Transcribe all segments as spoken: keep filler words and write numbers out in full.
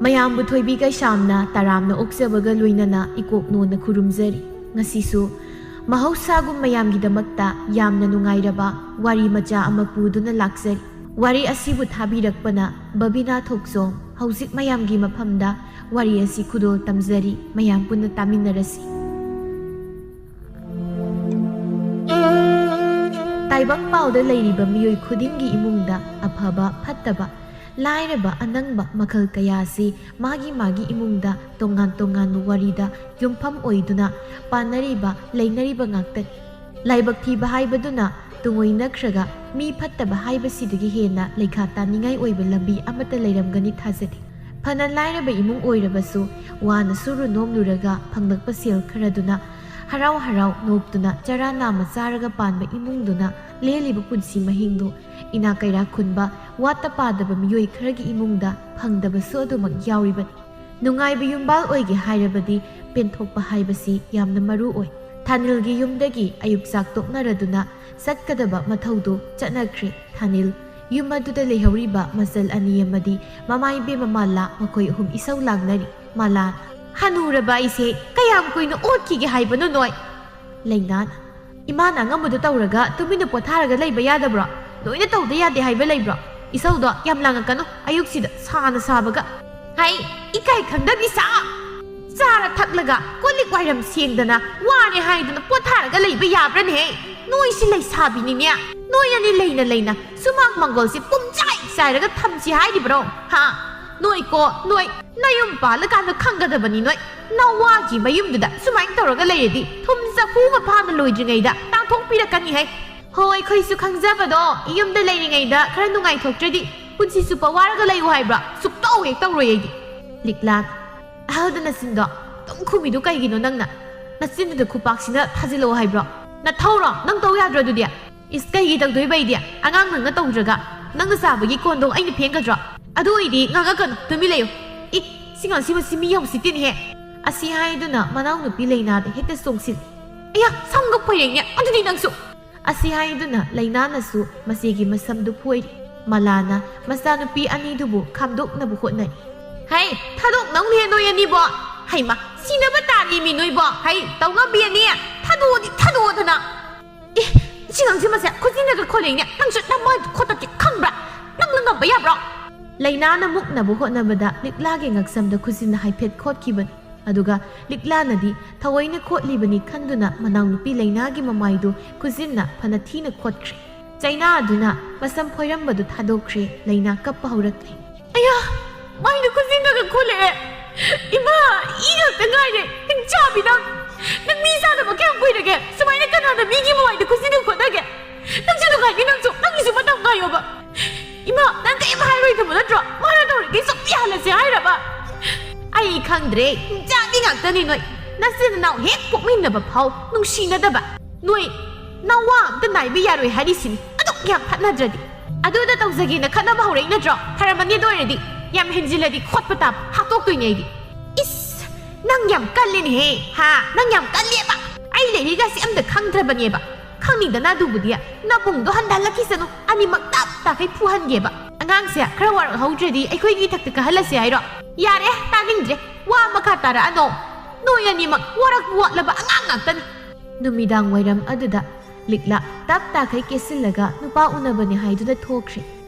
ꯃꯌꯥꯝꯕꯨ ꯊꯣꯏꯕꯤ ꯀꯩꯁꯥꯝꯅ ꯇꯔꯥꯝꯅ ꯑꯣꯛꯆꯕꯒ ꯂꯣꯏꯅꯅ ꯏꯀꯣꯛ ꯅꯣꯟꯅ ꯈꯨꯔꯨꯝꯖꯔꯤ꯫ ꯉꯁꯤꯁꯨ ꯃꯍꯧꯁꯥꯒꯨꯝ ꯃꯌꯥꯝꯒꯤꯗꯃꯛꯇ ꯌꯥꯝꯅ ꯅꯨꯡꯉꯥꯏꯔꯕ ꯋꯥꯔꯤ ꯃꯆꯥ ꯑꯃ ꯄꯨꯗꯨꯅ ꯂꯥꯛꯆꯔꯤ꯫ ꯋꯥꯔꯤ ꯑꯁꯤꯕꯨ ꯊꯥꯕꯤꯔꯛꯄꯅ ꯕꯕꯤꯅꯥ ꯊꯣꯛꯆꯣꯝ꯫ ꯍꯧꯖꯤꯛ ꯃꯌꯥꯝꯒꯤ ꯃꯐꯝꯗ ꯋꯥꯔꯤ ꯑꯁꯤ ꯈꯨꯗꯣꯜ ꯇꯝꯖꯔꯤ꯫ ꯃꯌꯥꯝ ꯄꯨꯟꯅ ꯇꯥꯃꯤꯟꯅꯔꯁꯤ꯫ ꯇꯥꯏꯕꯪ ꯄꯥꯎꯗ ꯂꯩꯔꯤꯕ ꯃꯤꯑꯣꯏ ꯈꯨꯗꯤꯡꯒꯤ ꯏꯃꯨꯡꯗ ꯑꯐꯕ, ꯐꯠꯇꯕ, ꯂꯥꯏꯔꯕ, ꯑꯅꯪꯕ ꯃꯈꯜ ꯀꯌꯥꯁꯤ ꯃꯥꯒꯤ ꯃꯥꯒꯤ ꯏꯃꯨꯡꯗ ꯇꯣꯉꯥꯟ ꯇꯣꯉꯥꯟꯕ ꯋꯥꯔꯤꯗ ꯌꯨꯝꯐꯝ ꯑꯣꯏꯗꯨꯅ ꯄꯥꯟꯅꯔꯤꯕ, ꯂꯩꯅꯔꯤꯕ ꯉꯥꯛꯇꯅꯤ꯫ ꯂꯥꯏꯕꯛ ꯊꯤꯕ ꯍꯥꯏꯕꯗꯨꯅ ꯇꯨꯡꯑꯣꯏꯅꯈ꯭ꯔꯒ ꯃꯤ ꯐꯠꯇꯕ ꯍꯥꯏꯕꯁꯤꯗꯒꯤ ꯍꯦꯟꯅ ꯂꯩꯈꯥ ꯇꯥꯅꯤꯡꯉꯥꯏ ꯑꯣꯏꯕ ꯂꯝꯕꯤ ꯑꯃꯠꯇ ꯂꯩꯔꯝꯒꯅꯤ ꯊꯥꯖꯗꯦ꯫ ꯐꯅ ꯂꯥꯏꯔꯕ ꯏꯃꯨꯡ ꯑꯣꯏꯔꯕꯁꯨ ꯋꯥꯅ ꯁꯨꯔꯨ ꯅꯣꯝꯂꯨꯔꯒ ꯐꯪꯂꯛꯄ ꯁꯦꯜ ꯈꯔꯗꯨꯅ ꯍꯔꯥꯎ ꯍꯔꯥꯎ ꯅꯣꯛꯇꯨꯅ ꯆꯔꯥ ꯅꯥꯝꯃ ꯆꯥꯔꯒ ꯄꯥꯟꯕ ꯏꯃꯨꯡꯗꯨꯅ ꯂꯦꯜꯂꯤꯕ ꯄꯨꯟꯁꯤ ꯃꯍꯤꯡꯗꯨ ꯏꯅꯥ ꯀꯩꯔꯥꯛ ꯈꯨꯟꯕ ꯋꯥꯠꯇ ꯄꯥꯗꯕ ꯃꯤꯑꯣꯏ ꯈꯔꯒꯤ ꯏꯃꯨꯡꯗ ꯐꯪꯗꯕꯁꯨ ꯑꯗꯨꯃꯛ ꯌꯥꯎꯔꯤꯕꯅꯤ꯫ ꯅꯨꯡꯉꯥꯏꯕ ꯌꯨꯝꯕꯥꯜ ꯑꯣꯏꯒꯦ ꯍꯥꯏꯔꯕꯗꯤ ꯄꯦꯟꯊꯣꯛꯄ ꯍꯥꯏꯕꯁꯤ ꯌꯥꯝꯅ ꯃꯔꯨ ꯑꯣꯏ꯫ ꯊꯥꯅꯤꯜꯒꯤ ꯌꯨꯝꯗꯒꯤ ꯑꯌꯨꯛ ꯆꯥꯛ ꯇꯣꯛꯅꯔꯗꯨꯅ ꯆꯠꯀꯗꯕ ꯃꯊꯧꯗꯨ ꯆꯠꯅꯈ꯭ꯔꯦ꯫ ꯊꯥꯅꯤꯜ ꯌꯨꯝ ꯑꯗꯨꯗ ꯂꯩꯍꯧꯔꯤꯕ ꯃꯆꯜ ꯑꯅꯤ ꯑꯃꯗꯤ ꯃꯃꯥ ꯏꯕꯦꯝꯃ ꯃꯥꯂꯥ, ꯃꯈꯣꯏ ꯑꯍꯨꯝ ꯏꯁꯧ ꯂꯥꯡꯅꯔꯤ꯫ ꯃꯥꯂꯥ, "ꯍꯅꯨꯔꯕ ꯑꯩꯁꯦ ꯀꯌꯥꯝ ꯀꯨꯏꯅ ꯑꯣꯠꯈꯤꯒꯦ ꯍꯥꯏꯕꯅꯣ ꯅꯣꯏ?" ꯂꯩꯅꯥꯅ, "ꯏꯃꯥꯅ ꯑꯉꯝꯕꯗꯣ ꯇꯧꯔꯒ ꯇꯨꯃꯤꯟꯅ ꯄꯣꯊꯥꯔꯒ ꯂꯩꯕ ꯌꯥꯗꯕ꯭ꯔꯣ? ꯂꯣꯏꯅ ꯇꯧꯗ ꯌꯥꯗꯦ ꯍꯥꯏꯕ ꯂꯩꯕ꯭ꯔꯣ? ꯏꯁꯧꯗꯣ ꯌꯥꯝ ꯂꯥꯡꯉꯛꯀꯅꯨ, ꯑꯌꯨꯛꯁꯤꯗ ꯁꯥꯅ ꯁꯥꯕꯒ꯫ ꯍꯩ, ꯏꯀꯥꯏ ꯈꯪꯗꯕꯤ ꯁꯥ! ꯆꯥꯔ ꯊꯛꯂꯒ ꯀꯣꯜ ꯂꯤꯛ ꯋꯥꯏꯔꯝ ꯁꯦꯡꯗꯅ ꯋꯥꯔꯦ ꯍꯥꯏꯗꯨꯅ ꯄꯣꯊꯥꯔꯒ ꯂꯩꯕ ꯌꯥꯕ꯭ꯔꯅꯦꯍꯦ? ꯅꯣꯏꯁꯤ ꯂꯩꯁꯥꯕꯤꯅꯤꯅꯦ꯫ ꯅꯣꯏ ꯑꯅꯤ ꯂꯩꯅ ꯂꯩꯅ ꯁꯨꯃꯥꯡ ꯃꯪꯒꯣꯜꯁꯤ ꯄꯨꯝꯆꯥꯏ ꯆꯥꯏꯔꯒ ꯊꯝꯁꯤ ꯍꯥꯏꯔꯤꯕ꯭ꯔꯣ? ꯍꯥ? ꯅꯣꯏꯀꯣ, ꯅꯣꯏ ꯅꯌꯨꯝ ꯄꯥꯜꯂꯀꯥꯟꯗ ꯈꯪꯒꯗꯕꯅꯤ ꯅꯣꯏ꯫ ꯅꯋꯥꯒꯤ ꯃꯌꯨꯝꯗꯨꯗ ꯁꯨꯃꯥꯏꯅ ꯇꯧꯔꯒ ꯂꯩꯔꯗꯤ ꯊꯨꯝ ꯆꯐꯨ ꯑꯃ ꯐꯥꯅ ꯂꯣꯏꯗ꯭ꯔꯤꯉꯩꯗ ꯇꯥꯟꯊꯣꯛꯄꯤꯔꯛꯀꯅꯤ ꯍꯦ꯫ ꯍꯣ, ꯑꯩꯈꯣꯏꯁꯨ ꯈꯪꯖꯕꯗꯣ, ꯌꯨꯝꯗ ꯂꯩꯔꯤꯉꯩꯗ ꯈꯔ ꯅꯨꯡꯉꯥꯏꯊꯣꯛꯇ꯭ꯔꯗꯤ ꯄꯨꯟꯁꯤ ꯆꯨꯞꯄ ꯋꯥꯔꯒ ꯂꯩꯌꯨ ꯍꯥꯏꯕ꯭ꯔꯥ? ꯁꯨꯛꯇꯧ ꯍꯦꯛ ꯇꯧꯔꯣꯏ ꯑꯩꯗꯤ꯫ ꯂꯤꯛꯂꯥꯟ, ꯑꯍꯜꯗ ꯅꯆꯤꯟꯗꯣ ꯑꯗꯨꯝ ꯈꯨꯝꯃꯤꯗꯨ ꯀꯩꯒꯤꯅꯣ ꯅꯪꯅ? ꯅꯆꯤꯟꯗꯨꯗ ꯈꯨꯄꯥꯛꯁꯤꯅ ꯊꯥꯖꯤꯜꯂꯛꯑꯣ ꯍꯥꯏꯕ꯭ꯔꯣ? ꯅꯊꯧꯔꯣ? ꯅꯪ ꯇꯧ ꯌꯥꯗ꯭ꯔꯣ ꯑꯗꯨꯗꯤ? ꯏꯁ, ꯀꯩꯒꯤ ꯇꯧꯗꯣꯏꯕ ꯑꯩꯗꯤ? ꯑꯉꯥꯡ ꯅꯪꯅ ꯇꯧꯗ꯭ꯔꯒ ꯅꯪꯅ ꯆꯥꯕꯒꯤ ꯀꯣꯟꯗꯣ ꯑꯩꯅ ꯐꯦꯡꯒꯗ꯭ꯔꯣ? ꯑꯗꯨ ꯑꯣꯏꯗꯤ ꯉꯥꯡꯉꯛꯀꯅꯨ, ꯇꯨꯃꯤꯟ ꯂꯩꯌꯨ꯫ ꯏ, ꯁꯤ ꯉꯥꯡꯁꯤ ꯃꯁꯤ ꯃꯤ ꯌꯥꯝ ꯎꯁꯤꯠꯇꯦꯅꯦꯍꯦ꯫ ꯑꯁꯤ ꯍꯥꯏꯗꯨꯅ ꯃꯅꯥꯎꯅꯨꯄꯤ ꯂꯩꯅꯥꯗ ꯍꯦꯛꯇ ꯆꯣꯡꯁꯤꯜꯂꯤ꯫ ꯑꯌꯥ, ꯁꯝꯒ ꯐꯣꯏꯔꯦꯡꯅꯦ ꯑꯗꯨꯗꯤ ꯅꯪꯁꯨ꯫ ꯑꯁꯤ ꯍꯥꯏꯗꯨꯅ ꯂꯩꯅꯥꯅꯁꯨ ꯃꯆꯦꯒꯤ ꯃꯁꯝꯗꯨ ꯐꯣꯏꯔꯤ꯫ ꯃꯂꯥꯅ ꯃꯆꯥꯅꯨꯄꯤ ꯑꯅꯤꯗꯨꯕꯨ ꯈꯥꯝꯗꯣꯛꯅꯕ ꯍꯣꯠꯅꯔꯤ꯫ ꯍꯩ, ꯊꯥꯗꯣꯛꯅꯧꯅꯦ ꯅꯣꯏ ꯑꯅꯤꯕꯣ꯫ ꯍꯩꯃ, ꯁꯤꯅꯕ ꯇꯥꯔꯤꯃꯤ ꯅꯣꯏꯕꯣ꯫ ꯍꯩ, ꯇꯧꯉꯝꯕꯤ ꯑꯅꯤ, ꯊꯥꯗꯣꯛꯑꯗꯤ ꯊꯥꯗꯣꯛꯑꯣꯗꯅ꯫ ꯑꯦ, ꯁꯤ ꯑꯉꯥꯡꯁꯤ ꯃꯁꯦ ꯈꯨꯖꯤꯟꯅꯒ ꯈꯣꯠꯂꯛꯏꯅꯦ꯫ ꯅꯪꯁꯨ ꯅꯃꯥꯏ ꯈꯣꯠꯇꯛꯀꯦ ꯈꯪꯕ꯭ꯔꯥ? ꯅꯪꯅ ꯉꯝꯕ ꯌꯥꯕ꯭ꯔꯣ? ꯂꯩꯅꯥꯅ ꯃꯨꯛꯅꯕ ꯍꯣꯠꯅꯕꯗ ꯂꯤꯛꯂꯥꯒꯤ ꯉꯛꯁꯝꯗ ꯈꯨꯖꯤꯟꯅ ꯍꯥꯏꯐꯦꯠ ꯈꯣꯠꯈꯤꯕꯅꯤ꯫ ꯑꯗꯨꯒ ꯂꯤꯛꯂꯥꯅꯗꯤ ꯊꯑꯣꯏꯅ ꯈꯣꯠꯂꯤꯕꯅꯤ ꯈꯟꯗꯨꯅ ꯃꯅꯥꯎꯅꯨꯄꯤ ꯂꯩꯅꯥꯒꯤ ꯃꯃꯥꯏꯗꯨ ꯈꯨꯖꯤꯟꯅ ꯐꯅ ꯊꯤꯅ ꯈꯣꯠꯈ꯭ꯔꯦ꯫ ꯆꯩꯅꯥ ꯑꯗꯨꯅ ꯃꯁꯝ ꯐꯣꯏꯔꯝꯕꯗꯨ ꯊꯥꯗꯣꯛꯈ꯭ꯔꯦ꯫ ꯂꯩꯅꯥ ꯀꯞꯄ ꯍꯧꯔꯛꯂꯦ꯫ ꯑꯌꯥ! ꯃꯥꯏꯗꯨ ꯈꯨꯖꯤꯟꯅꯒ ꯈꯣꯠꯂꯛꯑꯦ꯫ ꯏꯃꯥ! ꯏ ꯉꯥꯛꯇ ꯉꯥꯏꯔꯦ꯫ ꯍꯤꯡꯆꯥꯕꯤ ꯅꯪ! ꯅꯪ ꯃꯤ ꯆꯥꯗꯕ ꯀꯌꯥꯝ ꯀꯨꯏꯔꯒꯦ? ꯁꯨꯃꯥꯏꯅ ꯀꯅꯥꯅ ꯃꯤꯒꯤ ꯃꯃꯥꯏꯗ ꯈꯨꯖꯤꯟꯅ ꯈꯣꯠꯅꯒꯦ? ꯅꯪꯁꯨ ꯅꯨꯡꯉꯥꯏꯅꯤ ꯅꯪꯁꯨ꯫ ꯅꯪꯒꯤꯁꯨ ꯃꯇꯝ ꯉꯥꯏꯌꯣꯕ꯫ ꯏꯃꯥ! ꯅꯪ ꯀꯔꯤꯝ ꯍꯥꯏꯔꯣꯏꯗꯕ ꯅꯠꯇ꯭ꯔꯣ? ꯃꯥꯅ ꯇꯧꯔꯤꯈꯩ ꯁꯨꯝ ꯌꯥꯍꯜꯂꯁꯦ ꯍꯥꯏꯔꯕ? ꯑꯩ ꯈꯪꯗ꯭ꯔꯦ꯫ ꯍꯤꯡꯆꯥꯕꯤ ꯉꯥꯛꯇꯅꯤ ꯅꯣꯏ꯫ ꯅꯆꯤꯟ ꯅꯅꯥꯎ ꯍꯦꯛ ꯄꯣꯛꯃꯤꯟꯅꯕ ꯐꯥꯎ ꯅꯨꯡꯁꯤꯅꯗꯕ꯫ ꯅꯣꯏ ꯅꯋꯥ ꯑꯝꯇ ꯅꯥꯏꯕ ꯌꯥꯔꯣꯏ ꯍꯥꯏꯔꯤꯁꯤꯅꯤ꯫ ꯑꯗꯨꯛ ꯌꯥꯝ ꯈꯠꯅꯗ꯭ꯔꯗꯤ꯫ ꯑꯗꯨꯗ ꯇꯧꯖꯒꯦꯅ ꯈꯠꯅꯕ ꯍꯧꯔꯛꯏ ꯅꯠꯇ꯭ꯔꯣ? ꯐꯔꯝꯃꯅꯤ ꯑꯗꯨ ꯑꯣꯏꯔꯗꯤ꯫ ꯌꯥꯝ ꯍꯦꯟꯖꯤꯜꯂꯗꯤ ꯈꯣꯠꯄ ꯇꯥꯕ꯫ ꯍꯥꯠꯇꯣꯛꯇꯣꯏꯅꯦ ꯑꯩꯗꯤ꯫ ꯏꯁ! ꯅꯪ ꯌꯥꯝ ꯀꯜꯂꯤꯅꯦꯍꯦ꯫ ꯍꯥ? ꯅꯪ ꯌꯥꯝ ꯀꯜꯂꯦꯕ꯫ ꯑꯩ ꯂꯩꯔꯤꯒꯁꯤ ꯑꯝꯇ ꯈꯪꯗ꯭ꯔꯕꯅꯦꯕ꯫ ꯈꯪꯅꯤꯡꯗꯅ ꯑꯗꯨꯕꯨꯗꯤ꯫ ꯅꯕꯨꯡꯗꯣ ꯍꯟꯊꯍꯜꯂꯛꯈꯤꯁꯅꯨ꯫ ꯑꯅꯤꯃꯛ ꯇꯞ ꯇꯥꯈꯩ ꯐꯨꯍꯟꯒꯦꯕ꯫ ꯑꯉꯥꯡꯁꯦ ꯈꯔ ꯋꯥꯔꯛꯍꯧꯗ꯭ꯔꯗꯤ ꯑꯩꯈꯣꯏꯒꯤ ꯏꯊꯛꯇ ꯀꯥꯍꯜꯂꯁꯦ ꯍꯥꯏꯔꯣ? ꯌꯥꯔꯦ, ꯇꯥꯅꯤꯡꯗ꯭ꯔꯦ꯫ ꯋꯥ ꯃꯈꯥ ꯇꯥꯔꯛꯑꯅꯣ꯫ ꯅꯣꯏ ꯑꯅꯤꯃꯛ ꯋꯥꯔꯛ ꯋꯥꯠꯂꯕ ꯑꯉꯥꯡ ꯉꯥꯛꯇꯅꯤ꯫ ꯅꯨꯃꯤꯗꯥꯡ ꯋꯥꯏꯔꯝ ꯑꯗꯨꯗ ꯂꯤꯛꯂꯥ ꯇꯞ ꯇꯥꯈꯩ ꯀꯦꯁꯤꯜꯂꯒ ꯅꯨꯄꯥ ꯎꯅꯕꯅꯦ ꯍꯥꯏꯗꯨꯅ ꯊꯣꯛꯈ꯭ꯔꯦ꯫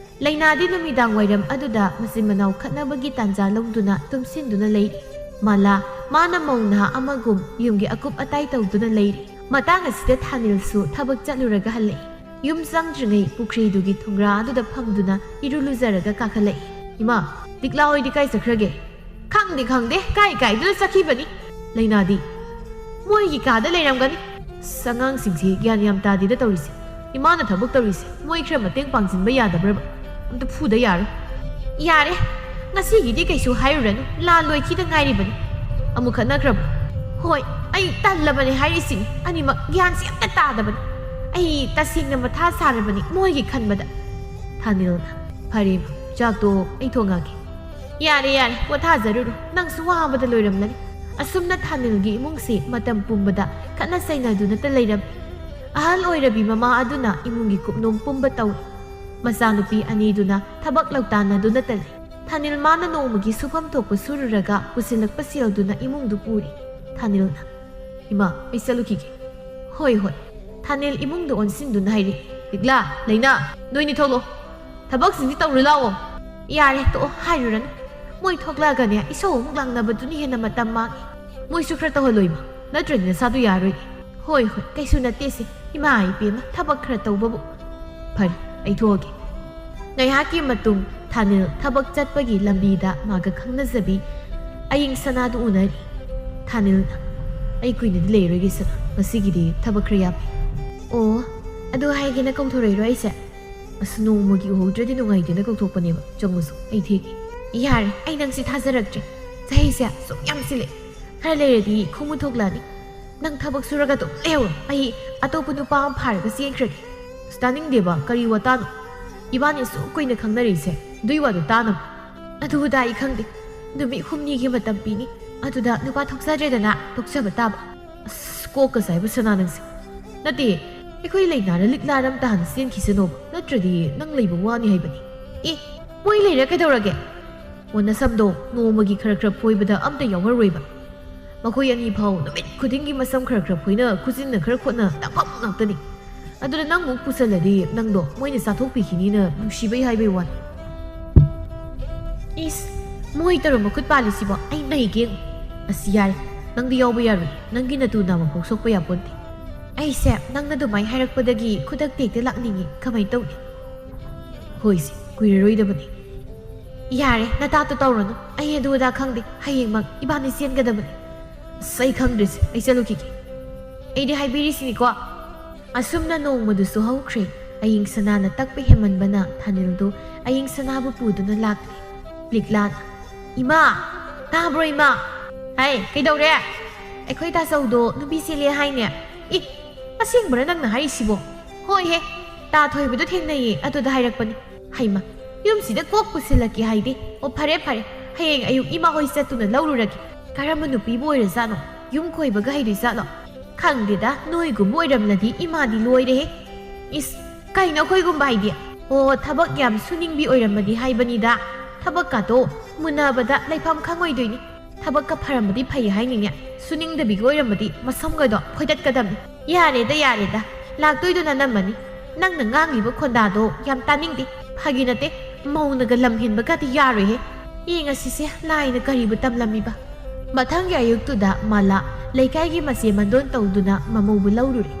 ꯂꯩꯅꯥꯗꯤ ꯅꯨꯃꯤꯗꯥꯡ ꯋꯥꯏꯔꯝ ꯑꯗꯨꯗ ꯃꯆꯤꯟ ꯃꯅꯥꯎ ꯈꯠꯅꯕꯒꯤ ꯇꯥꯟꯖꯥ ꯂꯧꯗꯨꯅ ꯇꯨꯝꯁꯤꯟꯗꯨꯅ ꯂꯩꯔꯤ꯫ ꯃꯥꯂꯥ, ꯃꯥꯅ ꯃꯧ ꯅꯍꯥ ꯑꯃꯒꯨꯝ ꯌꯨꯝꯒꯤ ꯑꯀꯨꯞ ꯑꯇꯥꯏ ꯇꯧꯗꯨꯅ ꯂꯩꯔꯤ꯫ ꯃꯇꯥꯡ ꯑꯁꯤꯗ ꯊꯥꯅꯤꯜꯁꯨ ꯊꯕꯛ ꯆꯠꯂꯨꯔꯒ ꯍꯜꯂꯛꯏ꯫ ꯌꯨꯝ ꯆꯪꯗ꯭ꯔꯤꯉꯩ ꯄꯨꯈ꯭ꯔꯤꯗꯨꯒꯤ ꯊꯣꯡꯒ꯭ꯔꯥ ꯑꯗꯨꯗ ꯐꯝꯗꯨꯅ ꯏꯔꯨ ꯂꯨꯖꯔꯒ ꯀꯥꯈꯠꯂꯛꯏ꯫ "ꯏꯃꯥ, ꯂꯤꯛꯂꯥ ꯍꯣꯏꯗꯤ ꯀꯥꯏ ꯆꯠꯈ꯭ꯔꯒꯦ?" "ꯈꯪꯗꯦ, ꯈꯪꯗꯦ, ꯀꯥꯏ ꯀꯥꯏꯗꯨꯅ ꯆꯠꯈꯤꯕꯅꯤ꯫" "ꯂꯩꯅꯥꯗꯤ?" "ꯃꯣꯏꯒꯤ ꯀꯥꯗ ꯂꯩꯔꯝꯒꯅꯤ꯫" "ꯑꯁ, ꯑꯉꯥꯡꯁꯤꯡꯁꯤ ꯒ꯭ꯌꯥꯟ ꯌꯥꯝ ꯇꯥꯗꯦꯗ ꯇꯧꯔꯤꯁꯦ꯫ ꯏꯃꯥꯅ ꯊꯕꯛ ꯇꯧꯔꯤꯁꯦ ꯃꯣꯏ ꯈꯔ ꯃꯇꯦꯡ ꯄꯥꯡꯁꯤꯟꯕ ꯌꯥꯗꯕ꯭ꯔꯕ? ꯑꯝꯇ ꯐꯨꯗ ꯌꯥꯔꯣꯏ꯫" "ꯌꯥꯔꯦ, ꯉꯁꯤꯒꯤꯗꯤ ꯀꯩꯁꯨ ꯍꯥꯏꯔꯨꯔꯅꯨ, ꯂꯥꯟ ꯂꯣꯏꯈꯤꯗ ꯉꯥꯏꯔꯤꯕꯅꯤ꯫" "ꯑꯃꯨꯛ ꯈꯠꯅꯈ꯭ꯔꯕ?" "ꯍꯣꯏ, ꯑꯩ ꯇꯜꯂꯕꯅꯦ ꯍꯥꯏꯔꯤꯁꯤꯅꯤ꯫ ꯑꯅꯤꯃꯛ ꯒ꯭ꯌꯥꯟꯁꯤ ꯑꯝꯇ ꯇꯥꯗꯕꯅꯤ꯫ ꯑꯩ ꯇꯁꯦꯡꯅ ꯃꯊꯥ ꯁꯥꯔꯕꯅꯤ ꯃꯣꯏꯒꯤ ꯈꯟꯕꯗ꯫" ꯊꯥꯅꯤꯜꯅ, "ꯐꯔꯦ, ꯆꯥꯛꯇꯣ ꯑꯩ ꯊꯣꯡꯉꯒꯦ꯫" "ꯌꯥꯔꯦ, ꯌꯥꯔꯦ, ꯄꯣꯊꯥꯖꯔꯨꯔꯣ꯫ ꯅꯪꯁꯨ ꯋꯥꯕꯗ ꯂꯣꯏꯔꯝꯂꯅꯤ꯫ ꯑꯁꯨꯝꯅ ꯊꯥꯅꯤꯜꯒꯤ ꯏꯃꯨꯡꯁꯤ ꯃꯇꯝ ꯄꯨꯝꯕꯗ ꯈꯠꯅ ꯆꯩꯅꯗꯨꯅꯇ ꯂꯩꯔꯝꯃꯤ꯫ ꯑꯍꯜ ꯑꯣꯏꯔꯕꯤ ꯃꯃꯥ ꯑꯗꯨꯅ ꯏꯃꯨꯡꯒꯤ ꯀꯨꯞꯅꯣꯝ ꯄꯨꯝꯕ ꯇꯧꯏ꯫ ꯃꯆꯥꯅꯨꯄꯤ ꯑꯅꯤꯗꯨꯅ ꯊꯕꯛ ꯂꯧꯇꯥꯟꯅꯗꯨꯅꯇ ꯂꯩ꯫ ꯊꯥꯅꯤꯜ ꯃꯥꯅ ꯅꯣꯡꯃꯒꯤ ꯁꯨꯐꯝ ꯊꯣꯛꯄ ꯁꯨꯔꯨꯔꯒ ꯄꯨꯁꯤꯜꯂꯛꯄ ꯁꯦꯜꯗꯨꯅ ꯏꯃꯨꯡꯗꯨ ꯄꯨꯔꯤ꯫ ꯊꯥꯅꯤꯜꯅ, "ꯏꯃꯥ, ꯑꯩ ꯆꯠꯂꯨꯈꯤꯒꯦ꯫" "ꯍꯣꯏ, ꯍꯣꯏ꯫" ꯊꯥꯅꯤꯜ ꯏꯃꯨꯡꯗ ꯑꯣꯟꯁꯤꯟꯗꯨꯅ ꯍꯥꯏꯔꯤ, "ꯂꯤꯛꯂꯥ, ꯂꯩꯅꯥ, ꯅꯣꯏꯅꯤ ꯊꯣꯛꯂꯛꯑꯣ꯫ ꯊꯕꯛꯁꯤꯡꯁꯤ ꯇꯧꯔꯨ ꯂꯥꯛꯑꯣ꯫" "ꯌꯥꯔꯦ, ꯇꯣꯛꯑꯣ, ꯍꯥꯏꯔꯨꯔꯅꯨ꯫ ꯃꯣꯏ ꯊꯣꯛꯂꯛꯑꯒꯅꯦ, ꯏꯁꯧ ꯑꯃꯨꯛ ꯂꯥꯡꯅꯕꯗꯨꯅ ꯍꯦꯟꯅ ꯃꯇꯝ ꯃꯥꯡꯉꯤ꯫ ꯃꯣꯏꯁꯨ ꯈꯔ ꯇꯧꯍꯜꯂꯣ, ꯏꯃꯥ꯫ ꯅꯠꯇ꯭ꯔꯗꯤ ꯅꯁꯥꯗꯣ ꯌꯥꯔꯣꯏ꯫" "ꯍꯣꯏ, ꯍꯣꯏ, ꯀꯩꯁꯨ ꯅꯠꯇꯦꯁꯦ꯫ ꯏꯃꯥ ꯏꯕꯦꯝꯃ, ꯊꯕꯛ ꯈꯔ ꯇꯧꯕꯕꯨ꯫ ꯐꯔꯦ, ꯑꯩ ꯊꯣꯛꯑꯒꯦ꯫" ꯉꯥꯏꯍꯥꯛꯀꯤ ꯃꯇꯨꯡ ꯊꯥꯅꯤꯜ ꯊꯕꯛ ꯆꯠꯄꯒꯤ ꯂꯝꯕꯤꯗ ꯃꯥꯒ ꯈꯪꯅꯖꯕꯤ ꯑꯌꯤꯡ ꯁꯅꯥꯗꯨ ꯎꯅꯔꯤ꯫ ꯊꯥꯅꯤꯜꯅ, "ꯑꯩ ꯀꯨꯏꯅꯗꯤ ꯂꯩꯔꯣꯏꯒꯦ ꯁꯅꯥ, ꯉꯁꯤꯒꯤꯗꯤ ꯊꯕꯛ ꯈꯔ ꯌꯥꯝꯃꯤ꯫" "ꯑꯣ, ꯑꯗꯨ ꯍꯥꯏꯒꯦꯅ ꯀꯧꯊꯣꯔꯛꯏꯔꯣ ꯑꯩꯁꯦ?" "ꯑꯁ, ꯅꯣꯡꯃꯒꯤ ꯎꯍꯧꯗ꯭ꯔꯗꯤ ꯅꯨꯡꯉꯥꯏꯇꯦꯅ ꯀꯧꯊꯣꯛꯄꯅꯦꯕ꯫ ꯆꯪꯉꯨꯁꯨ, ꯑꯩ ꯊꯦꯡꯉꯦ꯫" "ꯌꯥꯔꯦ, ꯑꯩ ꯅꯪꯁꯤ ꯊꯥꯖꯔꯛꯇ꯭ꯔꯦ꯫ ꯆꯍꯤꯁꯦ ꯁꯨꯝ ꯌꯥꯝꯁꯤꯜꯂꯦ꯫ ꯈꯔ ꯂꯩꯔꯗꯤ ꯈꯣꯡꯃꯨ ꯊꯣꯛꯂꯛꯑꯅꯤ꯫ ꯅꯪ ꯊꯕꯛ ꯁꯨꯔꯒ ꯑꯗꯨꯝ ꯂꯩꯍꯧꯔꯣ꯫ ꯑꯩ ꯑꯇꯣꯞꯄ ꯅꯨꯄꯥ ꯑꯃ ꯐꯥꯔꯒ ꯆꯦꯟꯈ꯭ꯔꯒꯦ꯫" "ꯑꯁ, ꯇꯥꯅꯤꯡꯗꯦꯕ, ꯀꯔꯤ ꯋꯥꯇꯥꯅꯣ? ꯏꯕꯥꯅꯤ ꯑꯁꯨꯛ ꯀꯨꯏꯅ ꯈꯪꯅꯔꯛꯏꯁꯦ, ꯑꯗꯨꯏ ꯋꯥꯗꯣ ꯇꯥꯅꯕ?" "ꯑꯗꯨꯗ ꯑꯩ ꯈꯪꯗꯦ꯫ ꯅꯨꯃꯤꯠ ꯍꯨꯝꯅꯤꯒꯤ ꯃꯇꯝ ꯄꯤꯅꯤ꯫ ꯑꯗꯨꯗ ꯅꯨꯄꯥ ꯊꯣꯛꯆꯗ꯭ꯔꯦꯗꯅ, ꯇꯣꯛꯆꯕ ꯇꯥꯕ꯫" "ꯑꯁ, ꯀꯣꯛꯀ ꯆꯥꯏꯕ ꯁꯅꯥ ꯅꯪꯁꯦ꯫ ꯅꯠꯇꯦ, ꯑꯩꯈꯣꯏ ꯂꯩꯅꯥꯔ ꯂꯤꯛꯂꯥꯔ ꯑꯝꯇ ꯍꯥꯟꯅ ꯆꯦꯟꯈꯤꯁꯅꯣꯕ, ꯅꯠꯇ꯭ꯔꯗꯤ ꯅꯪ ꯂꯩꯕ ꯋꯥꯅꯤ ꯍꯥꯏꯕꯅꯤ꯫" "ꯑꯦ, ꯃꯣꯏ ꯂꯩꯔ ꯀꯩꯗꯧꯔꯒꯦ?" "ꯑꯣ, ꯅꯁꯝꯗꯣ ꯅꯣꯡꯃꯒꯤ ꯈꯔ ꯈꯔ ꯐꯣꯏꯕꯗ ꯑꯝꯇ ꯌꯥꯎꯍꯜꯂꯣꯏꯕ꯫ ꯃꯈꯣꯏ ꯑꯅꯤ ꯐꯥꯎ ꯅꯨꯃꯤꯠ ꯈꯨꯗꯤꯡꯒꯤ ꯃꯁꯝ ꯈꯔ ꯈꯔ ꯐꯣꯏꯅ, ꯈꯨꯖꯤꯟꯅ ꯈꯔ ꯈꯣꯠꯅ ꯇꯥꯛꯐꯝ ꯉꯥꯛꯇꯅꯤ꯫ ꯑꯗꯨꯗ ꯅꯪ ꯑꯃꯨꯛ ꯄꯨꯁꯜꯂꯗꯤ ꯅꯪꯗꯣ ꯃꯣꯏꯅ ꯆꯥꯊꯣꯛꯄꯤꯈꯤꯅꯤꯅ ꯅꯨꯡꯁꯤꯕꯩ ꯍꯥꯏꯕꯩ ꯋꯥꯅꯤ꯫" "ꯏꯁ, ꯃꯣꯏ ꯇꯧꯔꯝꯕ ꯈꯨꯠ ꯄꯥꯜꯂꯤꯁꯤꯕꯣ ꯑꯩ ꯅꯩꯒꯦ ꯌꯦꯡꯉꯨ꯫" "ꯑꯁ, ꯌꯥꯔꯦ, ꯅꯪꯗꯤ ꯌꯥꯎꯕ ꯌꯥꯔꯣꯏ꯫ ꯅꯪꯒꯤ ꯅꯇꯨ ꯅꯥꯝꯃ ꯐꯥꯎ ꯁꯣꯛꯄ ꯌꯥꯄꯣꯟꯇꯦ꯫" "ꯑꯩꯁꯦ ꯅꯪꯅ ꯑꯗꯨꯃꯥꯏꯅ ꯍꯥꯏꯔꯛꯄꯗꯒꯤ ꯈꯨꯗꯛꯇ ꯍꯦꯛꯇ ꯂꯥꯛꯅꯤꯡꯉꯤ꯫ ꯀꯃꯥꯏꯅ ꯇꯧꯅꯤ?" "ꯍꯣꯏꯁꯦ, ꯀꯨꯏꯔꯔꯣꯏꯗꯕꯅꯤ꯫" "ꯌꯥꯔꯦ, ꯅꯇꯥꯇꯣ ꯇꯧꯔꯅꯨ꯫ ꯑꯩ ꯑꯗꯨ ꯑꯗꯥ ꯈꯪꯗꯦ꯫ ꯍꯌꯦꯡꯃꯛ ꯏꯕꯥꯅꯤ ꯆꯦꯟꯒꯗꯕꯅꯤ꯫" "ꯑꯁ, ꯑꯩ ꯈꯪꯗ꯭ꯔꯤꯁꯦ, ꯑꯩ ꯆꯠꯂꯨꯈꯤꯒꯦ꯫" "ꯑꯩꯗꯤ ꯍꯥꯏꯕꯤꯔꯤꯁꯤꯅꯤꯀꯣ꯫" ꯑꯁꯨꯝꯅ ꯅꯣꯡꯃꯗꯨꯁꯨ ꯍꯧꯈ꯭ꯔꯦ꯫ ꯑꯌꯤꯡ ꯁꯅꯥꯅ ꯇꯛꯄ ꯍꯦꯟꯃꯟꯕꯅ ꯊꯥꯅꯤꯜꯗꯨ ꯑꯌꯤꯡ ꯁꯅꯥꯕꯨ ꯄꯨꯗꯨꯅ ꯂꯥꯛꯂꯦ꯫ ꯂꯤꯛꯂꯥꯅ, "ꯏꯃꯥ! ꯇꯥꯕ꯭ꯔꯣ, ꯏꯃꯥ?" "ꯍꯥꯏ, ꯀꯩꯗꯧꯔꯦ?" "ꯑꯩꯈꯣꯏ ꯇꯥꯆꯧꯗꯣ ꯅꯨꯄꯤ ꯆꯦꯜꯂꯦ ꯍꯥꯏꯅꯦ꯫" "ꯏ! ꯑꯁꯦꯡꯕꯔꯥ ꯅꯪꯅ ꯍꯥꯏꯔꯤꯁꯤꯕꯣ?" "ꯍꯣꯏꯍꯦ, ꯇꯥ ꯊꯣꯏꯕꯗꯣ ꯊꯦꯡꯅꯩꯌꯦ, ꯑꯗꯨꯗ ꯍꯥꯏꯔꯛꯄꯅꯤ꯫" "ꯍꯩꯃ, ꯌꯨꯝꯁꯤꯗ ꯀꯣꯛ ꯄꯨꯁꯤꯜꯂꯛꯀꯦ ꯍꯥꯏꯗꯦ꯫ ꯑꯣ, ꯐꯔꯦ, ꯐꯔꯦ, ꯍꯌꯦꯡ ꯑꯌꯨꯛ ꯏꯃꯥ ꯍꯣꯏ ꯆꯠꯇꯨꯅ ꯂꯧꯔꯨꯔꯒꯦ꯫" ꯀꯔꯝꯕ ꯅꯨꯄꯤꯕꯨ ꯑꯣꯏꯔꯖꯥꯠꯅꯣ? ꯌꯨꯝ ꯀꯣꯏꯕꯒ ꯍꯩꯗꯣꯏꯖꯥꯠꯂꯣ? ꯈꯪꯗꯦꯗ, ꯅꯣꯏꯒꯨꯝꯕ ꯑꯣꯏꯔꯝꯂꯗꯤ ꯏꯃꯥꯗꯤ ꯂꯣꯏꯔꯦꯍꯦ꯫ ꯏꯁ, ꯀꯩꯅꯣ ꯑꯩꯈꯣꯏꯒꯨꯝꯕ ꯍꯥꯏꯗꯤ? ꯑꯣ, ꯊꯕꯛ ꯌꯥꯝ ꯁꯨꯅꯤꯡꯕꯤ ꯑꯣꯏꯔꯝꯃꯗꯤ ꯍꯥꯏꯕꯅꯤꯗ꯫ ꯊꯕꯛꯀꯥꯗꯣ ꯃꯨꯟꯅꯕꯗ ꯂꯩꯐꯝ ꯈꯪꯉꯣꯏꯗꯣꯏꯅꯤ꯫ ꯊꯕꯛꯀ ꯐꯔꯝꯃꯗꯤ ꯐꯩ ꯍꯥꯏꯅꯤꯅꯦ꯫ ꯁꯨꯅꯤꯡꯗꯕꯤꯒ ꯑꯣꯏꯔꯝꯃꯗꯤ ꯃꯁꯝꯒꯗꯣ ꯐꯣꯏꯗꯠꯀꯗꯕꯅꯤ꯫ ꯌꯥꯔꯦꯗ, ꯌꯥꯔꯦꯗ꯫ ꯂꯥꯛꯇꯣꯏꯗꯣ ꯅꯅꯝꯃꯅꯤ꯫ ꯅꯪꯅ ꯉꯥꯡꯂꯤꯕ ꯈꯣꯟꯗꯥꯗꯣ ꯌꯥꯝ ꯇꯥꯅꯤꯡꯗꯦ꯫ ꯐꯥꯒꯤ ꯅꯠꯇꯦ, ꯃꯧꯅꯒ ꯂꯝ ꯍꯦꯟꯕꯒꯗꯤ ꯌꯥꯔꯣꯏꯍꯦ꯫ ꯌꯦꯡꯉꯁꯤꯁꯦ, ꯂꯥꯏꯅ ꯀꯔꯤꯕꯨ ꯇꯝꯂꯝꯃꯤꯕ꯫ ꯃꯊꯪꯒꯤ ꯑꯌꯨꯛꯇꯨꯗ ꯃꯥꯂꯥ ꯂꯩꯀꯥꯏꯒꯤ ꯃꯆꯦ ꯃꯟꯗꯣꯟ ꯇꯧꯗꯨꯅ ꯃꯃꯧꯕꯨ ꯂꯧꯔꯨꯔꯦ꯫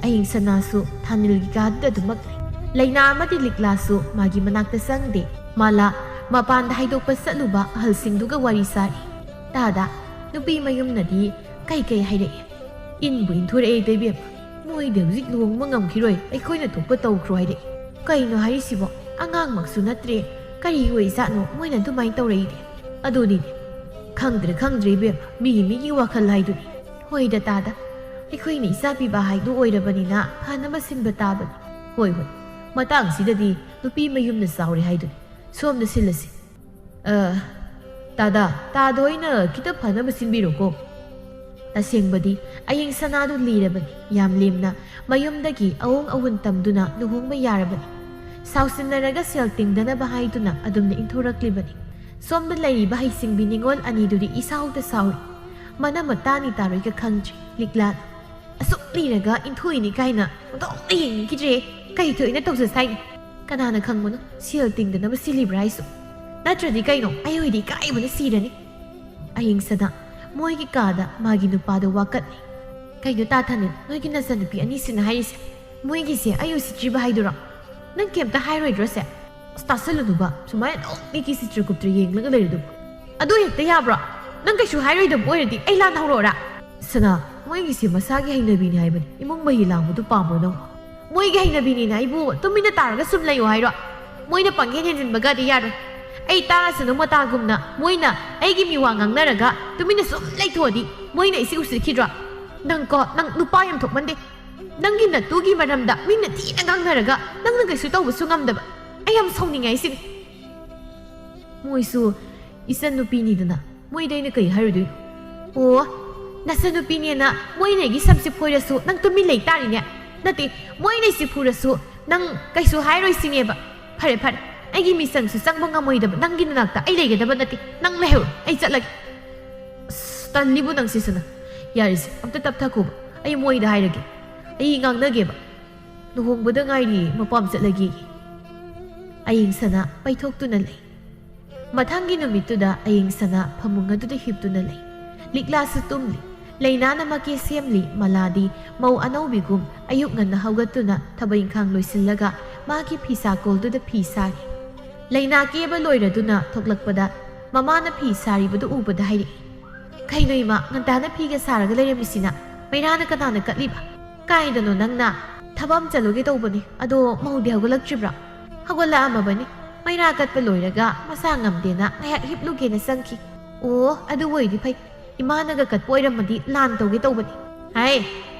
ꯑꯌꯤꯡ ꯁꯅꯥꯁꯨ ꯊꯥꯅꯤꯜꯒꯤ ꯀꯥꯗꯨꯗ ꯑꯗꯨꯃꯛ ꯂꯩ꯫ ꯂꯩꯅꯥ ꯑꯃꯗꯤ ꯂꯤꯛꯂꯥꯁꯨ ꯃꯥꯒꯤ ꯃꯅꯥꯛꯇ ꯆꯪꯗꯦ꯫ ꯃꯥꯂꯥ ꯃꯄꯥꯟꯗ ꯍꯥꯏꯗꯣꯛꯄ ꯆꯠꯂꯨꯕ ꯑꯍꯜꯁꯤꯡꯗꯨꯒ ꯋꯥꯔꯤ ꯁꯥꯔꯤ꯫ ꯇꯥꯗ, ꯅꯨꯄꯤ ꯃꯌꯨꯝꯅꯗꯤ ꯀꯩ ꯀꯩ ꯍꯥꯏꯔꯛꯏ? ꯏꯟꯕꯨ ꯏꯟꯊꯣꯔꯛꯑꯦꯗ ꯏꯕꯦꯝꯃ꯫ ꯃꯣꯏꯗꯤ ꯍꯧꯖꯤꯛ ꯂꯨꯍꯣꯡꯕ ꯉꯝꯈꯤꯔꯣꯏ, ꯑꯩꯈꯣꯏꯅ ꯊꯣꯛꯄ ꯇꯧꯈ꯭ꯔꯣ ꯍꯥꯏꯔꯛꯏ꯫ ꯀꯩꯅꯣ ꯍꯥꯏꯔꯤꯁꯤꯕꯣ? ꯑꯉꯥꯡꯃꯛꯁꯨ ꯅꯠꯇ꯭ꯔꯦ, ꯀꯔꯤ ꯑꯣꯏꯖꯥꯠꯅꯣ ꯃꯣꯏꯅ ꯑꯗꯨꯃꯥꯏꯅ ꯇꯧꯔꯛꯏꯗꯤ? ꯑꯗꯨꯅꯤꯅꯦ, ꯈꯪꯗ꯭ꯔꯦ ꯈꯪꯗ꯭ꯔꯦ ꯏꯕꯦꯝꯃ, ꯃꯤꯒꯤ ꯃꯤꯒꯤ ꯋꯥꯈꯜ ꯍꯥꯏꯗꯨꯅꯤ꯫ ꯍꯣꯏꯗ ꯇꯥꯗ, ꯑꯩꯈꯣꯏꯅ ꯏꯆꯥ ꯄꯤꯕ ꯍꯥꯏꯗꯨ ꯑꯣꯏꯔꯕꯅꯤꯅ ꯐꯅꯕ ꯁꯤꯟꯕ ꯇꯥꯕꯅꯤ꯫ ꯍꯣꯏ ꯍꯣꯏ, ꯃꯇꯥꯡꯁꯤꯗꯗꯤ ꯅꯨꯄꯤ ꯃꯌꯨꯝꯅ ꯆꯥꯎꯔꯦ ꯍꯥꯏꯗꯨꯅꯤ꯫ ꯁꯣꯝꯗ ꯁꯤꯜꯂꯁꯤ꯫ ꯑ, ꯇꯥꯗ, ꯇꯥꯗ ꯍꯣꯏꯅ ꯈꯤꯇ ꯐꯅꯕ ꯁꯤꯟꯕꯤꯔꯣꯀꯣ꯫ ꯇꯁꯦꯡꯕꯗꯤ ꯑꯌꯤꯡ ꯁꯅꯥꯗꯨ ꯂꯤꯔꯕꯅꯤ, ꯌꯥꯝ ꯂꯦꯝꯅ ꯃꯌꯨꯝꯗꯒꯤ ꯑꯋꯣꯡ ꯑꯋꯨꯟ ꯇꯝꯗꯨꯅ ꯂꯨꯍꯣꯡꯕ ꯌꯥꯔꯕꯅꯤ꯫ ꯁꯥꯎꯁꯤꯟꯅꯔꯒ ꯁꯦꯜ ꯇꯤꯡꯗꯅꯕ ꯍꯥꯏꯗꯨꯅ ꯑꯗꯨꯝꯅ ꯏꯟꯊꯣꯔꯛꯂꯤꯕꯅꯤ꯫ ꯁꯣꯝꯗ ꯂꯩꯔꯤꯕ ꯍꯩꯁꯤꯡꯕꯤ ꯅꯤꯉꯣꯜ ꯑꯅꯤꯗꯨꯗꯤ ꯏꯁꯥꯎꯗ ꯁꯥꯎꯔꯤ꯫ ꯃꯅꯝ ꯃꯇꯥꯅꯤ ꯇꯥꯔꯣꯏꯒ ꯈꯪꯗ꯭ꯔꯤ꯫ ꯂꯤꯛꯂꯥꯅ, "ꯑꯁꯨꯛ ꯂꯤꯔꯒ ꯏꯟꯊꯣꯛꯏꯅꯤ ꯀꯥꯏꯅ ꯃꯇꯣꯝꯇ ꯌꯦꯡꯅꯤꯡꯈꯤꯗ꯭ꯔꯦ꯫ ꯀꯩ ꯊꯣꯛꯏꯅ ꯇꯧꯖꯁ ꯍꯥꯏꯅꯤ? ꯀꯅꯥꯅ ꯈꯪꯕꯅꯣ, ꯁꯦꯜ ꯇꯤꯡꯗꯅꯕ ꯁꯤꯜꯂꯤꯕ꯭ꯔꯥ ꯍꯥꯏꯁꯨ? ꯅꯠꯇ꯭ꯔꯗꯤ ꯀꯩꯅꯣ, ꯑꯩ ꯑꯣꯏꯗꯤ ꯏꯀꯥꯏꯕꯅ ꯁꯤꯔꯅꯤ꯫" ꯑꯌꯤꯡꯁꯅ ꯃꯣꯏꯒꯤ ꯀꯥꯗ ꯃꯥꯒꯤ ꯅꯨꯄꯥꯗꯣ ꯋꯥꯀꯠꯂꯤ꯫ "ꯀꯩꯅꯣ ꯇꯥ ꯊꯥꯅꯤꯜ, ꯅꯣꯏꯒꯤ ꯅꯆꯟꯅꯨꯄꯤ ꯑꯅꯤꯁꯤꯅ ꯍꯥꯏꯔꯤꯁꯦ? ꯃꯣꯏꯒꯤꯁꯦ ꯑꯩ ꯎꯁꯤꯠꯇ꯭ꯔꯤꯕ ꯍꯥꯏꯗꯨꯔꯣ? ꯅꯪ ꯀꯩꯝꯇ ꯍꯥꯏꯔꯣꯏꯗ꯭ꯔꯣ ꯁꯦ?" "ꯑꯁ, ꯇꯥꯁꯜꯂꯨꯅꯨꯕ, ꯁꯨꯃꯥꯏꯅ ꯑꯗꯨꯝ ꯃꯤꯒꯤ ꯆꯤꯇ꯭ꯔꯒꯨꯞꯇ ꯌꯦꯡꯂꯒ ꯂꯩꯔꯗꯨꯕꯨ?" "ꯑꯗꯨ ꯍꯦꯛꯇ ꯌꯥꯕ꯭ꯔꯣ? ꯅꯪ ꯀꯩꯁꯨ ꯍꯥꯏꯔꯣꯏꯗꯕ ꯑꯣꯏꯔꯗꯤ ꯑꯩ ꯂꯥꯟꯅ ꯍꯧꯔꯛꯑꯣꯔꯥ?" "ꯁꯅꯥ, ꯃꯣꯏꯒꯤꯁꯦ ꯃꯁꯥꯒꯤ ꯍꯩꯅꯕꯤꯅꯤ ꯍꯥꯏꯕꯅꯤ, ꯏꯃꯨꯡ ꯃꯍꯤ ꯂꯥꯡꯕꯗꯨ ꯄꯥꯝꯕ꯭ꯔꯣ ꯅꯪ?" "ꯃꯣꯏꯒꯤ ꯍꯩꯅꯕꯤꯅꯤꯅ ꯑꯩꯕꯨ ꯇꯨꯃꯤꯟꯅ ꯇꯥꯔꯒ ꯁꯨꯝ ꯂꯩꯌꯣ ꯍꯥꯏꯔꯣ? ꯃꯣꯏꯅ ꯄꯪꯍꯦꯟ ꯍꯦꯟꯖꯤꯟꯕꯒꯗꯤ ꯌꯥꯔꯣꯏ꯫ ꯑꯩ ꯇꯥꯔꯁꯅꯨ ꯃꯣꯇꯥꯒꯨꯝꯅ ꯃꯣꯏꯅ ꯑꯩꯒꯤ ꯃꯤꯋꯥ ꯉꯥꯡꯅꯔꯒ ꯇꯨꯃꯤꯟꯅ ꯁꯨꯝ ꯂꯩꯊꯣꯛꯑꯗꯤ ꯃꯣꯏꯅ ꯑꯩꯁꯦ ꯎꯁꯤꯠꯈꯤꯗ꯭ꯔꯣ? ꯅꯪꯀꯣ, ꯅꯪ ꯅꯨꯄꯥ ꯌꯥꯝ ꯊꯣꯛꯃꯟꯗꯦ꯫ ꯅꯪꯒꯤ ꯅꯇꯨꯒꯤ ꯃꯔꯝꯗ ꯃꯤꯅ ꯊꯤꯅ ꯉꯥꯡꯅꯔꯒ ꯅꯪꯅ ꯀꯩꯁꯨ ꯇꯧꯕꯁꯨ ꯉꯝꯗꯕ꯫ ꯑꯩ ꯌꯥꯝ ꯁꯥꯎꯅꯤꯡꯉꯦ ꯍꯥꯏꯁꯤꯅꯤ꯫" "ꯃꯣꯏꯁꯨ ꯏꯆꯟ ꯅꯨꯄꯤꯅꯤꯗꯅ, ꯃꯣꯏꯗ ꯑꯩꯅ ꯀꯩ ꯍꯥꯏꯔꯨꯗꯣꯏꯅꯣ? ꯑꯣ, ꯅꯆꯟꯅꯨꯄꯤꯅꯦꯅ ꯃꯣꯏꯅ ꯑꯩꯒꯤ ꯁꯝꯁꯦ ꯐꯣꯏꯔꯁꯨ ꯅꯪ ꯇꯨꯃꯤꯟ ꯂꯩ ꯇꯥꯔꯤꯅꯦ? ꯅꯠꯇꯦ, ꯃꯣꯏꯅ ꯑꯩꯁꯦ ꯐꯨꯔꯁꯨ ꯅꯪ ꯀꯩꯁꯨ ꯍꯥꯏꯔꯣꯏ ꯁꯤꯅꯦꯕ? ꯐꯔꯦ ꯐꯔꯦ, ꯑꯩꯒꯤ ꯃꯤꯆꯪꯁꯨ ꯆꯪꯕ ꯉꯝꯃꯣꯏꯗꯕ ꯅꯪꯒꯤ ꯅꯅꯥꯛꯇ ꯑꯩ ꯂꯩꯒꯗꯕ ꯅꯠꯇꯦ꯫ ꯅꯪ ꯂꯩꯍꯧꯔꯣ, ꯑꯩ ꯆꯠꯂꯒꯦ꯫ ꯑꯁ, ꯇꯜꯂꯤꯕꯨ ꯅꯪꯁꯤꯁꯨꯅ꯫ ꯌꯥꯔꯤꯁꯦ, ꯑꯝꯇ ꯇꯞꯊꯈꯣꯕ꯫ ꯑꯩ ꯃꯣꯏꯗ ꯍꯥꯏꯔꯒꯦ, ꯑꯩ ꯉꯥꯡꯅꯒꯦꯕ꯫ ꯂꯨꯍꯣꯡꯕꯗ ꯉꯥꯏꯔꯤ, ꯃꯄꯥꯝ ꯆꯠꯂꯒꯦ꯫ ꯑꯌꯤꯡꯁꯅꯥ ꯄꯩꯊꯣꯛꯇꯨꯅ ꯂꯩ꯫ ꯃꯊꯪꯒꯤ ꯅꯨꯃꯤꯠꯇꯨꯗ ꯑꯌꯤꯡꯁꯅꯥ ꯐꯃꯨꯡ ꯑꯗꯨꯗ ꯍꯤꯞꯇꯨꯅ ꯂꯩ꯫ ꯂꯤꯛꯂꯥꯁꯨ ꯇꯨꯝꯂꯤ꯫ ꯂꯩꯅꯥꯅ ꯃꯀꯦ ꯁꯦꯝꯂꯤ꯫ ꯃꯂꯥꯗꯤ ꯃꯧ ꯑꯅꯧꯕꯤꯒꯨꯝ ꯑꯌꯨꯛ ꯉꯟꯅ ꯍꯧꯒꯠꯇꯨꯅ ꯊꯕꯛ ꯏꯪꯈꯥꯡ ꯂꯣꯏꯁꯤꯜꯂꯒ ꯃꯥꯒꯤ ꯐꯤꯁꯥ ꯀꯣꯜꯗꯨꯗ ꯐꯤ ꯁꯥꯔꯤ꯫ ꯂꯩꯅꯥ ꯀꯦꯕ ꯂꯣꯏꯔꯗꯨꯅ ꯊꯣꯛꯂꯛꯄꯗ ꯃꯃꯥꯅ ꯐꯤ ꯁꯥꯔꯤꯕꯗꯨ ꯎꯕꯗ ꯍꯥꯏꯔꯛꯏ, "ꯀꯩꯅꯣ ꯏꯃꯥ, ꯉꯟꯇꯥꯅ ꯐꯤꯒ ꯁꯥꯔꯒ ꯂꯩꯔꯝꯃꯤꯁꯤꯅ? ꯃꯩꯔꯥꯅ ꯀꯅꯥꯅ ꯀꯠꯂꯤꯕ? ꯀꯥꯏꯗꯅꯣ ꯅꯪꯅ? ꯊꯕꯛ ꯑꯃ ꯆꯠꯂꯨꯒꯦ ꯇꯧꯕꯅꯤ, ꯑꯗꯣ ꯃꯧꯗꯤ ꯍꯧꯒꯠꯂꯛꯇ꯭ꯔꯤꯕ꯭ꯔꯥ?" "ꯍꯧꯒꯠꯂꯛꯑꯝꯃꯕꯅꯤ, ꯃꯩꯔꯥ ꯀꯠꯄ ꯂꯣꯏꯔꯒ ꯃꯁꯥ ꯉꯝꯗꯦꯅ ꯉꯥꯏꯍꯥꯛ ꯍꯤꯞꯂꯨꯒꯦꯅ ꯆꯪꯈꯤ꯫" "ꯑꯣ, ꯑꯗꯨ ꯑꯣꯏꯗꯤ ꯐꯩ, ꯏꯃꯥꯅꯒ ꯀꯠꯄ ꯑꯣꯏꯔꯝꯃꯗꯤ ꯂꯥꯟ ꯇꯧꯒꯦ ꯇꯧꯕꯅꯤ꯫" "ꯍꯥꯏ,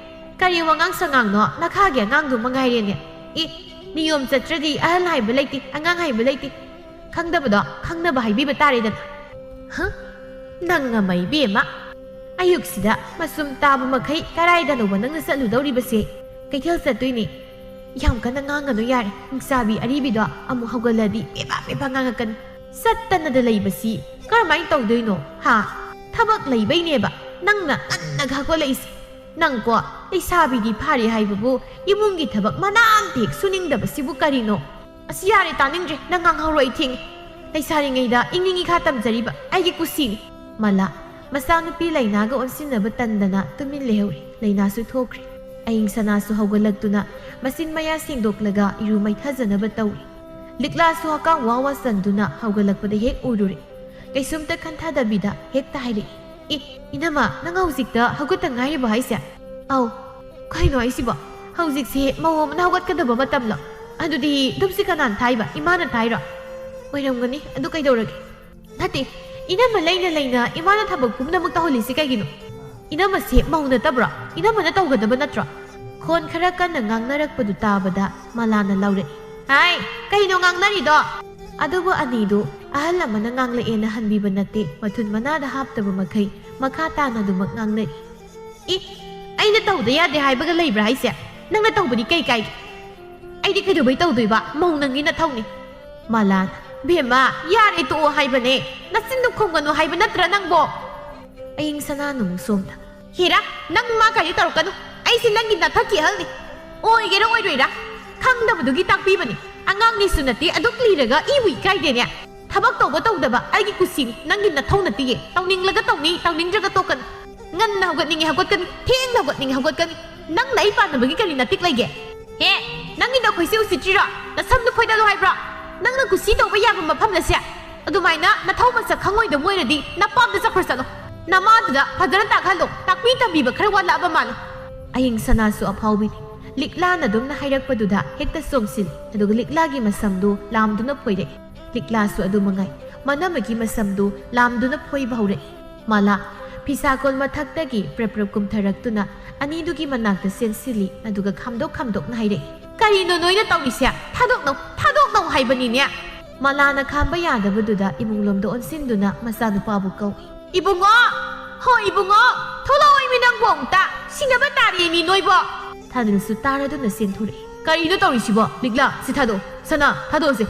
ꯀꯔꯤ ꯋꯥꯉꯥꯡ ꯁꯉꯥꯡꯅꯣ? ꯅꯈꯥꯒꯤ ꯑꯉꯥꯡꯗꯨ ꯃꯉꯥꯏꯔꯦꯅꯦ꯫ ꯑꯦ, ꯅꯤꯌꯣꯝ ꯆꯠꯇ꯭ꯔꯗꯤ ꯑꯍꯜ ꯍꯥꯏꯕ ꯂꯩꯇꯦ, ꯑꯉꯥꯡ ꯍꯥꯏꯕ ꯂꯩꯇꯦ꯫ ꯈꯪꯗꯕꯗꯣ ꯈꯪꯅꯕ ꯍꯥꯏꯕꯤꯕ ꯇꯥꯔꯦꯗꯅ꯫" "ꯍ? ꯅꯪ ꯑꯃ ꯏꯕꯦꯝꯃ! ꯑꯌꯨꯛꯁꯤꯗ ꯃꯁꯨꯝ ꯇꯥꯕ ꯃꯈꯩ ꯀꯔꯥꯏꯗꯅꯣꯕ ꯅꯪꯅ ꯆꯠꯂꯨꯗꯧꯔꯤꯕꯁꯦ?" "ꯀꯩꯊꯦꯜ ꯆꯠꯇꯣꯏꯅꯦ꯫" "ꯌꯥꯝ ꯀꯟꯅ ꯉꯥꯡꯒꯅꯨ ꯌꯥꯔꯦ, ꯅꯤꯡꯆꯥꯕꯤ ꯑꯔꯤꯕꯤꯗꯣ ꯑꯃꯨꯛ ꯍꯧꯒꯠꯂꯗꯤ ꯄꯦꯕꯥ ꯄꯦꯕꯥ ꯉꯥꯡꯉꯛꯀꯅꯤ꯫ ꯆꯠꯇꯅꯗ ꯂꯩꯕꯁꯤ ꯀꯔꯝꯍꯥꯏꯅ ꯇꯧꯗꯣꯏꯅꯣ, ꯍꯥ? ꯊꯕꯛ ꯂꯩꯕꯩꯅꯦꯕ ꯅꯪꯅ ꯉꯟꯅꯒ ꯍꯧꯒꯠꯂꯛꯏꯁꯦ꯫ ꯅꯪꯀꯣ, ꯂꯩꯁꯥꯕꯤꯗꯤ ꯐꯥꯔꯦ ꯍꯥꯏꯕꯕꯨ ꯏꯃꯨꯡꯒꯤ ꯊꯕꯛ ꯃꯅꯥ ꯑꯝꯇ ꯍꯦꯛ ꯁꯨꯅꯤꯡꯗꯕꯁꯤꯕꯨ ꯀꯔꯤꯅꯣ?" "ꯑꯁ, ꯌꯥꯔꯦ, ꯇꯥꯅꯤꯡꯗ꯭ꯔꯦ꯫ ꯅꯪ ꯉꯥꯡꯍꯧꯔꯣ, ꯑꯩ ꯊꯦꯡꯉꯦ꯫ ꯂꯩꯁꯥꯔꯤꯉꯩꯗ ꯏꯪꯅꯤꯡ ꯏꯈꯥ ꯇꯝꯖꯔꯤꯕ ꯑꯩꯒꯤ ꯀꯨꯁꯤꯅꯤ꯫" ꯃꯂꯥ ꯃꯆꯥꯅꯨꯄꯤ ꯂꯩꯅꯥꯒ ꯑꯣꯟꯁꯤꯟꯅꯕ ꯇꯟꯗꯅ ꯇꯨꯃꯤꯟ ꯂꯩꯍꯧꯔꯦ꯫ ꯂꯩꯅꯥꯁꯨ ꯊꯣꯛꯈ꯭ꯔꯦ꯫ ꯑꯌꯤꯡꯁꯅꯥꯁꯨ ꯍꯧꯒꯠꯂꯛꯇꯨꯅ ꯃꯆꯤꯟ ꯃꯌꯥ ꯁꯦꯡꯗꯣꯛꯂꯒ ꯏꯔꯨ ꯃꯩꯊꯖꯅꯕ ꯇꯧꯔꯤ꯫ ꯂꯤꯛꯂꯥꯁꯨ ꯍꯀꯥꯝ ꯋꯥ ꯋꯥ ꯆꯟꯗꯨꯅ ꯍꯧꯒꯠꯂꯛꯄꯗ ꯍꯦꯛ ꯎꯔꯨꯔꯦ꯫ ꯀꯩꯁꯨꯝꯇ ꯈꯟꯊꯗꯕꯤꯗ ꯍꯦꯛꯇ ꯍꯥꯏꯔꯛꯏ, "ꯑꯦ, ꯏꯅꯝꯃ, ꯅꯪ ꯍꯧꯖꯤꯛꯇ ꯍꯧꯒꯠꯇ ꯉꯥꯏꯔꯤꯕꯣ ꯍꯥꯏꯁꯦ?" "ꯑꯧ꯫" "ꯀꯩꯅꯣ ꯍꯥꯏꯁꯤꯕꯣ? ꯍꯧꯖꯤꯛꯁꯦ ꯃꯧ ꯑꯃꯅ ꯍꯧꯒꯠꯀꯗꯕ ꯃꯇꯝꯂꯣ? ꯑꯗꯨꯗꯤ ꯙꯨꯞꯁꯤ ꯀꯅꯥꯅ ꯊꯥꯏꯕ? ꯏꯃꯥꯅ ꯊꯥꯏꯔꯣ?" "ꯑꯣꯏꯔꯝꯒꯅꯤ꯫ ꯑꯗꯨ ꯀꯩꯗꯧꯔꯒꯦ?" "ꯅꯠꯇꯦ, ꯏꯅꯝꯃ ꯂꯩꯅ ꯂꯩꯅ ꯏꯃꯥꯅ ꯊꯕꯛ ꯄꯨꯝꯅꯃꯛ ꯇꯧꯍꯜꯂꯤꯁꯤ ꯀꯩꯒꯤꯅꯣ? ꯏꯅꯝꯃꯁꯦ ꯃꯧ ꯅꯠꯇꯕ꯭ꯔꯣ? ꯏꯅꯝꯃꯅ ꯇꯧꯒꯗꯕ ꯅꯠꯇ꯭ꯔꯣ?" ꯈꯣꯟ ꯈꯔ ꯀꯟꯅ ꯉꯥꯡꯅꯔꯛꯄꯗꯨ ꯇꯥꯕꯗ ꯃꯂꯥꯅ ꯂꯥꯎꯔꯛꯏ, "ꯍꯥꯏ, ꯀꯩꯅꯣ ꯉꯥꯡꯅꯔꯤꯗꯣ?" ꯑꯗꯨꯕꯨ ꯑꯅꯤꯗꯨ ꯑꯍꯜ ꯑꯃꯅ ꯉꯥꯡꯂꯛꯑꯦꯅ ꯍꯟꯕꯤꯕ ꯅꯠꯇꯦ, ꯃꯊꯨꯟ ꯃꯅꯥꯗ ꯍꯥꯞꯇꯕ ꯃꯈꯩ ꯃꯈꯥ ꯇꯥꯅ ꯑꯗꯨꯃꯛ ꯉꯥꯡꯅꯩ꯫ "ꯏ, ꯑꯩꯅ ꯇꯧꯗ ꯌꯥꯗꯦ ꯍꯥꯏꯕꯒ ꯂꯩꯕ꯭ꯔꯥ ꯍꯥꯏꯁꯦ? ꯅꯪꯅ ꯇꯧꯕꯗꯤ ꯀꯩ ꯀꯥꯏꯒꯦ? ꯑꯩꯗꯤ ꯀꯩꯗꯧꯕꯩ ꯇꯧꯗꯣꯏꯕ? ꯃꯧ ꯅꯪꯒꯤ ꯅꯊꯧꯅꯤ꯫" ꯃꯥꯂꯥꯅ, "ꯕꯦꯝꯃ, ꯌꯥꯔꯦ, ꯇꯣꯛꯑꯣ ꯍꯥꯏꯕꯅꯦ꯫ ꯅꯆꯤꯟꯗꯨ ꯈꯨꯝꯒꯅꯨ ꯍꯥꯏꯕ ꯅꯠꯇ꯭ꯔꯥ ꯅꯪꯕꯣ?" ꯑꯌꯤꯡ ꯁꯅꯥꯅ ꯑꯃꯨꯛ ꯁꯣꯝꯗ, "ꯍꯦꯔꯥ, ꯅꯪ ꯃꯥ ꯀꯥꯏꯗꯤ ꯇꯧꯔꯛꯀꯅꯨ꯫ ꯑꯩꯁꯦ ꯅꯪꯒꯤ ꯅꯊꯛꯀꯤ ꯑꯍꯜꯅꯤ꯫ ꯑꯣꯏꯒꯦꯔꯥ ꯑꯣꯏꯔꯣꯏꯔꯥ ꯈꯪꯗꯕꯗꯨꯒꯤ ꯇꯥꯛꯄꯤꯕꯅꯤ꯫ ꯑꯉꯥꯡꯅꯤꯁꯨ ꯅꯠꯇꯦ, ꯑꯗꯨꯛ ꯂꯤꯔꯒ ꯏꯕꯨ ꯏꯀꯥꯏꯗꯦꯅꯦ꯫ ꯊꯕꯛ ꯇꯧꯕ ꯇꯧꯗꯕ ꯑꯩꯒꯤ ꯀꯨꯁꯤꯅꯤ, ꯅꯪꯒꯤ ꯅꯊꯧ ꯅꯠꯇꯤꯌꯦ꯫ ꯇꯧꯅꯤꯡꯂꯒ ꯇꯧꯅꯤ, ꯇꯧꯅꯤꯡꯗ꯭ꯔꯒ ꯇꯣꯛꯀꯅꯤ꯫ ꯉꯟꯅ ꯍꯧꯒꯠꯅꯤꯡꯉꯦ ꯍꯧꯒꯠꯀꯅꯤ, ꯊꯦꯡꯅ ꯍꯧꯒꯠꯅꯤꯡꯉꯦ ꯍꯧꯒꯠꯀꯅꯤ꯫ ꯅꯪꯅ ꯑꯩ ꯄꯥꯟꯅꯕꯒꯤ ꯀꯔꯤ ꯅꯇꯤꯛ ꯂꯩꯒꯦ? ꯍꯦ, ꯅꯪꯒꯤ ꯅꯈꯣꯏꯁꯤ ꯎꯁꯤꯠꯇ꯭ꯔꯤꯔꯣ? ꯅꯁꯝꯗꯨ ꯐꯣꯏꯗꯠꯂꯨ ꯍꯥꯏꯕ꯭ꯔꯣ? ꯅꯪꯅ ꯀꯨꯁꯤ ꯇꯧꯕ ꯌꯥꯕ ꯃꯐꯝꯗ ꯁꯦ꯫ ꯑꯗꯨꯃꯥꯏꯅ ꯅꯊꯧ ꯃꯁꯛ ꯈꯪꯉꯣꯏꯗꯕ ꯑꯣꯏꯔꯗꯤ ꯅꯄꯥꯝꯗ ꯆꯠꯈ꯭ꯔꯣ ꯆꯠꯂꯣ꯫ ꯅꯃꯥꯗꯨꯗ ꯐꯖꯅ ꯇꯥꯛꯍꯜꯂꯣ꯫ ꯇꯥꯛꯄꯤ ꯇꯝꯕꯤꯕ ꯈꯔ ꯋꯥꯠꯂꯛꯑꯕ ꯃꯥꯜꯂꯦ꯫" ꯑꯌꯤꯡ ꯁꯅꯥꯁꯨ ꯑꯐꯥꯎꯕꯤꯅꯤ꯫ ꯂꯤꯛꯂꯥꯅ ꯑꯗꯨꯝꯅ ꯍꯥꯏꯔꯛꯄꯗꯨꯗ ꯍꯦꯛꯇ ꯆꯣꯡꯁꯤꯜꯂꯤ꯫ ꯑꯗꯨꯒ ꯂꯤꯛꯂꯥꯒꯤ ꯃꯁꯝꯗꯨ ꯂꯥꯝꯗꯨꯅ ꯐꯣꯏꯔꯛꯏ꯫ ꯂꯤꯛꯂꯥꯁꯨ ꯑꯗꯨ ꯃꯉꯥꯏ꯫ ꯃꯅꯝꯃꯒꯤ ꯃꯁꯝꯗꯨ ꯂꯥꯝꯗꯨꯅ ꯐꯣꯏꯕ ꯍꯧꯔꯛꯏ꯫ ꯃꯥꯂꯥ ꯐꯤꯁꯥꯀꯣꯜ ꯃꯊꯛꯇꯒꯤ ꯄ꯭ꯔꯞ ꯄ꯭ꯔꯞ ꯀꯨꯝꯊꯔꯛꯇꯨꯅ ꯑꯅꯤꯗꯨꯒꯤ ꯃꯅꯥꯛꯇ ꯆꯦꯟꯁꯤꯜꯂꯤ, ꯑꯗꯨꯒ ꯈꯥꯝꯗꯣꯛ ꯈꯥꯝꯗꯣꯛꯅ ꯍꯥꯏꯔꯛꯏ꯫ "ꯀꯔꯤꯅꯣ ꯅꯣꯏꯅ ꯇꯧꯔꯤꯁꯦ? ꯊꯥꯗꯣꯛꯅꯧ, ꯊꯥꯗꯣꯛꯅꯧ ꯍꯥꯏꯕꯅꯤꯅꯦ!" ꯃꯥꯂꯥꯅ ꯈꯥꯝꯕ ꯌꯥꯗꯕꯗꯨꯗ ꯏꯃꯨꯡꯂꯣꯝꯗ ꯑꯣꯟꯁꯤꯟꯗꯨꯅ ꯃꯆꯥꯅꯨꯄꯥꯕꯨ ꯀꯧꯏ꯫ "ꯏꯕꯨꯡꯉꯣ! ꯍꯣ ꯏꯕꯨꯡꯉꯣ! ꯊꯣꯛꯂꯛꯑꯣ ꯏꯃꯤ ꯅꯪꯕꯨ ꯑꯃꯨꯛꯇ! ꯁꯤꯅꯕ ꯇꯥꯔꯦ ꯃꯤ ꯅꯣꯏꯕꯣ!" ꯊꯥꯅꯤꯜꯁꯨ ꯇꯥꯔꯗꯨꯅ ꯆꯦꯟꯊꯣꯔꯛꯏ꯫ "ꯀꯔꯤꯅꯣ ꯇꯧꯔꯤꯁꯤꯕꯣ? ꯂꯤꯛꯂꯥ, ꯁꯤ ꯊꯥꯗꯣꯛꯑꯣ! ꯁꯅꯥ, ꯊꯥꯗꯣꯛꯑꯣꯁꯦ!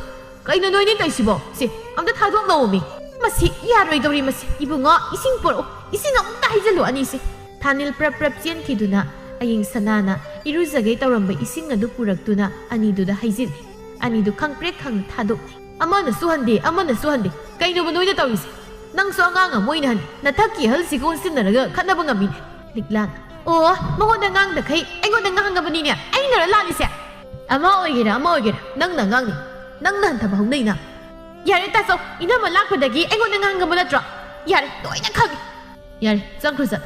ꯀꯩꯅꯣ ꯅꯣꯏꯅꯤ ꯇꯧꯔꯤꯁꯤꯕꯣ? ꯁꯦ, ꯑꯝꯇ ꯊꯥꯗꯣꯛꯅꯧꯃꯤ!" "ꯃꯁꯤ ꯌꯥꯔꯣꯏꯗꯧꯔꯤ ꯃꯁꯤ꯫ ꯏꯕꯨꯡꯉꯣ, ꯏꯁꯤꯡ ꯄꯨꯔꯛꯑꯣ꯫ ꯏꯁꯤꯡ ꯑꯃꯨꯛꯇ ꯍꯩꯖꯤꯜꯂꯨ ꯑꯅꯤꯁꯦ꯫" ꯊꯥꯅꯤꯜ ꯄ꯭ꯔꯞ ꯄ꯭ꯔꯞ ꯆꯦꯟꯈꯤꯗꯨꯅ ꯑꯌꯤꯡ ꯁꯅꯥꯅ ꯏꯔꯨꯖꯒꯦ ꯇꯧꯔꯝꯕ ꯏꯁꯤꯡ ꯑꯗꯨ ꯄꯨꯔꯛꯇꯨꯅ ꯑꯅꯤꯗꯨꯗ ꯍꯩꯖꯤꯜꯂꯤ꯫ ꯑꯅꯤꯗꯨ ꯈꯪꯄ꯭ꯔꯦꯛ ꯈꯪꯅ ꯊꯥꯗꯣꯛꯅꯩ꯫ "ꯑꯃꯅꯁꯨ ꯍꯟꯗꯦ, ꯑꯃꯅꯁꯨ ꯍꯟꯗꯦ꯫ ꯀꯩꯅꯣꯕ ꯅꯣꯏꯅ ꯇꯧꯔꯤꯁꯦ? ꯅꯪꯁꯨ ꯑꯉꯥꯡ ꯑꯃ ꯑꯣꯏꯅ ꯍꯟ-, ꯅꯊꯛꯀꯤ ꯑꯍꯜꯁꯤꯒ ꯑꯣꯟꯁꯤꯟꯅꯔꯒ ꯈꯠꯅꯕ ꯉꯝꯃꯤꯅꯦ꯫" ꯂꯤꯛꯂꯥꯅ, "ꯑꯣ, ꯃꯉꯣꯟꯗ ꯉꯥꯡꯗꯈꯩ ꯑꯩꯉꯣꯟꯗ ꯉꯥꯡꯉꯕꯅꯤꯅꯦ꯫ ꯑꯩꯅꯔ ꯂꯥꯜꯂꯤꯁꯦ?" "ꯑꯃ ꯑꯣꯏꯒꯦꯔꯥ ꯑꯃ ꯑꯣꯏꯒꯦꯔꯥ, ꯅꯪꯅ ꯑꯉꯥꯡꯅꯤ꯫ ꯅꯪꯅ ꯍꯟꯊꯕ ꯍꯧꯅꯩꯅ꯫" "ꯌꯥꯔꯦ ꯇꯥꯆꯧ, ꯏꯅꯝꯃ ꯂꯥꯛꯄꯗꯒꯤ ꯑꯩꯉꯣꯟꯗ ꯉꯥꯡꯉꯕ ꯅꯠꯇ꯭ꯔꯣ? ꯌꯥꯔꯦ, ꯂꯣꯏꯅ ꯈꯪꯉꯦ꯫ ꯌꯥꯔꯦ, ꯆꯪꯈ꯭ꯔꯣ ꯆꯠ꯫"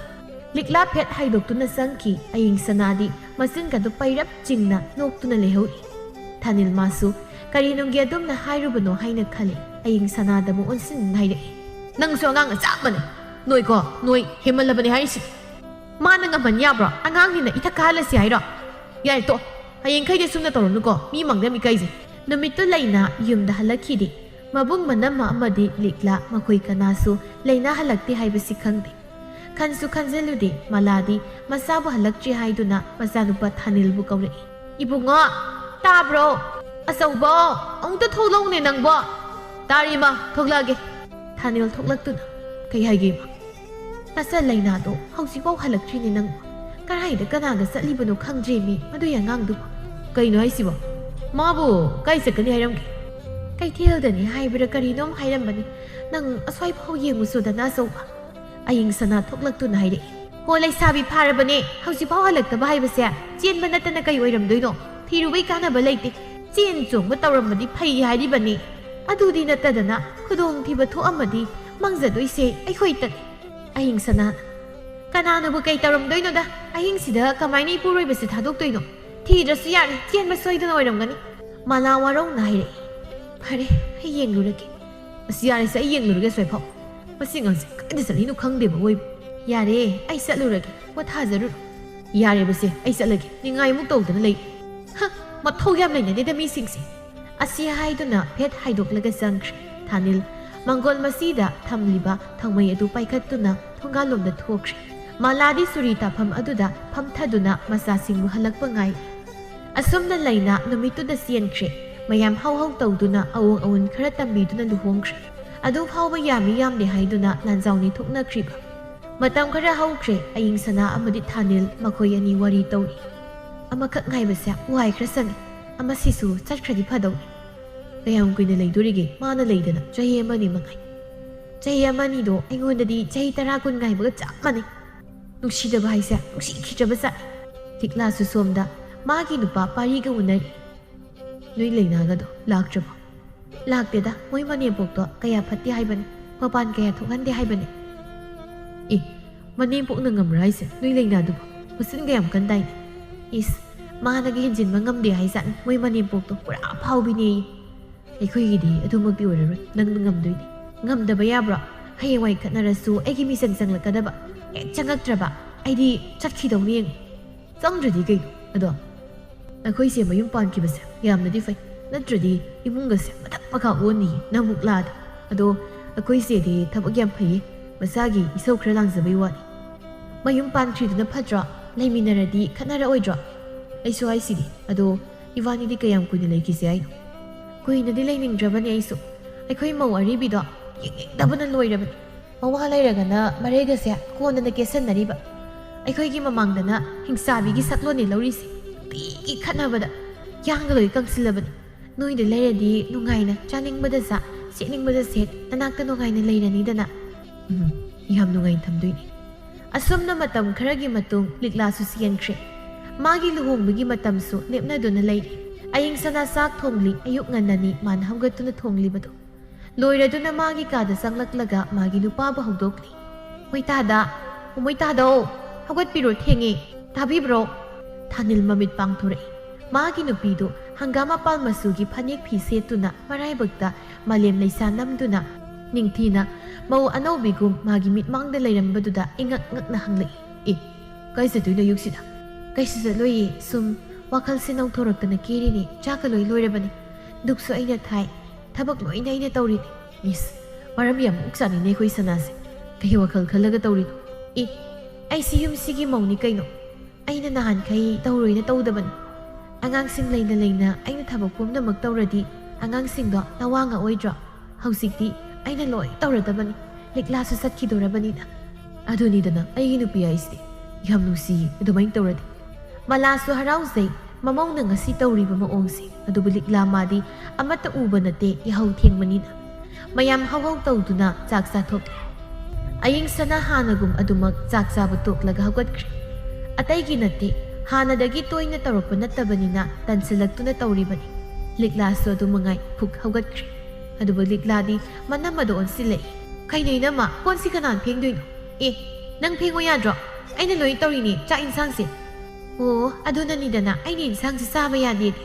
ꯂꯤꯛꯂꯥ ꯐꯦꯠ ꯍꯥꯏꯗꯣꯛꯇꯨꯅ ꯆꯪꯈꯤ꯫ ꯑꯌꯤꯡ ꯁꯅꯥꯗꯤ ꯃꯆꯤꯟꯒꯗꯨ ꯄꯩꯔꯞ ꯆꯤꯡꯅ ꯅꯣꯛꯇꯨꯅ ꯂꯩꯍꯧꯔꯤ꯫ ꯊꯥꯅꯤꯜ ꯃꯥꯁꯨ ꯀꯔꯤꯅꯨꯡꯒꯤ ꯑꯗꯨꯝꯅ ꯍꯥꯏꯔꯨꯕꯅꯣ ꯍꯥꯏꯅ ꯈꯜꯂꯤ꯫ ꯑꯌꯤꯡ ꯁꯅꯥꯗ ꯑꯃꯨꯛ ꯑꯣꯟꯁꯤꯟꯗꯨꯅ ꯍꯥꯏꯔꯛꯏ, "ꯅꯪꯁꯨ ꯑꯉꯥꯡ ꯆꯞ ꯃꯥꯟꯅꯩ꯫ ꯅꯣꯏꯀꯣ, ꯅꯣꯏ ꯍꯦꯟꯃꯜꯂꯕꯅꯦ ꯍꯥꯏꯔꯤꯁꯤ꯫ ꯃꯥꯅ ꯉꯝꯍꯟ ꯌꯥꯕ꯭ꯔꯣ? ꯑꯉꯥꯡꯅꯤꯅ ꯏꯊꯛ ꯀꯥꯍꯜꯂꯁꯤ ꯍꯥꯏꯔꯣ? ꯌꯥꯔꯦ, ꯇꯣꯛꯑꯣ꯫ ꯍꯌꯦꯡꯈꯩꯗꯤ ꯑꯁꯨꯝꯅ ꯇꯧꯔꯅꯨꯀꯣ꯫ ꯃꯤ ꯃꯥꯡꯗ ꯌꯥꯝ ꯏꯀꯥꯏꯖꯩ꯫" ꯅꯨꯃꯤꯠꯇꯨ ꯂꯩꯅ ꯌꯨꯝꯗ ꯍꯜꯂꯛꯈꯤꯗꯦ꯫ ꯃꯕꯨꯡ ꯃꯅꯝꯃ ꯑꯃꯗꯤ ꯂꯤꯛꯂꯥ ꯃꯈꯣꯏ ꯀꯅꯥꯁꯨ ꯂꯩꯅꯥ ꯍꯜꯂꯛꯇꯦ ꯍꯥꯏꯕꯁꯤ ꯈꯪꯗꯦ꯫ ꯈꯟꯁꯨ ꯈꯟꯖꯤꯜꯂꯨꯗꯦ, ꯃꯂꯥꯗꯤ ꯃꯆꯥꯕꯨ ꯍꯜꯂꯛꯇ꯭ꯔꯤ ꯍꯥꯏꯗꯨꯅ ꯃꯆꯥꯅꯨꯄꯥ ꯊꯥꯅꯤꯜꯕꯨ ꯀꯧꯔꯛꯏ꯫ "ꯏꯕꯨꯡꯉꯣ, ꯇꯥꯕ꯭ꯔꯣ? ꯑꯆꯧꯕ, ꯑꯃꯨꯛꯇ ꯊꯣꯛꯂꯛꯎꯅꯦ ꯅꯪꯕꯣ!" "ꯇꯥꯔꯤ ꯏꯃꯥ, ꯊꯣꯛꯂꯛꯑꯒꯦ꯫" ꯊꯥꯅꯤꯜ ꯊꯣꯛꯂꯛꯇꯨꯅ, "ꯀꯩ ꯍꯥꯏꯒꯦ ꯏꯃꯥ?" "ꯅꯆꯟ ꯂꯩꯅꯥꯗꯣ ꯍꯧꯖꯤꯛꯐꯥꯎ ꯍꯜꯂꯛꯇ꯭ꯔꯤꯅꯦ ꯅꯪꯕꯣ꯫ ꯀꯗꯥꯏꯗ ꯀꯅꯥꯒ ꯆꯠꯂꯤꯕꯅꯣ ꯈꯪꯗ꯭ꯔꯦꯃꯤ ꯃꯗꯨ ꯑꯉꯥꯡꯗꯨꯕꯨ꯫" "ꯀꯩꯅꯣ ꯍꯥꯏꯁꯤꯕꯣ? ꯃꯥꯕꯨ ꯀꯥꯏ ꯆꯠꯀꯅꯤ ꯍꯥꯏꯔꯝꯒꯦ?" "ꯀꯩꯊꯦꯜꯗꯅꯤ ꯍꯥꯏꯕ꯭ꯔꯥ ꯀꯔꯤꯅꯣꯝ ꯍꯥꯏꯔꯝꯕꯅꯤ꯫ ꯅꯪ ꯑꯁ꯭ꯋꯥꯏꯐꯥꯎ ꯌꯦꯡꯉꯨꯆꯣꯗꯅ ꯑꯆꯧꯕ꯫" ꯑꯌꯤꯡ ꯁꯅꯥ ꯊꯣꯛꯂꯛꯇꯨꯅ ꯍꯥꯏꯔꯛꯏ꯫ "ꯍꯣ ꯂꯩꯁꯥꯕꯤ ꯐꯥꯔꯕꯅꯦ, ꯍꯧꯖꯤꯛꯐꯥꯎ ꯍꯜꯂꯛꯇꯕ ꯍꯥꯏꯕꯁꯦ ꯆꯦꯟꯕ ꯅꯠꯇꯅ ꯀꯩ ꯑꯣꯏꯔꯝꯗꯣꯏꯅꯣ? ꯊꯤꯔꯨꯕꯩ ꯀꯥꯟꯅꯕ ꯂꯩꯇꯦ꯫ ꯆꯦꯟ ꯆꯣꯡꯕ ꯇꯧꯔꯝꯃꯗꯤ ꯐꯩ ꯍꯥꯏꯔꯤꯕꯅꯤ꯫ ꯑꯗꯨꯗꯤ ꯅꯠꯇꯗꯅ ꯈꯨꯗꯣꯡꯊꯤꯕ ꯊꯣꯛꯑꯝꯃꯗꯤ ꯃꯥꯡꯖꯗꯣꯏꯁꯦ ꯑꯩꯈꯣꯏꯇꯅꯤ꯫" ꯑꯍꯤꯡ ꯁꯅꯥꯅ, "ꯀꯅꯥꯅꯕꯨ ꯀꯩ ꯇꯧꯔꯝꯗꯣꯏꯅꯣꯗ? ꯑꯍꯤꯡꯁꯤꯗ ꯀꯃꯥꯏꯅ ꯏꯄꯨꯔꯣꯏꯕꯁꯦ ꯊꯥꯗꯣꯛꯇꯣꯏꯅꯣ? ꯊꯤꯗ꯭ꯔꯁꯨ ꯌꯥꯔꯦ, ꯆꯦꯟꯕ ꯁꯣꯏꯗꯅ ꯑꯣꯏꯔꯝꯒꯅꯤ꯫" ꯃꯂꯥ ꯋꯥꯔꯧꯅ ꯍꯥꯏꯔꯛꯏ꯫ "ꯐꯔꯦ, ꯑꯩ ꯌꯦꯡꯂꯨꯔꯒꯦ꯫" "ꯑꯁ, ꯌꯥꯔꯦꯁꯦ, ꯑꯩ ꯌꯦꯡꯂꯨꯔꯒꯦ ꯑꯁ꯭ꯋꯥꯏꯐꯥꯎ꯫ ꯃꯁꯤ ꯑꯉꯥꯡꯁꯦ ꯀꯗꯥꯏꯗ ꯆꯠꯂꯤꯅꯣ ꯈꯪꯗꯦꯕ ꯑꯣꯏꯕ꯫" "ꯌꯥꯔꯦ, ꯑꯩ ꯆꯠꯂꯨꯔꯒꯦ, ꯄꯣꯊꯥꯖꯔꯨꯔꯣ꯫" "ꯌꯥꯔꯦꯕꯁꯦ, ꯑꯩ ꯆꯠꯂꯒꯦ, ꯅꯤꯡꯉꯥꯏꯃꯨꯛ ꯇꯧꯗꯅ ꯂꯩ꯫ ꯍ, ꯃꯊꯧ ꯌꯥꯝ ꯂꯩꯅꯗꯦꯗ ꯃꯤꯁꯤꯡꯁꯦ꯫" ꯑꯁꯤ ꯍꯥꯏꯗꯨꯅ ꯐꯦꯠ ꯍꯥꯏꯗꯣꯛꯂꯒ ꯆꯪꯈ꯭ꯔꯦ꯫ ꯊꯥꯅꯤꯜ ꯃꯪꯒꯣꯜ ꯃꯆꯤꯗ ꯊꯝꯂꯤꯕ ꯊꯥꯎꯃꯩ ꯑꯗꯨ ꯄꯥꯏꯈꯠꯇꯨꯅ ꯊꯣꯡꯒꯥꯜꯂꯣꯝꯗ ꯊꯣꯛꯈ꯭ꯔꯦ꯫ ꯃꯂꯥꯗꯤ ꯁꯨꯔꯤ ꯇꯥꯐꯝ ꯑꯗꯨꯗ ꯐꯝꯊꯗꯨꯅ ꯃꯆꯥꯁꯤꯡꯕꯨ ꯍꯜꯂꯛꯄ ꯉꯥꯏ꯫ ꯑꯁꯨꯝꯅ ꯂꯩꯅꯥ ꯅꯨꯃꯤꯠꯇꯨꯗ ꯆꯦꯟꯈ꯭ꯔꯦ꯫ ꯃꯌꯥꯝ ꯍꯧ ꯍꯧ ꯇꯧꯗꯨꯅ ꯑꯑꯣꯡ ꯑꯑꯣꯟ ꯈꯔ ꯇꯝꯕꯤꯗꯨꯅ ꯂꯨꯍꯣꯡꯈ꯭ꯔꯦ꯫ ꯑꯗꯨ ꯐꯥꯎꯕ ꯌꯥꯝꯃꯤ ꯌꯥꯝꯗꯦ ꯍꯥꯏꯗꯨꯅ ꯂꯥꯟꯖꯥꯎꯅꯤ ꯊꯣꯛꯅꯈ꯭ꯔꯤꯕ꯫ ꯃꯇꯝ ꯈꯔ ꯍꯧꯈ꯭ꯔꯦ꯫ ꯑꯌꯤꯡ ꯁꯅꯥ ꯑꯃꯗꯤ ꯊꯥꯅꯤꯜ ꯃꯈꯣꯏ ꯑꯅꯤ ꯋꯥꯔꯤ ꯇꯧꯔꯤ꯫ "ꯑꯃꯈꯛ ꯉꯥꯏꯕꯁꯦ ꯋꯥꯏ ꯈꯔ ꯁꯪꯉꯤ꯫ ꯑꯃꯁꯤꯁꯨ ꯆꯠꯈ꯭ꯔꯗꯤ ꯐꯗꯧꯅꯤ꯫" "ꯀꯌꯥꯝ ꯀꯨꯏꯅ ꯂꯩꯗꯣꯔꯤꯒꯦ? ꯃꯥꯅ ꯂꯩꯗꯅ ꯆꯍꯤ ꯑꯃꯅꯤ ꯃꯉꯥꯏ꯫" "ꯆꯍꯤ ꯑꯃꯅꯤꯗꯣ ꯑꯩꯉꯣꯟꯗꯗꯤ ꯆꯍꯤ ꯇꯔꯥ ꯀꯨꯟ ꯉꯥꯏꯕꯒ ꯆꯞ ꯃꯥꯟꯅꯩ꯫ ꯅꯨꯡꯁꯤꯗꯕ ꯍꯥꯏꯁꯦ ꯅꯨꯡꯁꯤꯈꯤꯗ꯭ꯔꯕ ꯖꯥꯠꯅꯤ꯫" ꯂꯤꯛꯂꯥꯁꯨ ꯁꯣꯝꯗ ꯃꯥꯒꯤ ꯅꯨꯄꯥ ꯄꯥꯔꯤꯒ ꯎꯅꯔꯤ꯫ "ꯅꯣꯏ ꯂꯩꯅꯥꯒꯗꯣ ꯂꯥꯛꯇ꯭ꯔꯕꯣ?" "ꯂꯥꯛꯇꯦꯗ, ꯃꯣꯏ ꯃꯅꯦꯝꯄꯣꯛꯇꯣ ꯀꯌꯥ ꯐꯠꯇꯦ ꯍꯥꯏꯕꯅꯤ, ꯃꯄꯥꯟ ꯀꯌꯥ ꯊꯣꯛꯍꯟꯗꯦ ꯍꯥꯏꯕꯅꯤ꯫" "ꯑꯦ, ꯃꯅꯦꯝꯄꯣꯛꯅ ꯉꯝꯕ꯭ꯔꯥ ꯍꯥꯏꯁꯦ? ꯅꯣꯏ ꯂꯩꯅꯥꯗꯨꯕꯨ ꯃꯆꯤꯟꯒ ꯌꯥꯝ ꯀꯟꯗꯥꯏꯅꯦ?" "ꯏꯁ, ꯃꯥꯅꯒ ꯍꯦꯟꯖꯤꯟꯕ ꯉꯝꯗꯦ ꯍꯥꯏꯖꯥꯠꯅꯤ, ꯃꯣꯏ ꯃꯅꯦꯝꯄꯣꯛꯇꯣ ꯄꯨꯔꯥ ꯑꯐꯥꯎꯕꯤꯅꯦꯌꯦ꯫" "ꯑꯩꯈꯣꯏꯒꯤꯗꯤ ꯑꯗꯨꯃꯛꯇꯤ ꯑꯣꯏꯔꯔꯣꯏ, ꯅꯪꯅ ꯉꯝꯗꯣꯏꯅꯤ꯫" "ꯉꯝꯗꯕ ꯌꯥꯕ꯭ꯔꯣ? ꯍꯌꯦꯡꯋꯥꯏ ꯈꯠꯅꯔꯁꯨ ꯑꯩꯒꯤ ꯃꯤꯆꯪ ꯆꯪꯂꯛꯀꯗꯕ, ꯍꯦꯛ ꯆꯪꯉꯛꯇ꯭ꯔꯕ ꯑꯩꯗꯤ ꯆꯠꯈꯤꯗꯧꯅꯤ ꯌꯦꯡꯉꯨ꯫" "ꯆꯪꯗ꯭ꯔꯗꯤ ꯀꯩꯅꯣ? ꯑꯗꯣ ꯑꯩꯈꯣꯏꯁꯦ ꯃꯌꯨꯝ ꯄꯥꯟꯈꯤꯕꯁꯦ ꯌꯥꯝꯅꯗꯤ ꯐꯩ꯫ ꯅꯠꯇ꯭ꯔꯗꯤ ꯏꯃꯨꯡꯒꯁꯦ ꯃꯊꯛ ꯃꯈꯥ ꯑꯣꯟꯅꯤ ꯅꯪ ꯃꯨꯛꯂꯥꯗ꯫ ꯑꯗꯣ ꯑꯩꯈꯣꯏ ꯆꯦꯗꯤ ꯊꯕꯛ ꯌꯥꯝ ꯐꯩꯌꯦ, ꯃꯆꯥꯒꯤ ꯏꯁꯧ ꯈꯔ ꯂꯥꯡꯖꯕꯩ ꯋꯥꯅꯤ꯫ ꯃꯌꯨꯝ ꯄꯥꯟꯈ꯭ꯔꯤꯗꯨꯅ ꯐꯠꯇ꯭ꯔꯣ? ꯂꯩꯃꯤꯟꯅꯔꯗꯤ ꯈꯠꯅꯔꯛꯑꯣꯏꯗ꯭ꯔꯣ? ꯑꯩꯁꯨ ꯍꯥꯏꯁꯤꯗꯤ꯫ ꯑꯗꯣ ꯏꯕꯥꯅꯤꯗꯤ ꯀꯌꯥꯝ ꯀꯨꯏꯅ ꯂꯩꯈꯤꯁꯦ ꯍꯥꯏꯅꯣ? ꯀꯨꯏꯅꯗꯤ ꯂꯩꯅꯤꯡꯗ꯭ꯔꯕꯅꯦ ꯑꯩꯁꯨ꯫ ꯑꯩꯈꯣꯏ ꯃꯧ ꯑꯔꯤꯕꯤꯗꯣ ꯌꯦꯡꯅꯤꯡꯗꯕꯅ ꯂꯣꯏꯔꯕꯅꯤ꯫ ꯃꯋꯥ ꯂꯩꯔꯒꯅ ꯃꯔꯩꯒꯁꯦ ꯀꯣꯟꯗꯅ ꯀꯦꯁꯟꯅꯔꯤꯕ꯫ ꯑꯩꯈꯣꯏꯒꯤ ꯃꯃꯥꯡꯗꯅ ꯍꯤꯡꯆꯥꯕꯤꯒꯤ ꯁꯛꯂꯣꯟꯅꯦ ꯂꯧꯔꯤꯁꯦ꯫ ꯅꯨꯡꯇꯤꯒꯤ ꯈꯠꯅꯕꯗ ꯌꯥꯡꯒ ꯂꯣꯏ ꯀꯪꯁꯤꯜꯂꯕꯅꯤ꯫ ꯅꯣꯏꯗ ꯂꯩꯔꯗꯤ ꯅꯨꯡꯉꯥꯏꯅ ꯆꯥꯅꯤꯡꯕꯗ ꯆꯥ, ꯁꯦꯠꯅꯤꯡꯕꯗ ꯁꯦꯠ, ꯅꯅꯥꯛꯇ ꯅꯨꯡꯉꯥꯏꯅ ꯂꯩꯔꯅꯤꯗꯅ꯫ ꯎꯝ, ꯌꯥꯝ ꯅꯨꯡꯉꯥꯏꯅ ꯊꯝꯗꯣꯏꯅꯦ꯫ ꯑꯁꯨꯝꯅ ꯃꯇꯝ ꯈꯔꯒꯤ ꯃꯇꯨꯡ ꯂꯤꯛꯂꯥꯁꯨ ꯆꯦꯟꯈ꯭ꯔꯦ꯫ ꯃꯥꯒꯤ ꯂꯨꯍꯣꯡꯕꯒꯤ ꯃꯇꯝꯁꯨ ꯂꯦꯞꯅꯗꯨꯅ ꯂꯩꯔꯦ꯫ ꯑꯌꯤꯡ ꯁꯅꯥ ꯆꯥꯛ ꯊꯣꯡꯂꯤ, ꯑꯌꯨꯛ ꯉꯟꯅꯅꯤ ꯃꯥꯅ ꯍꯧꯒꯠꯇꯨꯅ ꯊꯣꯡꯂꯤꯕꯗꯨ꯫ ꯂꯣꯏꯔꯗꯨꯅ ꯃꯥꯒꯤ ꯀꯥꯗ ꯆꯪꯂꯛꯂꯒ ꯃꯥꯒꯤ ꯅꯨꯄꯥꯕꯨ ꯍꯧꯗꯣꯛꯂꯤ꯫ "ꯃꯣꯏꯇꯥꯗ, ꯃꯣꯏꯇꯥꯗꯧ, ꯍꯧꯒꯠꯄꯤꯔꯣ, ꯊꯦꯡꯉꯦ, ꯇꯥꯕꯤꯕ꯭ꯔꯣ?" ꯊꯥꯅꯤꯜ ꯃꯃꯤꯠ ꯄꯥꯡꯊꯣꯔꯛꯏ꯫ ꯃꯥꯒꯤ ꯅꯨꯄꯤꯗꯨ ꯍꯪꯒꯥꯝ ꯃꯄꯥꯜ ꯃꯆꯨꯒꯤ ꯐꯅꯦꯛ ꯐꯤ ꯁꯦꯠꯇꯨꯅ ꯃꯔꯥꯏꯕꯛꯇ ꯃꯥꯂꯦꯝ ꯂꯩꯁꯥ ꯅꯝꯗꯨꯅ ꯅꯤꯡꯊꯤꯅ ꯃꯧ ꯑꯅꯧꯕꯤꯒꯨꯝ ꯃꯥꯒꯤ ꯃꯤꯠꯃꯥꯡꯗ ꯂꯩꯔꯝꯕꯗꯨꯗ ꯏꯉꯛ ꯉꯛꯅ ꯍꯪꯂꯛꯏ꯫ "ꯑꯦ, ꯀꯥꯏ ꯆꯠꯇꯣꯏꯅꯣ ꯑꯌꯨꯛꯁꯤꯗ?" "ꯀꯩꯁꯨ ꯆꯠꯂꯣꯏꯌꯦ, ꯁꯨꯝ ꯋꯥꯈꯜꯁꯦ ꯅꯧꯊꯣꯔꯛꯇꯅ ꯀꯦꯔꯤꯅꯦ꯫ ꯆꯥꯛꯀ ꯂꯣꯏ ꯂꯣꯏꯔꯕꯅꯤ, ꯙꯨꯞꯁꯨ ꯑꯩꯅ ꯊꯥꯏ, ꯊꯕꯛ ꯂꯣꯏꯅ ꯑꯩꯅ ꯇꯧꯔꯤꯅꯦ꯫" ꯏꯁ, ꯃꯔꯝ ꯌꯥꯝ ꯃꯣꯛ ꯆꯥꯅꯤꯅꯦ ꯑꯩꯈꯣꯏ ꯁꯅꯥꯁꯦ꯫ ꯀꯩ ꯋꯥꯈꯜ ꯈꯜꯂꯒ ꯇꯧꯔꯤꯅꯣ? "ꯑꯦ, ꯑꯩꯁꯤ ꯌꯨꯝꯁꯤꯒꯤ ꯃꯧꯅꯤ ꯀꯩꯅꯣ꯫ ꯑꯩꯅ ꯅꯍꯥꯟꯈꯩ ꯇꯧꯔꯣꯏꯅ ꯇꯧꯗꯕꯅꯤ꯫ ꯑꯉꯥꯡꯁꯤꯡ ꯂꯩꯅ ꯂꯩꯅ ꯑꯩꯅ ꯊꯕꯛ ꯄꯨꯝꯅꯃꯛ ꯇꯧꯔꯗꯤ ꯑꯉꯥꯡꯁꯤꯡꯗꯣ ꯅꯋꯥ ꯉꯛꯑꯣꯏꯗ꯭ꯔꯣ? ꯍꯧꯖꯤꯛꯇꯤ ꯑꯩꯅ ꯂꯣꯏ ꯇꯧꯔꯗꯕꯅꯤ, ꯂꯤꯛꯂꯥꯁꯨ ꯆꯠꯈꯤꯗꯣꯔꯕꯅꯤꯅ꯫" "ꯑꯗꯨꯅꯤꯗꯅ ꯑꯩꯒꯤ ꯅꯨꯄꯤ ꯍꯥꯏꯁꯤꯗꯤ, ꯌꯥꯝ ꯅꯨꯡꯁꯤꯌꯦ ꯑꯗꯨꯃꯥꯏꯅ ꯇꯧꯔꯗꯤ꯫" ꯃꯂꯥꯁꯨ ꯍꯔꯥꯎꯖꯩ ꯃꯃꯧꯅ ꯉꯁꯤ ꯇꯧꯔꯤꯕ ꯃꯑꯣꯡꯁꯦ꯫ ꯑꯗꯨꯕꯨ ꯂꯤꯛꯂꯥ ꯃꯥꯗꯤ ꯑꯃꯠꯇ ꯎꯕ ꯅꯠꯇꯦ ꯌꯥꯍꯧ ꯊꯦꯡꯕꯅꯤꯅ꯫ ꯃꯌꯥꯝ ꯍꯧꯍꯧ ꯇꯧꯗꯨꯅ ꯆꯥꯛ ꯆꯥꯊꯣꯛꯂꯦ꯫ ꯑꯌꯤꯡꯁꯅꯥ ꯍꯥꯟꯅꯒꯨꯝ ꯑꯗꯨꯃꯛ ꯆꯥꯛ ꯆꯥꯕ ꯇꯣꯛꯂꯒ ꯍꯧꯒꯠꯈ꯭ꯔꯦ꯫ ꯑꯇꯩꯒꯤ ꯅꯠꯇꯦ, ꯍꯥꯟꯅꯗꯒꯤ ꯇꯣꯏꯅ ꯇꯧꯔꯛꯄ ꯅꯠꯇꯕꯅꯤꯅ ꯇꯟꯁꯤꯜꯂꯛꯇꯨꯅ ꯇꯧꯔꯤꯕꯅꯤ꯫ ꯂꯤꯛꯂꯥꯁꯨ ꯑꯗꯨ ꯃꯉꯥꯏ ꯐꯨꯛ ꯍꯧꯒꯠꯈ꯭ꯔꯦ꯫ ꯑꯗꯨꯕꯨ ꯂꯤꯛꯂꯥꯗꯤ ꯃꯅꯝ ꯑꯗꯨ ꯑꯣꯟꯁꯤꯜꯂꯛꯏ꯫ "ꯀꯩꯅꯣ ꯏꯅꯝꯃ, ꯀꯣꯟꯁꯤ ꯀꯅꯥꯅ ꯐꯦꯡꯗꯣꯏꯅꯣ?" "ꯑꯦ, ꯅꯪ ꯐꯦꯡꯉꯣ ꯌꯥꯗ꯭ꯔꯣ? ꯑꯩꯅ ꯂꯣꯏ ꯇꯧꯔꯤꯅꯦ ꯆꯥꯛ ꯏꯟꯁꯥꯡꯁꯦ꯫" "ꯑꯣ, ꯑꯗꯨꯅꯅꯤꯗꯅ ꯑꯩꯅ ꯏꯟꯁꯥꯡꯁꯦ ꯆꯥꯕ ꯌꯥꯗꯦꯗꯤ꯫"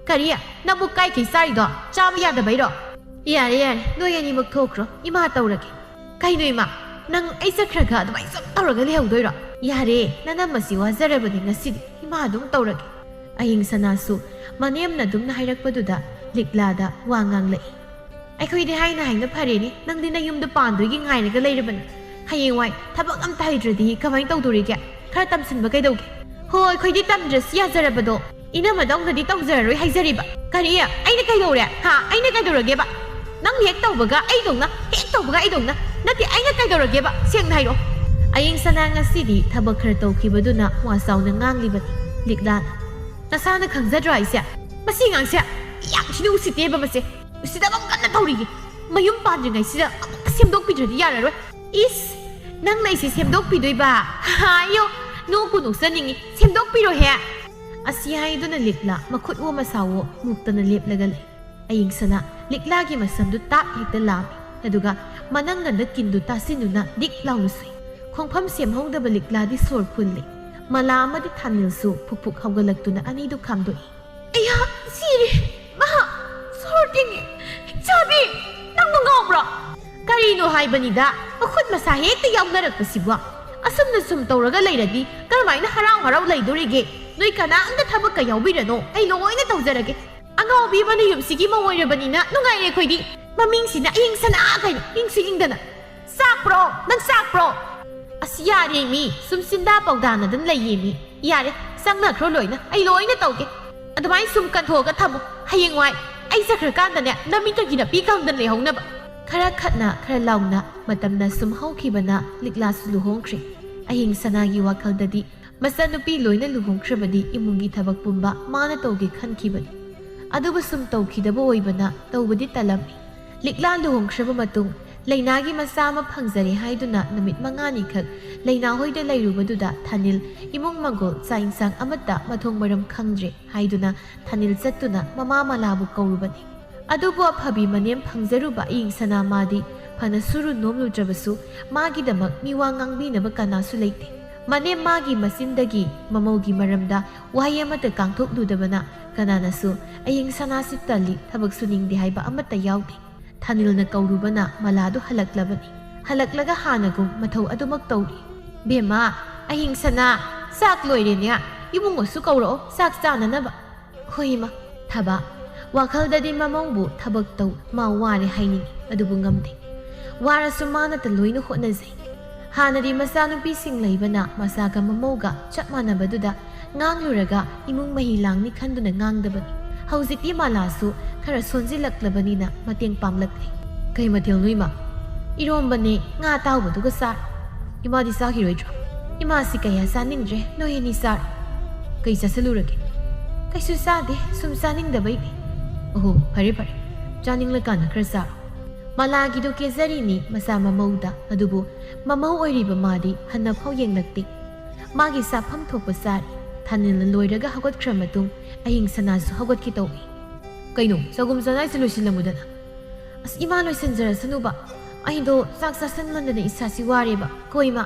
"ꯀꯔꯤ? ꯅꯪꯕꯨ ꯀꯥꯏꯈꯩ ꯆꯥꯔꯤꯗꯣ ꯆꯥꯕ ꯌꯥꯗꯕꯩꯔꯣ?" "ꯌꯥꯔꯦ, ꯌꯥꯔꯦ, ꯅꯣꯏ ꯑꯅꯤꯃꯛ ꯊꯣꯛꯈ꯭ꯔꯣ, ꯏꯃꯥ ꯇꯧꯔꯒꯦ꯫" "ꯀꯩꯅꯣ ꯏꯃꯥ, ꯅꯪ ꯑꯩ ꯆꯠꯈ꯭ꯔꯒ ꯑꯗꯨꯃꯥꯏꯅ ꯁꯨꯝ ꯇꯧꯔꯒ ꯂꯩꯍꯧꯗꯣꯏꯔꯣ?" "ꯌꯥꯔꯦ, ꯅꯅꯝꯃꯁꯤ ꯋꯥꯖꯔꯕꯅꯤ ꯉꯁꯤꯗꯤ, ꯏꯃꯥ ꯑꯗꯨꯝ ꯇꯧꯔꯒꯦ꯫" ꯑꯌꯤꯡ ꯁꯅꯥꯁꯨ ꯃꯅꯦꯝꯅ ꯑꯗꯨꯝꯅ ꯍꯥꯏꯔꯛꯄꯗꯨꯗ ꯂꯤꯛꯂꯥꯗ ꯋꯥ ꯉꯥꯡꯂꯛꯏ꯫ "ꯑꯩꯈꯣꯏꯗꯤ ꯍꯥꯏꯅ ꯍꯥꯏꯅ ꯐꯔꯦꯅꯦ, ꯅꯪꯗꯤ ꯅꯌꯨꯝꯗ ꯄꯥꯟꯗꯣꯏꯒꯤ ꯉꯥꯏꯔꯒ ꯂꯩꯔꯕꯅꯤ꯫ ꯍꯌꯦꯡꯋꯥꯏ ꯊꯕꯛ ꯑꯝꯇ ꯍꯩꯇ꯭ꯔꯗꯤ ꯀꯃꯥꯏꯅ ꯇꯧꯗꯣꯔꯤꯒꯦ? ꯈꯔ ꯇꯝꯁꯤꯟꯕ ꯀꯩꯗꯧꯒꯦ?" "ꯍꯣ, ꯑꯩꯈꯣꯏꯗꯤ ꯇꯝꯗ꯭ꯔꯁꯨ ꯌꯥꯖꯔꯕꯗꯣ꯫ ꯏꯅꯝꯃꯗꯧꯅꯗꯤ ꯇꯧꯖꯔꯔꯣꯏ ꯍꯥꯏꯖꯔꯤꯕ꯫ ꯀꯔꯤ? ꯑꯩꯅ ꯀꯩꯗꯧꯔꯦ? ꯍꯥ? ꯑꯩꯅ ꯀꯩꯗꯧꯔꯒꯦꯕ? ꯅꯪ ꯍꯦꯛ ꯇꯧꯕꯒ ꯑꯩꯗꯧꯅ, ꯍꯦꯛ ꯇꯧꯕꯒ ꯑꯩꯗꯧꯅ꯫ ꯅꯠꯇꯦ, ꯑꯩꯅ ꯀꯩꯗꯧꯔꯒꯦꯕ? ꯁꯦꯡꯅ ꯍꯥꯏꯔꯛꯑꯣ꯫" ꯑꯌꯤꯡꯁꯅꯥ ꯉꯁꯤꯗꯤ ꯊꯕꯛ ꯈꯔ ꯇꯧꯈꯤꯕꯗꯨꯅ ꯋꯥ ꯆꯥꯎꯅ ꯉꯥꯡꯂꯤꯕꯅꯤ꯫ ꯂꯤꯛꯂꯥꯅ, "ꯅꯁꯥꯅ ꯈꯪꯖꯗ꯭ꯔꯣ ꯑꯩꯁꯦ? ꯃꯁꯤ ꯑꯉꯥꯡꯁꯦ ꯌꯥꯝ ꯊꯤꯅ ꯎꯁꯤꯠꯇꯦꯕ ꯃꯁꯦ꯫ ꯎꯁꯤꯠꯇꯕ ꯑꯃ ꯀꯟꯅ ꯇꯧꯔꯤꯌꯦ꯫ ꯃꯌꯨꯝ ꯄꯥꯟꯗ꯭ꯔꯤꯉꯩꯁꯤꯗ ꯑꯃꯨꯛꯇ ꯁꯦꯝꯗꯣꯛꯄꯤꯗ꯭ꯔꯗꯤ ꯌꯥꯔꯔꯣꯏ꯫" "ꯏꯁ, ꯅꯪꯅ ꯑꯩꯁꯦ ꯁꯦꯝꯗꯣꯛꯄꯤꯗꯣꯏꯕ? ꯑꯌꯣ, ꯅꯣꯛꯄꯨ ꯅꯣꯛꯆꯅꯤꯡꯉꯤ꯫ ꯁꯦꯝꯗꯣꯛꯄꯤꯔꯣꯍꯦ!" ꯑꯁꯤ ꯍꯥꯏꯗꯨꯅ ꯂꯤꯛꯂꯥ ꯃꯈꯨꯠ ꯑꯣ ꯃꯁꯥ ꯑꯣ ꯃꯨꯛꯇꯅ ꯂꯦꯞꯂꯒ ꯂꯩ꯫ ꯑꯌꯤꯡꯁꯅꯥ ꯂꯤꯛꯂꯥꯒꯤ ꯃꯁꯝꯗꯨ ꯇꯥꯛ ꯍꯦꯛꯇ ꯂꯥꯝꯃꯤ꯫ ꯑꯗꯨꯒ ꯃꯅꯪꯒꯟꯗ ꯀꯤꯟꯗꯨ ꯇꯥꯁꯤꯟꯗꯨꯅ ꯗꯤꯛ ꯂꯥꯎꯅ ꯁꯨꯏ꯫ ꯈꯣꯡꯐꯝ ꯁꯦꯝꯍꯧꯗꯕ ꯂꯤꯛꯂꯥꯗꯤ ꯁꯣꯔ ꯐꯨꯜꯂꯤ꯫ ꯃꯂꯥ ꯑꯃꯗꯤ ꯊꯥꯅꯤꯜꯁꯨ ꯐꯨꯛ ꯐꯨꯛ ꯍꯧꯒꯠꯂꯛꯇꯨꯅ ꯑꯅꯤꯗꯨ ꯈꯥꯝꯗꯣꯛꯏ꯫ "ꯑꯩꯍꯥ, ꯁꯤꯔꯦ! ꯃꯍꯥ, ꯁꯣꯔ ꯊꯤꯡꯉꯦ! ꯏꯆꯥꯕꯤ, ꯅꯪꯕꯨ ꯉꯥꯎꯕ꯭ꯔꯣ?" "ꯀꯔꯤꯅꯣ ꯍꯥꯏꯕꯅꯤꯗ, ꯃꯈꯨꯠ ꯃꯁꯥ ꯍꯦꯛꯇ ꯌꯥꯎꯅꯔꯛꯄꯁꯤꯕꯣ? ꯑꯁꯨꯝꯅ ꯁꯨꯝ ꯇꯧꯔꯒ ꯂꯩꯔꯗꯤ ꯀꯔꯝꯍꯥꯏꯅ ꯍꯔꯥꯎ ꯍꯔꯥꯎ ꯂꯩꯗꯣꯔꯤꯒꯦ? ꯅꯣꯏ ꯀꯅꯥꯝꯇ ꯊꯕꯛꯀ ꯌꯥꯎꯕꯤꯔꯅꯣ, ꯑꯩ ꯂꯣꯏꯅ ꯇꯧꯖꯔꯒꯦ꯫ ꯑꯉꯥꯎꯕꯤ ꯑꯃꯅ ꯌꯨꯝꯁꯤꯒꯤ ꯃꯧ ꯑꯣꯏꯔꯕꯅꯤꯅ ꯅꯨꯡꯉꯥꯏꯔꯦ ꯑꯩꯈꯣꯏꯗꯤ꯫ ꯃꯃꯤꯡꯁꯤꯅ ꯑꯌꯤꯡꯁꯅꯥ ꯀꯥꯏꯅ, ꯏꯪꯁꯨ ꯏꯪꯗꯅ꯫ ꯆꯥꯛꯄ꯭ꯔꯣ? ꯅꯪ ꯆꯥꯛꯄ꯭ꯔꯣ?" "ꯑꯁ, ꯌꯥꯔꯦ ꯃꯤ, ꯁꯨꯝ ꯆꯤꯟꯗꯥ ꯄꯥꯎꯗꯥꯅꯗꯅ ꯂꯩꯌꯦ ꯃꯤ꯫ ꯌꯥꯔꯦ, ꯆꯪꯅꯈ꯭ꯔꯣ ꯂꯣꯏꯅ, ꯑꯩ ꯂꯣꯏꯅ ꯇꯧꯒꯦ꯫ ꯑꯗꯨꯃꯥꯏꯅ ꯁꯨꯝ ꯀꯟꯊꯣꯛꯑꯒ ꯊꯝꯃꯨ꯫ ꯍꯌꯦꯡꯋꯥꯏ ꯑꯩ ꯆꯠꯈ꯭ꯔꯀꯥꯟꯗꯅꯦ, ꯅꯃꯤꯠꯇꯒꯤ ꯅꯥꯄꯤ ꯈꯪꯗꯅ ꯂꯩꯍꯧꯅꯕ꯫" ꯈꯔ ꯈꯠꯅ, ꯈꯔ ꯂꯥꯎꯅ ꯃꯇꯝꯅ ꯁꯨꯝ ꯍꯧꯈꯤꯕꯅ ꯂꯤꯛꯂꯥꯁꯨ ꯂꯨꯍꯣꯡꯈ꯭ꯔꯦ꯫ ꯑꯍꯤꯡ ꯁꯅꯥꯒꯤ ꯋꯥꯈꯜꯗꯗꯤ ꯃꯆꯥꯅꯨꯄꯤ ꯂꯣꯏꯅ ꯂꯨꯍꯣꯡꯈ꯭ꯔꯕꯗꯤ ꯏꯃꯨꯡꯒꯤ ꯊꯕꯛ ꯄꯨꯝꯕ ꯃꯥꯅ ꯇꯧꯒꯦ ꯈꯟꯈꯤꯕꯅꯤ꯫ ꯑꯗꯨꯕꯨ ꯁꯨꯝ ꯇꯧꯈꯤꯗꯕ ꯑꯣꯏꯕꯅ ꯇꯧꯕꯗꯤ ꯇꯜꯂꯝꯃꯤ꯫ ꯂꯤꯛꯂꯥ ꯂꯨꯍꯣꯡꯈ꯭ꯔꯕ ꯃꯇꯨꯡ ꯂꯩꯅꯥꯒꯤ ꯃꯆꯥ ꯑꯃ ꯐꯪꯖꯔꯦ ꯍꯥꯏꯗꯨꯅ ꯅꯨꯃꯤꯠ ꯃꯉꯥꯅꯤꯈꯛ ꯂꯩꯅꯥ ꯍꯣꯏꯗ ꯂꯩꯔꯨꯕꯗꯨꯗ ꯊꯥꯅꯤꯜ ꯏꯃꯨꯡ ꯃꯪꯒꯣꯜ ꯆꯥꯛ ꯏꯟꯁꯥꯡ ꯑꯃꯠꯇ ꯃꯊꯣꯡ ꯃꯔꯝ ꯈꯪꯗ꯭ꯔꯦ ꯍꯥꯏꯗꯨꯅ ꯊꯥꯅꯤꯜ ꯆꯠꯇꯨꯅ ꯃꯃꯥ ꯃꯂꯥꯕꯨ ꯀꯧꯔꯨꯕꯅꯤ꯫ ꯑꯗꯨꯕꯨ ꯑꯐꯕꯤ ꯃꯅꯦꯝ ꯐꯪꯖꯔꯨꯕ ꯑꯌꯤꯡ ꯁꯅꯥ ꯃꯥꯗꯤ ꯐꯅ ꯁꯨꯔꯨ ꯅꯣꯝꯂꯨꯗ꯭ꯔꯕꯁꯨ ꯃꯥꯒꯤꯗꯃꯛ ꯃꯤꯋꯥ ꯉꯥꯡꯕꯤꯅꯕ ꯀꯅꯥꯁꯨ ꯂꯩꯇꯦ꯫ ꯃꯅꯦꯝ ꯃꯥꯒꯤ ꯃꯆꯤꯟꯗꯒꯤ ꯃꯃꯧꯒꯤ ꯃꯔꯝꯗ ꯋꯥꯍꯩ ꯑꯃꯠꯇ ꯀꯥꯡꯊꯣꯛꯂꯨꯗꯕꯅ ꯀꯅꯥꯅꯁꯨ ꯑꯌꯤꯡ ꯁꯅꯥꯁꯤ ꯇꯜꯂꯤ, ꯊꯕꯛ ꯁꯨꯅꯤꯡꯗꯦ ꯍꯥꯏꯕ ꯑꯃꯠꯇ ꯌꯥꯎꯗꯦ꯫ ꯊꯥꯅꯤꯜꯅ ꯀꯧꯔꯨꯕꯅ ꯃꯂꯥꯗꯨ ꯍꯜꯂꯛꯂꯕꯅꯤ꯫ ꯍꯜꯂꯛꯂꯒ ꯍꯥꯟꯅꯒꯨꯝ ꯃꯊꯧ ꯑꯗꯨꯃꯛ ꯇꯧꯔꯤ꯫ "ꯕꯦꯝꯃ, ꯑꯍꯤꯡ ꯁꯅꯥ, ꯆꯥꯛ ꯂꯣꯏꯔꯦꯅꯦ꯫ ꯏꯕꯨꯡꯉꯣꯁꯨ ꯀꯧꯔꯛꯑꯣ, ꯆꯥꯛ ꯆꯥꯅꯅꯕ꯫" "ꯍꯣꯏ, ꯏꯃꯥ꯫" ꯊꯕ, ꯋꯥꯈꯜꯗꯗꯤ ꯃꯃꯧꯕꯨ ꯊꯕꯛ ꯇꯧ, ꯃꯥ ꯋꯥꯔꯦ ꯍꯥꯏꯅꯤꯡꯏ, ꯑꯗꯨꯕꯨ ꯉꯝꯗꯦ꯫ ꯋꯥꯔꯁꯨ ꯃꯥꯅꯇ ꯂꯣꯏꯅ ꯍꯣꯠꯅꯖꯩ꯫ ꯍꯥꯟꯅꯗꯤ ꯃꯆꯥꯅꯨꯄꯤꯁꯤꯡ ꯂꯩꯕꯅ ꯃꯆꯥꯒ ꯃꯃꯧꯒ ꯆꯞ ꯃꯥꯟꯅꯕꯗꯨꯗ ꯉꯥꯡꯂꯨꯔꯒ ꯏꯃꯨꯡ ꯃꯍꯤ ꯂꯥꯡꯅꯤ ꯈꯟꯗꯨꯅ ꯉꯥꯡꯗꯕꯅꯤ꯫ ꯍꯧꯖꯤꯛꯇꯤ ꯃꯥꯂꯥꯁꯨ ꯈꯔ ꯁꯣꯟꯖꯤꯜꯂꯛꯂꯕꯅꯤꯅ ꯃꯇꯦꯡ ꯄꯥꯡꯂꯛꯂꯦ꯫ "ꯀꯩ ꯃꯊꯦꯜꯅꯣ, ꯏꯃꯥ?" "ꯏꯔꯣꯝꯕꯅꯦ, ꯉꯥ ꯑꯇꯥꯎꯕꯗꯨꯒ ꯆꯥꯔꯣ꯫ ꯏꯃꯥꯗꯤ ꯆꯥꯈꯤꯔꯣꯏꯗ꯭ꯔꯣ?" "ꯏꯃꯥꯁꯤ ꯀꯌꯥ ꯆꯥꯅꯤꯡꯗ꯭ꯔꯦ, ꯅꯣꯏ ꯑꯅꯤ ꯆꯥꯔꯣ꯫" "ꯀꯩ ꯆꯥꯁꯤꯜꯂꯨꯔꯒꯦ?" "ꯀꯩꯁꯨ ꯆꯥꯗꯦ, ꯁꯨꯝ ꯆꯥꯅꯤꯡꯗꯕꯩꯅꯦ꯫" "ꯑꯣꯍꯣ, ꯐꯔꯦ ꯐꯔꯦ, ꯆꯥꯅꯤꯡꯂꯀꯥꯟꯗ ꯈꯔ ꯆꯥꯔꯣ꯫" ꯃꯂꯥꯒꯤꯗꯣ ꯀꯦꯖꯔꯤꯅꯤ ꯃꯆꯥ ꯃꯃꯧꯗ, ꯑꯗꯨꯕꯨ ꯃꯃꯧ ꯑꯣꯏꯔꯤꯕ ꯃꯥꯗꯤ ꯍꯟꯅꯐꯥꯎ ꯌꯦꯡꯂꯛꯇꯦ꯫ ꯃꯥꯒꯤ ꯆꯥꯐꯝ ꯊꯣꯛꯄ ꯆꯥꯔꯤ꯫ ꯊꯥꯅꯤꯜꯅ ꯂꯣꯏꯔꯒ ꯍꯧꯒꯠꯈ꯭ꯔ ꯃꯇꯨꯡ ꯑꯍꯤꯡ ꯁꯅꯥꯁꯨ ꯍꯧꯒꯠꯀꯦ ꯇꯧꯏ꯫ "ꯀꯩꯅꯣ, ꯆꯒꯨꯝ ꯆꯅꯥꯏꯁꯦ ꯂꯣꯏꯁꯤꯜꯂꯝꯃꯨꯗꯅ꯫" "ꯑꯁ, ꯏꯃꯥ ꯂꯣꯏꯁꯤꯟꯖꯔꯁꯅꯨꯕ, ꯑꯩꯗꯣ ꯆꯥꯛ ꯆꯥꯁꯟꯃꯟꯗꯅ ꯏꯁꯥꯁꯤ ꯋꯥꯔꯦꯕ꯫ ꯀꯣ ꯏꯃꯥ,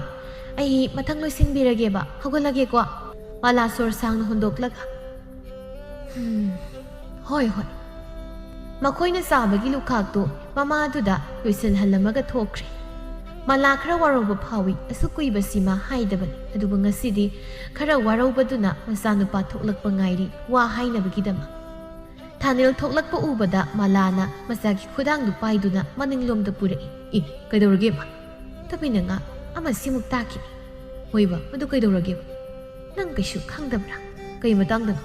ꯑꯩ ꯃꯊꯪ ꯂꯣꯏꯁꯤꯟꯕꯤꯔꯒꯦꯕ, ꯍꯧꯒꯠꯂꯒꯦꯀꯣ꯫" ꯃꯥꯂꯥ ꯁꯣꯔ ꯁꯥꯡꯅ ꯍꯣꯟꯗꯣꯛꯂꯒ, "ꯎꯝ, ꯍꯣꯏ, ꯍꯣꯏ꯫" ꯃꯈꯣꯏꯅ ꯆꯥꯕꯒꯤ ꯂꯨꯈꯥꯛꯇꯨ ꯃꯃꯥꯗꯨꯗ ꯂꯣꯏꯁꯤꯜꯍꯜꯂꯝꯃꯒ ꯊꯣꯛꯈ꯭ꯔꯦ꯫ ꯃꯥꯂꯥ ꯈꯔ ꯋꯥꯔꯧꯕ ꯐꯥꯎꯏ, ꯑꯁꯨꯛ ꯀꯨꯏꯕꯁꯤ ꯃꯥ ꯍꯥꯏꯗꯕꯅꯤ, ꯑꯗꯨꯕꯨ ꯉꯁꯤꯗꯤ ꯈꯔ ꯋꯥꯔꯧꯕꯗꯨꯅ ꯃꯆꯥꯅꯨꯄꯥ ꯊꯣꯛꯂꯛꯄ ꯉꯥꯏꯔꯤ, ꯋꯥ ꯍꯥꯏꯅꯕꯒꯤꯗꯃꯛ꯫ ꯊꯥꯅꯤꯜ ꯊꯣꯛꯂꯛꯄ ꯎꯕꯗ ꯃꯥꯂꯥꯅ ꯃꯆꯥꯒꯤ ꯈꯨꯗꯥꯡꯗꯨ ꯄꯥꯏꯗꯨꯅ ꯃꯅꯤꯡꯂꯣꯝꯗ ꯄꯨꯔꯛꯏ꯫ "ꯑꯦ, ꯀꯩꯗꯧꯔꯒꯦꯕ?" "ꯇꯨꯃꯤꯟꯅ ꯉꯥ, ꯑꯃ ꯁꯤꯃꯨꯛ ꯇꯥꯈꯤꯅꯤ꯫" "ꯍꯣꯏꯕ, ꯑꯗꯨ ꯀꯩꯗꯧꯔꯒꯦꯕ?" "ꯅꯪ ꯀꯩꯁꯨ ꯈꯪꯗꯕ꯭ꯔꯥ?" "ꯀꯩ ꯃꯇꯥꯡꯗꯅꯣ?"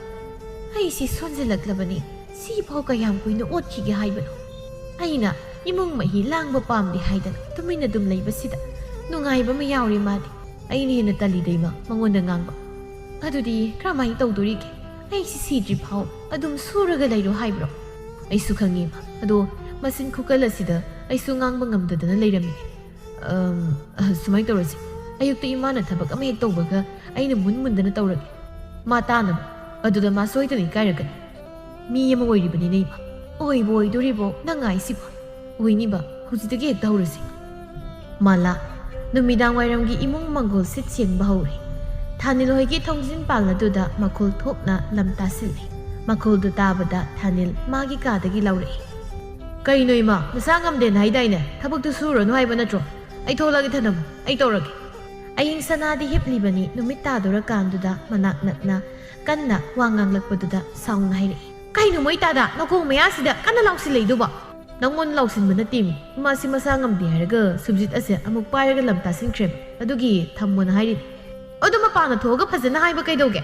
"ꯑꯩꯁꯤ ꯁꯣꯟꯖꯤꯜꯂꯛꯂꯕꯅꯤ, ꯁꯤꯐꯥꯎ ꯀꯌꯥꯝ ꯀꯨꯏꯅ ꯑꯣꯠꯈꯤꯒꯦ ꯍꯥꯏꯕꯅꯣ? ꯑꯩꯅ ꯏꯃꯨꯡ ꯃꯍꯤ ꯂꯥꯡꯕ ꯄꯥꯝꯗꯦ ꯍꯥꯏꯗꯅ ꯇꯨꯃꯤꯟꯅ ꯑꯗꯨꯝ ꯂꯩꯕꯁꯤꯗ ꯅꯨꯡꯉꯥꯏꯕ ꯑꯃ ꯌꯥꯎꯔꯤ ꯃꯥꯗꯤ꯫ ꯑꯩꯅ ꯍꯦꯟꯅ ꯇꯜꯂꯤꯗ ꯏꯃꯥ, ꯃꯉꯣꯟꯗ ꯉꯥꯡꯕ꯫ ꯑꯗꯨꯗꯤ ꯀꯔꯝꯍꯥꯏꯅ ꯇꯧꯗꯣꯔꯤꯒꯦ? ꯑꯩꯁꯤ ꯁꯤꯗ꯭ꯔꯤ ꯐꯥꯎ ꯑꯗꯨꯝ ꯁꯨꯔꯒ ꯂꯩꯔꯣ ꯍꯥꯏꯕ꯭ꯔꯣ?" "ꯑꯩꯁꯨ ꯈꯪꯉꯤ ꯏꯃꯥ, ꯑꯗꯣ ꯃꯆꯤꯟ ꯈꯨꯀꯜ ꯑꯁꯤꯗ ꯑꯩꯁꯨ ꯉꯥꯡꯕ ꯉꯝꯗꯗꯅ ꯂꯩꯔꯝꯃꯤꯅꯦ꯫ ꯑꯝ, ꯑ, ꯁꯨꯃꯥꯏꯅ ꯇꯧꯔꯁꯤ, ꯑꯌꯨꯛꯇ ꯏꯃꯥꯅ ꯊꯕꯛ ꯑꯃ ꯍꯦꯛ ꯇꯧꯕꯒ ꯑꯩꯅ ꯃꯨꯟ ꯃꯨꯟꯗꯅ ꯇꯧꯔꯒꯦ꯫ ꯃꯥ ꯇꯥꯅꯕ꯫ ꯑꯗꯨꯗ ꯃꯥ ꯁꯣꯏꯗꯅ ꯏꯀꯥꯏꯔꯛꯀꯅꯤ꯫ ꯃꯤ ꯑꯃ ꯑꯣꯏꯔꯤꯕꯅꯤꯅꯦ ꯏꯃꯥ꯫" "ꯑꯣꯏꯕꯨ ꯑꯣꯏꯗꯣꯔꯤꯕꯣ ꯅꯪ ꯍꯥꯏꯁꯤꯕꯣ?" "ꯑꯣꯏꯅꯤꯕ, ꯍꯧꯖꯤꯛꯇꯒꯤ ꯍꯦꯛꯇ ꯍꯧꯔꯁꯤ꯫" ꯃꯥꯂꯥ꯫ ꯅꯨꯃꯤꯗꯥꯡ ꯋꯥꯏꯔꯝꯒꯤ ꯏꯃꯨꯡ ꯃꯪꯒꯣꯜ ꯁꯤꯠ ꯁꯦꯡꯕ ꯍꯧꯔꯦ꯫ ꯊꯥꯅꯤꯜ ꯍꯣꯏꯒꯤ ꯊꯣꯡꯖꯤꯟ ꯄꯥꯜ ꯑꯗꯨꯗ ꯃꯈꯣꯜ ꯊꯣꯛꯅ ꯂꯝ ꯇꯥꯁꯤꯜꯂꯦ꯫ ꯃꯈꯣꯜꯗꯨ ꯇꯥꯕꯗ ꯊꯥꯅꯤꯜ ꯃꯥꯒꯤ ꯀꯥꯗꯒꯤ ꯂꯥꯎꯔꯛꯏ꯫ "ꯀꯩꯅꯣ ꯏꯃꯥ, ꯅꯁꯥ ꯉꯝꯗꯦꯅ ꯍꯥꯏꯗꯥꯏꯅꯦ? ꯊꯕꯛꯇꯨ ꯁꯨꯔꯨꯔꯅꯨ ꯍꯥꯏꯕ ꯅꯠꯇ꯭ꯔꯣ? ꯑꯩ ꯊꯣꯛꯂꯛꯑꯒꯦ ꯊꯅꯝꯃꯨ, ꯑꯩ ꯇꯧꯔꯒꯦ꯫" ꯑꯌꯤꯡ ꯁꯅꯥꯗꯤ ꯍꯤꯞꯂꯤꯕꯅꯤ꯫ ꯅꯨꯃꯤꯠ ꯇꯥꯗꯣꯔꯀꯥꯟꯗꯨꯗ ꯃꯅꯥꯛ ꯅꯛꯅ ꯀꯟꯅ ꯋꯥ ꯉꯥꯡꯂꯛꯄꯗꯨꯗ ꯁꯥꯎꯅ ꯍꯥꯏꯔꯛꯏ꯫ "ꯀꯩꯅꯣ ꯃꯣꯏ ꯇꯥꯗ ꯅꯀꯣꯡ ꯃꯌꯥꯁꯤꯗ ꯀꯟꯅ ꯂꯥꯎꯁꯤꯜꯂꯛꯏꯗꯨꯕꯣ?" "ꯅꯪꯉꯣꯟꯗ ꯂꯥꯎꯁꯤꯟꯕ ꯅꯠꯇꯦꯃꯤ, ꯏꯃꯥꯁꯤ ꯃꯁꯥ ꯉꯝꯗꯦ ꯍꯥꯏꯔꯒ ꯁꯨꯝꯖꯤꯠ ꯑꯁꯦ ꯑꯃꯨꯛ ꯄꯥꯏꯔꯒ ꯂꯝ ꯇꯥꯁꯤꯟꯈ꯭ꯔꯦꯕ, ꯑꯗꯨꯒꯤ ꯊꯝꯃꯣꯅ ꯍꯥꯏꯔꯤꯅꯤ꯫ ꯑꯗꯨ ꯃꯄꯥꯟꯗ ꯊꯣꯛꯑꯒ ꯐꯖꯅ ꯍꯥꯏꯕ ꯀꯩꯗꯧꯒꯦ?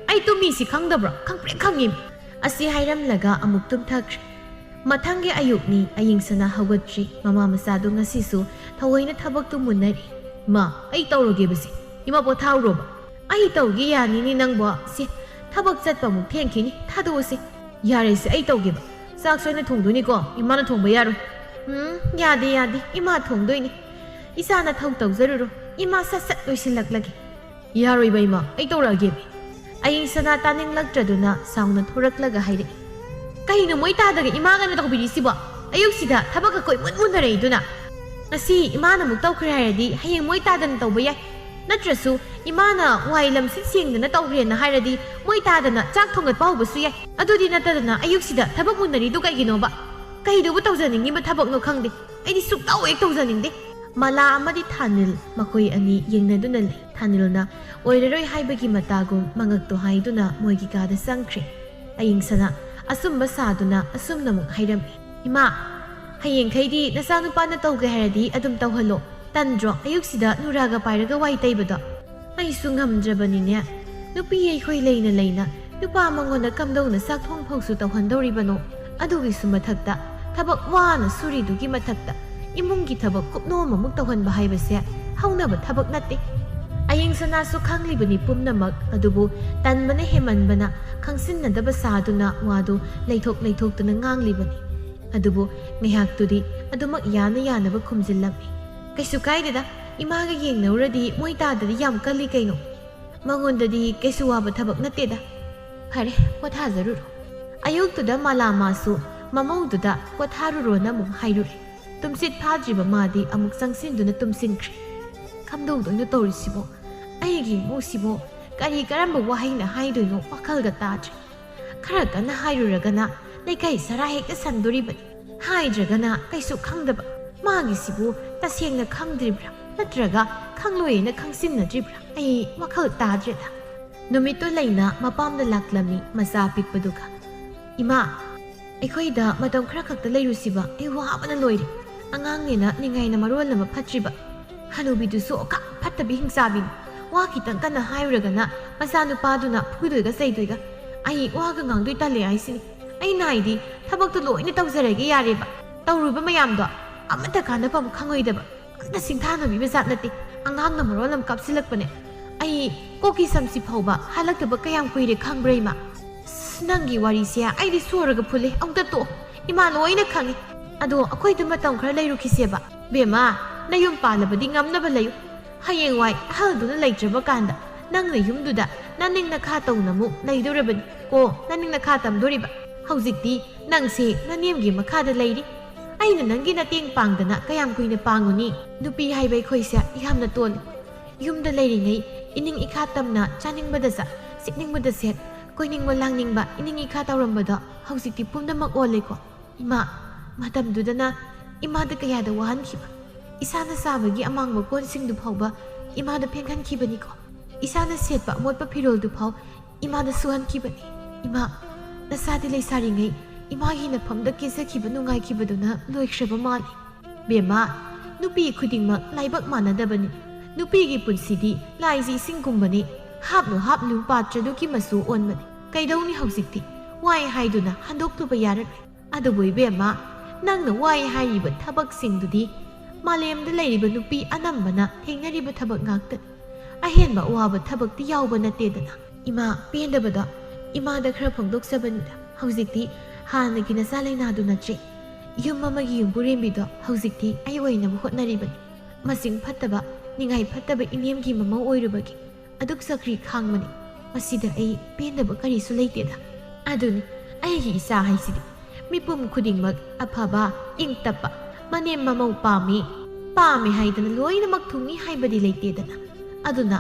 ꯑꯩ ꯇꯨꯝꯃꯤꯁꯤ ꯈꯪꯗꯕ꯭ꯔꯣ? ꯈꯪꯄ꯭ꯔꯦꯛ ꯈꯪꯉꯤꯃꯤ꯫" ꯑꯁꯤ ꯍꯥꯏꯔꯝꯂꯒ ꯑꯃꯨꯛ ꯇꯨꯝꯊꯈ꯭ꯔꯦ꯫ ꯃꯊꯪꯒꯤ ꯑꯌꯨꯛꯅꯤ, ꯑꯌꯤꯡꯁꯅꯥ ꯍꯧꯒꯠꯇ꯭ꯔꯤ꯫ ꯃꯃꯥ ꯃꯆꯥꯗꯨ ꯉꯁꯤꯁꯨ ꯊꯑꯣꯏꯅ ꯊꯕꯛꯇꯨ ꯃꯨꯟꯅꯔꯤ꯫ "ꯃꯥ, ꯑꯩ ꯇꯧꯔꯒꯦꯕꯁꯦ꯫ ꯏꯃꯥ ꯄꯣꯊꯥꯍꯧꯔꯣꯕ꯫" "ꯑꯩ ꯇꯧꯒꯦ ꯌꯥꯅꯤꯅꯦ ꯅꯪꯕꯣ꯫ ꯁꯦ, ꯊꯕꯛ ꯆꯠꯄ ꯑꯃꯨꯛ ꯊꯦꯡꯈꯤꯅꯤ, ꯊꯥꯗꯣꯛꯑꯁꯦ꯫" "ꯌꯥꯔꯦꯁꯦ, ꯑꯩ ꯇꯧꯒꯦꯕ꯫ ꯆꯥꯛꯁꯨ ꯑꯩꯅ ꯊꯣꯡꯗꯣꯏꯅꯤꯀꯣ, ꯏꯃꯥꯅ ꯊꯣꯡꯕ ꯌꯥꯔꯣꯏ꯫" "ꯎꯝ, ꯌꯥꯗꯦ, ꯌꯥꯗꯦ, ꯏꯃꯥ ꯊꯣꯡꯗꯣꯏꯅꯤ꯫ ꯏꯆꯥ ꯅꯊꯧ ꯇꯧꯖꯔꯨꯔꯣ, ꯏꯃꯥ ꯁꯠ ꯁꯠ ꯂꯣꯏꯁꯤꯜꯂꯛꯂꯒꯦ꯫" "ꯌꯥꯔꯣꯏꯕ ꯏꯃꯥ, ꯑꯩ ꯇꯧꯔꯛꯑꯒꯦꯃꯤ꯫" ꯑꯌꯤꯡꯁꯅꯥ ꯇꯥꯅꯤꯡꯂꯛꯇ꯭ꯔꯗꯨꯅ ꯁꯥꯎꯅ ꯊꯣꯔꯛꯂꯒ ꯍꯥꯏꯔꯛꯏ꯫ "ꯀꯩꯅꯣ ꯃꯣꯏ ꯇꯥꯗꯒ ꯏꯃꯥꯒꯅ ꯇꯧꯕꯤꯔꯤꯁꯤꯕꯣ? ꯑꯌꯨꯛꯁꯤꯗ ꯊꯕꯛꯀ ꯀꯣꯏꯃꯨꯟ ꯃꯨꯟꯅꯔꯛꯏꯗꯨꯅ? ꯉꯁꯤ ꯏꯃꯥꯅ ꯑꯃꯨꯛ ꯇꯧꯈ꯭ꯔꯦ ꯍꯥꯏꯔꯗꯤ ꯍꯌꯦꯡ ꯃꯣꯏ ꯇꯥꯗꯅ ꯇꯧꯕ ꯌꯥꯏ꯫ ꯅꯠꯇ꯭ꯔꯁꯨ ꯏꯃꯥꯅ ꯋꯥꯏ ꯂꯝꯁꯤꯠ ꯁꯦꯡꯗꯅ ꯇꯧꯈ꯭ꯔꯦꯅ ꯍꯥꯏꯔꯗꯤ ꯃꯣꯏ ꯇꯥꯗꯅ ꯆꯥꯛ ꯊꯣꯡꯒꯠꯄ ꯍꯧꯕꯁꯨ ꯌꯥꯏ꯫ ꯑꯗꯨꯗꯤ ꯅꯠꯇꯗꯅ ꯑꯌꯨꯛꯁꯤꯗ ꯊꯕꯛ ꯃꯨꯟꯅꯔꯤꯗꯨ ꯀꯩꯒꯤꯅꯣꯕ? ꯀꯩꯗꯧꯕ ꯇꯧꯖꯅꯤꯡꯉꯤꯕ ꯊꯕꯛꯅꯣ ꯈꯪꯗꯦ꯫ ꯑꯩꯗꯤ ꯁꯨꯛꯇꯧ ꯍꯦꯛ ꯇꯧꯖꯅꯤꯡꯗꯦ꯫" ꯃꯂꯥ ꯑꯃꯗꯤ ꯊꯥꯅꯤꯜ ꯃꯈꯣꯏ ꯑꯅꯤ ꯌꯦꯡꯅꯗꯨꯅ ꯂꯩ꯫ ꯊꯥꯅꯤꯜꯅ ꯑꯣꯏꯔꯔꯣꯏ ꯍꯥꯏꯕꯒꯤ ꯃꯇꯥꯒꯨꯝ ꯃꯉꯛꯇꯣ ꯍꯥꯏꯗꯨꯅ ꯃꯣꯏꯒꯤ ꯀꯥꯗ ꯆꯪꯈ꯭ꯔꯦ꯫ ꯑꯌꯤꯡꯁꯅꯥ ꯑꯆꯨꯝꯕ ꯁꯥꯗꯨꯅ ꯑꯆꯨꯝꯅ ꯑꯃꯨꯛ ꯍꯥꯏꯔꯝꯃꯤ, "ꯏꯃꯥ, ꯍꯌꯦꯡꯈꯩꯗꯤ ꯅꯆꯥꯅꯨꯄꯥꯅ ꯇꯧꯒꯦ ꯍꯥꯏꯔꯗꯤ ꯑꯗꯨꯝ ꯇꯧꯍꯜꯂꯣ꯫ ꯇꯟꯗ꯭ꯔꯣ ꯑꯌꯨꯛꯁꯤꯗ ꯅꯨꯔꯥꯒ ꯄꯥꯏꯔꯒ ꯋꯥꯏ ꯇꯩꯕꯗꯣ?" "ꯑꯩꯁꯨ ꯉꯝꯗ꯭ꯔꯕꯅꯤꯅꯦ꯫ ꯅꯨꯄꯤ ꯑꯩꯈꯣꯏ ꯂꯩꯅ ꯂꯩꯅ ꯅꯨꯄꯥ ꯃꯉꯣꯟꯗ ꯀꯝꯗꯧꯅ ꯆꯥꯛ ꯊꯣꯡ ꯐꯥꯎꯁꯨ ꯇꯧꯍꯟꯗꯧꯔꯤꯕꯅꯣ? ꯑꯗꯨꯒꯤꯁꯨ ꯃꯊꯛꯇ ꯊꯕꯛ ꯋꯥꯅ ꯁꯨꯔꯤꯗꯨꯒꯤ ꯃꯊꯛꯇ ꯏꯃꯨꯡꯒꯤ ꯊꯕꯛ ꯀꯨꯞꯅꯣꯝ ꯑꯃꯨꯛ ꯇꯧꯍꯟꯕ ꯍꯥꯏꯕꯁꯦ ꯍꯧꯅꯕ ꯊꯕꯛ ꯅꯠꯇꯦ꯫" ꯑꯌꯤꯡꯁꯅꯥꯁꯨ ꯈꯪꯂꯤꯕꯅꯤ ꯄꯨꯝꯅꯃꯛ, ꯑꯗꯨꯕꯨ ꯇꯟꯕꯅ ꯍꯦꯟꯃꯟꯕꯅ ꯈꯪꯁꯤꯟꯅꯗꯕ ꯁꯥꯗꯨꯅ ꯋꯥꯗꯨ ꯂꯩꯊꯣꯛ ꯂꯩꯊꯣꯛꯇꯨꯅ ꯉꯥꯡꯂꯤꯕꯅꯤ꯫ ꯑꯗꯨꯕꯨ ꯉꯥꯏꯍꯥꯛꯇꯨꯗꯤ ꯑꯗꯨꯃꯛ ꯌꯥꯅ ꯌꯥꯅꯕ ꯈꯨꯝꯖꯤꯜꯂꯝꯃꯤ꯫ "ꯀꯩꯁꯨ ꯀꯥꯏꯗꯦꯗ, ꯏꯃꯥꯒ ꯌꯦꯡꯅꯧꯔꯗꯤ ꯃꯣꯏ ꯇꯥꯗꯗꯤ ꯌꯥꯝ ꯀꯜꯂꯤ ꯀꯩꯅꯣ꯫ ꯃꯉꯣꯟꯗꯗꯤ ꯀꯩꯁꯨ ꯋꯥꯕ ꯊꯕꯛ ꯅꯠꯇꯦꯗ꯫ ꯐꯔꯦ, ꯄꯣꯊꯥꯖꯔꯨꯔꯣ꯫" ꯑꯌꯨꯛꯇꯨꯗ ꯃꯂꯥ ꯃꯥꯁꯨ ꯃꯃꯧꯗꯨꯗ "ꯄꯣꯊꯥꯔꯨꯔꯣꯅ" ꯑꯃꯨꯛ ꯍꯥꯏꯔꯨꯔꯦ꯫ ꯇꯨꯝꯁꯤꯠ ꯐꯥꯗ꯭ꯔꯤꯕ ꯃꯥꯗꯤ ꯑꯃꯨꯛ ꯆꯪꯁꯤꯟꯗꯨꯅ ꯇꯨꯝꯁꯤꯟꯈ꯭ꯔꯦ꯫ "ꯀꯝꯗꯧꯗꯣꯏꯅꯣ ꯇꯧꯔꯤꯁꯤꯕꯣ? ꯑꯩꯒꯤ ꯏꯃꯧꯁꯤꯕꯣ ꯀꯔꯤ ꯀꯔꯝꯕ ꯋꯥꯍꯩꯅ ꯍꯥꯏꯗꯣꯏꯅꯣ ꯋꯥꯈꯜꯒ ꯇꯥꯗ꯭ꯔꯦ꯫ ꯈꯔ ꯀꯟꯅ ꯍꯥꯏꯔꯨꯔꯒꯅ ꯂꯩꯀꯥꯏ ꯁꯔꯥ ꯍꯦꯛꯇ ꯁꯟꯗꯣꯔꯤꯕꯅꯤ, ꯍꯥꯏꯗ꯭ꯔꯒꯅ ꯀꯩꯁꯨ ꯈꯪꯗꯕ꯫ ꯃꯥꯒꯤꯁꯤꯕꯨ ꯇꯁꯦꯡꯅ ꯈꯪꯗ꯭ꯔꯤꯕ꯭ꯔꯥ, ꯅꯠꯇ꯭ꯔꯒ ꯈꯪꯂꯣꯏꯅ ꯈꯪꯁꯤꯟꯅꯗ꯭ꯔꯤꯕ꯭ꯔꯥ? ꯑꯩ ꯋꯥꯈꯜ ꯇꯥꯗ꯭ꯔꯦꯗ꯫" ꯅꯨꯃꯤꯠꯇꯨ ꯂꯩꯅ ꯃꯄꯥꯝꯗ ꯂꯥꯛꯂꯝꯃꯤ ꯃꯆꯥ ꯑꯄꯤꯛꯄꯗꯨꯒ꯫ "ꯏꯃꯥ, ꯑꯩꯈꯣꯏꯗ ꯃꯇꯝ ꯈꯔ ꯈꯛꯇ ꯂꯩꯔꯨꯁꯤꯕ, ꯑꯩ ꯋꯥꯕꯅ ꯂꯣꯏꯔꯦ꯫ ꯑꯉꯥꯡꯅꯦꯅ ꯅꯤꯡꯉꯥꯏꯅ ꯃꯔꯣꯜ ꯑꯃ ꯐꯠꯇ꯭ꯔꯤꯕ꯫ ꯍꯅꯨꯕꯤꯗꯨꯁꯨ ꯑꯣꯀꯥ ꯐꯠꯇꯕꯤ ꯍꯤꯡꯆꯥꯕꯤꯅꯤ꯫ ꯋꯥ ꯈꯤꯇꯪ ꯀꯟꯅ ꯍꯥꯏꯔꯨꯔꯒꯅ ꯃꯆꯥꯅꯨꯄꯥꯗꯨꯅ ꯐꯨꯗꯣꯏꯒ ꯆꯩꯗꯣꯏꯒ꯫ ꯑꯩ ꯋꯥꯒ ꯉꯥꯡꯗꯣꯏ ꯇꯜꯂꯦ ꯍꯥꯏꯁꯤꯅꯤ꯫ ꯑꯩꯅ ꯍꯥꯏꯗꯤ ꯊꯕꯛꯇꯣ ꯂꯣꯏꯅ ꯇꯧꯖꯔꯒꯦ ꯌꯥꯔꯦꯕ꯫ ꯇꯧꯔꯨꯕ ꯃꯌꯥꯝꯗꯣ ꯑꯃꯠꯇ ꯀꯥꯟꯅꯐꯝ ꯈꯪꯉꯣꯏꯗꯕ꯫ ꯑꯝꯇ ꯁꯤꯡꯊꯥꯅꯕꯤꯕ ꯖꯥꯠ ꯅꯠꯇꯦ꯫ ꯑꯉꯥꯡꯅ ꯃꯔꯣꯜ ꯑꯃ ꯀꯥꯞꯁꯤꯜꯂꯛꯄꯅꯦ꯫ ꯑꯩ ꯀꯣꯛꯀꯤ ꯁꯝꯁꯤ ꯐꯥꯎꯕ ꯍꯜꯂꯛꯇꯕ ꯀꯌꯥꯝ ꯀꯨꯏꯔꯦ ꯈꯪꯕ꯭ꯔꯥ, ꯏꯃꯥ? ꯑꯁ, ꯅꯪꯒꯤ ꯋꯥꯔꯤꯁꯦ ꯑꯩꯗꯤ ꯁꯣꯔꯒ ꯐꯨꯜꯂꯦ꯫ ꯑꯃꯨꯛꯇ ꯇꯣꯛꯑꯣ꯫ ꯏꯃꯥ ꯂꯣꯏꯅ ꯈꯪꯉꯤ꯫ ꯑꯗꯣ ꯑꯩꯈꯣꯏꯗ ꯃꯇꯝ ꯈꯔ ꯂꯩꯔꯨꯈꯤꯁꯦꯕ꯫ ꯕꯦꯝꯃ, ꯅꯌꯨꯝ ꯄꯥꯜꯂꯕꯗꯤ ꯉꯝꯅꯕ ꯂꯩꯌꯨ꯫ ꯍꯌꯦꯡꯋꯥꯏ ꯑꯍꯜꯗꯨꯅ ꯂꯩꯇ꯭ꯔꯕ ꯀꯥꯟꯗ ꯅꯪꯅ ꯌꯨꯝꯗꯨꯗ ꯅꯅꯤꯡ ꯅꯈꯥ ꯇꯧꯅ ꯑꯃꯨꯛ ꯂꯩꯗꯧꯔꯕꯅꯤ ꯀꯣ, ꯅꯅꯤꯡ ꯅꯈꯥ ꯇꯝꯗꯣꯔꯤꯕ꯫ ꯍꯧꯖꯤꯛꯇꯤ ꯅꯪꯁꯦ ꯅꯅꯦꯝꯒꯤ ꯃꯈꯥꯗ ꯂꯩꯔꯤ꯫ ꯑꯩꯅ ꯅꯪꯒꯤ ꯃꯇꯦꯡ ꯄꯥꯡꯗꯅ ꯀꯌꯥꯝ ꯀꯨꯏꯅ ꯄꯥꯡꯉꯨꯅꯤ? ꯅꯨꯄꯤ ꯍꯥꯏꯕ ꯑꯩꯈꯣꯏꯁꯦ ꯌꯥꯝꯅ ꯇꯣꯜꯂꯤ꯫ ꯌꯨꯝꯗ ꯂꯩꯔꯤꯉꯩ ꯏꯅꯤꯡ ꯏꯈꯥ ꯇꯝꯅ ꯆꯥꯅꯤꯡꯕꯗ ꯆꯥ, ꯁꯦꯠꯅꯤꯡꯕꯗ ꯁꯦꯠ, ꯀꯣꯏꯅꯤꯡꯕ ꯂꯥꯡꯅꯤꯡꯕ ꯏꯅꯤꯡ ꯏꯈꯥ ꯇꯧꯔꯝꯕꯗꯣ ꯍꯧꯖꯤꯛꯇꯤ ꯄꯨꯝꯅꯃꯛ ꯑꯣꯜꯂꯦꯀꯣ꯫ ꯏꯃꯥ, ꯃꯇꯝꯗꯨꯗꯅ ꯏꯃꯥꯗ ꯀꯌꯥꯗ ꯋꯥꯍꯟꯈꯤꯕ꯫ ꯏꯁꯥꯅ ꯁꯥꯕꯒꯤ ꯑꯃꯥꯡꯕ ꯀꯣꯟꯁꯤꯡꯗꯨ ꯐꯥꯎꯕ ꯏꯃꯥꯗ ꯐꯦꯡꯍꯟꯈꯤꯕꯅꯤꯀꯣ꯫ ꯏꯁꯥꯅ ꯁꯦꯠꯄ ꯑꯃꯣꯠꯄ ꯐꯤꯔꯣꯜꯗꯨ ꯐꯥꯎ ꯏꯃꯥꯗ ꯁꯨꯍꯟꯈꯤꯕꯅꯤ꯫ ꯏꯃꯥ, ꯅꯁꯥꯗꯤ ꯂꯩꯁꯥꯔꯤꯉꯩ ꯏꯃꯥꯒꯤ ꯅꯐꯝꯗ ꯀꯦꯖꯈꯤꯕ ꯅꯨꯡꯉꯥꯏꯈꯤꯕꯗꯨꯅ ꯂꯣꯏꯈ꯭ꯔꯕ ꯃꯥꯜꯂꯤ꯫ ꯕꯦꯝꯃ, ꯅꯨꯄꯤ ꯈꯨꯗꯤꯡꯃꯛ ꯂꯥꯏꯕꯛ ꯃꯥꯟꯅꯗꯕꯅꯤ꯫ ꯅꯨꯄꯤꯒꯤ ꯄꯨꯟꯁꯤꯗꯤ ꯂꯥꯏꯁꯤ ꯏꯁꯤꯡꯒꯨꯝꯕꯅꯤ꯫ ꯍꯥꯞꯂꯨ ꯍꯥꯞꯂꯨ ꯄꯥꯇ꯭ꯔꯗꯨꯒꯤ ꯃꯆꯨ ꯑꯣꯟꯕꯅꯤ꯫ ꯀꯩꯗꯧꯅꯤ ꯍꯧꯖꯤꯛꯇꯤ? ꯋꯥꯏ ꯍꯥꯏꯗꯨꯅ ꯍꯟꯗꯣꯛꯂꯨꯕ ꯌꯥꯔꯔꯣꯏ꯫ ꯑꯗꯨꯕꯨ ꯏꯕꯦꯝꯃ, ꯅꯪꯅ ꯋꯥꯏ ꯍꯥꯏꯔꯤꯕ ꯊꯕꯛꯁꯤꯡꯗꯨꯗꯤ ꯃꯥꯂꯦꯝꯗ ꯂꯩꯔꯤꯕ ꯅꯨꯄꯤ ꯑꯅꯝꯕꯅ ꯊꯦꯡꯅꯔꯤꯕ ꯊꯕꯛ ꯉꯥꯛꯇꯅꯤ꯫ ꯑꯍꯦꯟꯕ ꯑꯋꯥꯕ ꯊꯕꯛꯇꯤ ꯌꯥꯎꯕ ꯅꯠꯇꯦꯗꯅ꯫ ꯏꯃꯥ, ꯄꯦꯟꯗꯕꯗꯣ ꯏꯃꯥꯗ ꯈꯔ ꯐꯣꯡꯗꯣꯛꯆꯕꯅꯤꯗ꯫ ꯍꯧꯖꯤꯛꯇꯤ ꯍꯥꯟꯅꯒꯤ ꯅꯆꯥ ꯂꯩꯅꯥꯗꯨ ꯅꯠꯇ꯭ꯔꯦ꯫ ꯌꯨꯝ ꯑꯃꯒꯤ ꯌꯨꯝꯕꯨꯔꯦꯝꯕꯤꯗꯣ ꯍꯧꯖꯤꯛꯇꯤ ꯑꯩ ꯑꯣꯏꯅꯕ ꯍꯣꯠꯅꯔꯤꯕꯅꯤ꯫ ꯃꯆꯤꯡ ꯐꯠꯇꯕ, ꯅꯤꯡꯉꯥꯏ ꯐꯠꯇꯕ ꯏꯅꯦꯝꯒꯤ ꯃꯃꯧ ꯑꯣꯏꯔꯨꯕꯒꯤ ꯑꯗꯨꯛ ꯆꯀ꯭ꯔꯤ ꯈꯥꯡꯕꯅꯤ꯫ ꯃꯁꯤꯗ ꯑꯩ ꯄꯦꯟꯗꯕ ꯀꯔꯤꯁꯨ ꯂꯩꯇꯦꯗ꯫ ꯑꯗꯨꯅꯤ, ꯑꯩꯒꯤ ꯏꯆꯥ ꯍꯥꯏꯁꯤꯗꯤ ꯃꯤꯄꯨꯝ ꯈꯨꯗꯤꯡꯃꯛ ꯑꯐꯕ, ꯏꯪ ꯇꯞꯄ, ꯃꯅꯦꯝ ꯃꯃꯧ ꯄꯥꯝꯃꯤ, ꯄꯥꯝꯃꯤ ꯍꯥꯏꯗꯅ ꯂꯣꯏꯅꯃꯛ ꯊꯨꯡꯏ ꯍꯥꯏꯕꯗꯤ ꯂꯩꯇꯦꯗꯅ꯫ ꯑꯗꯨꯅ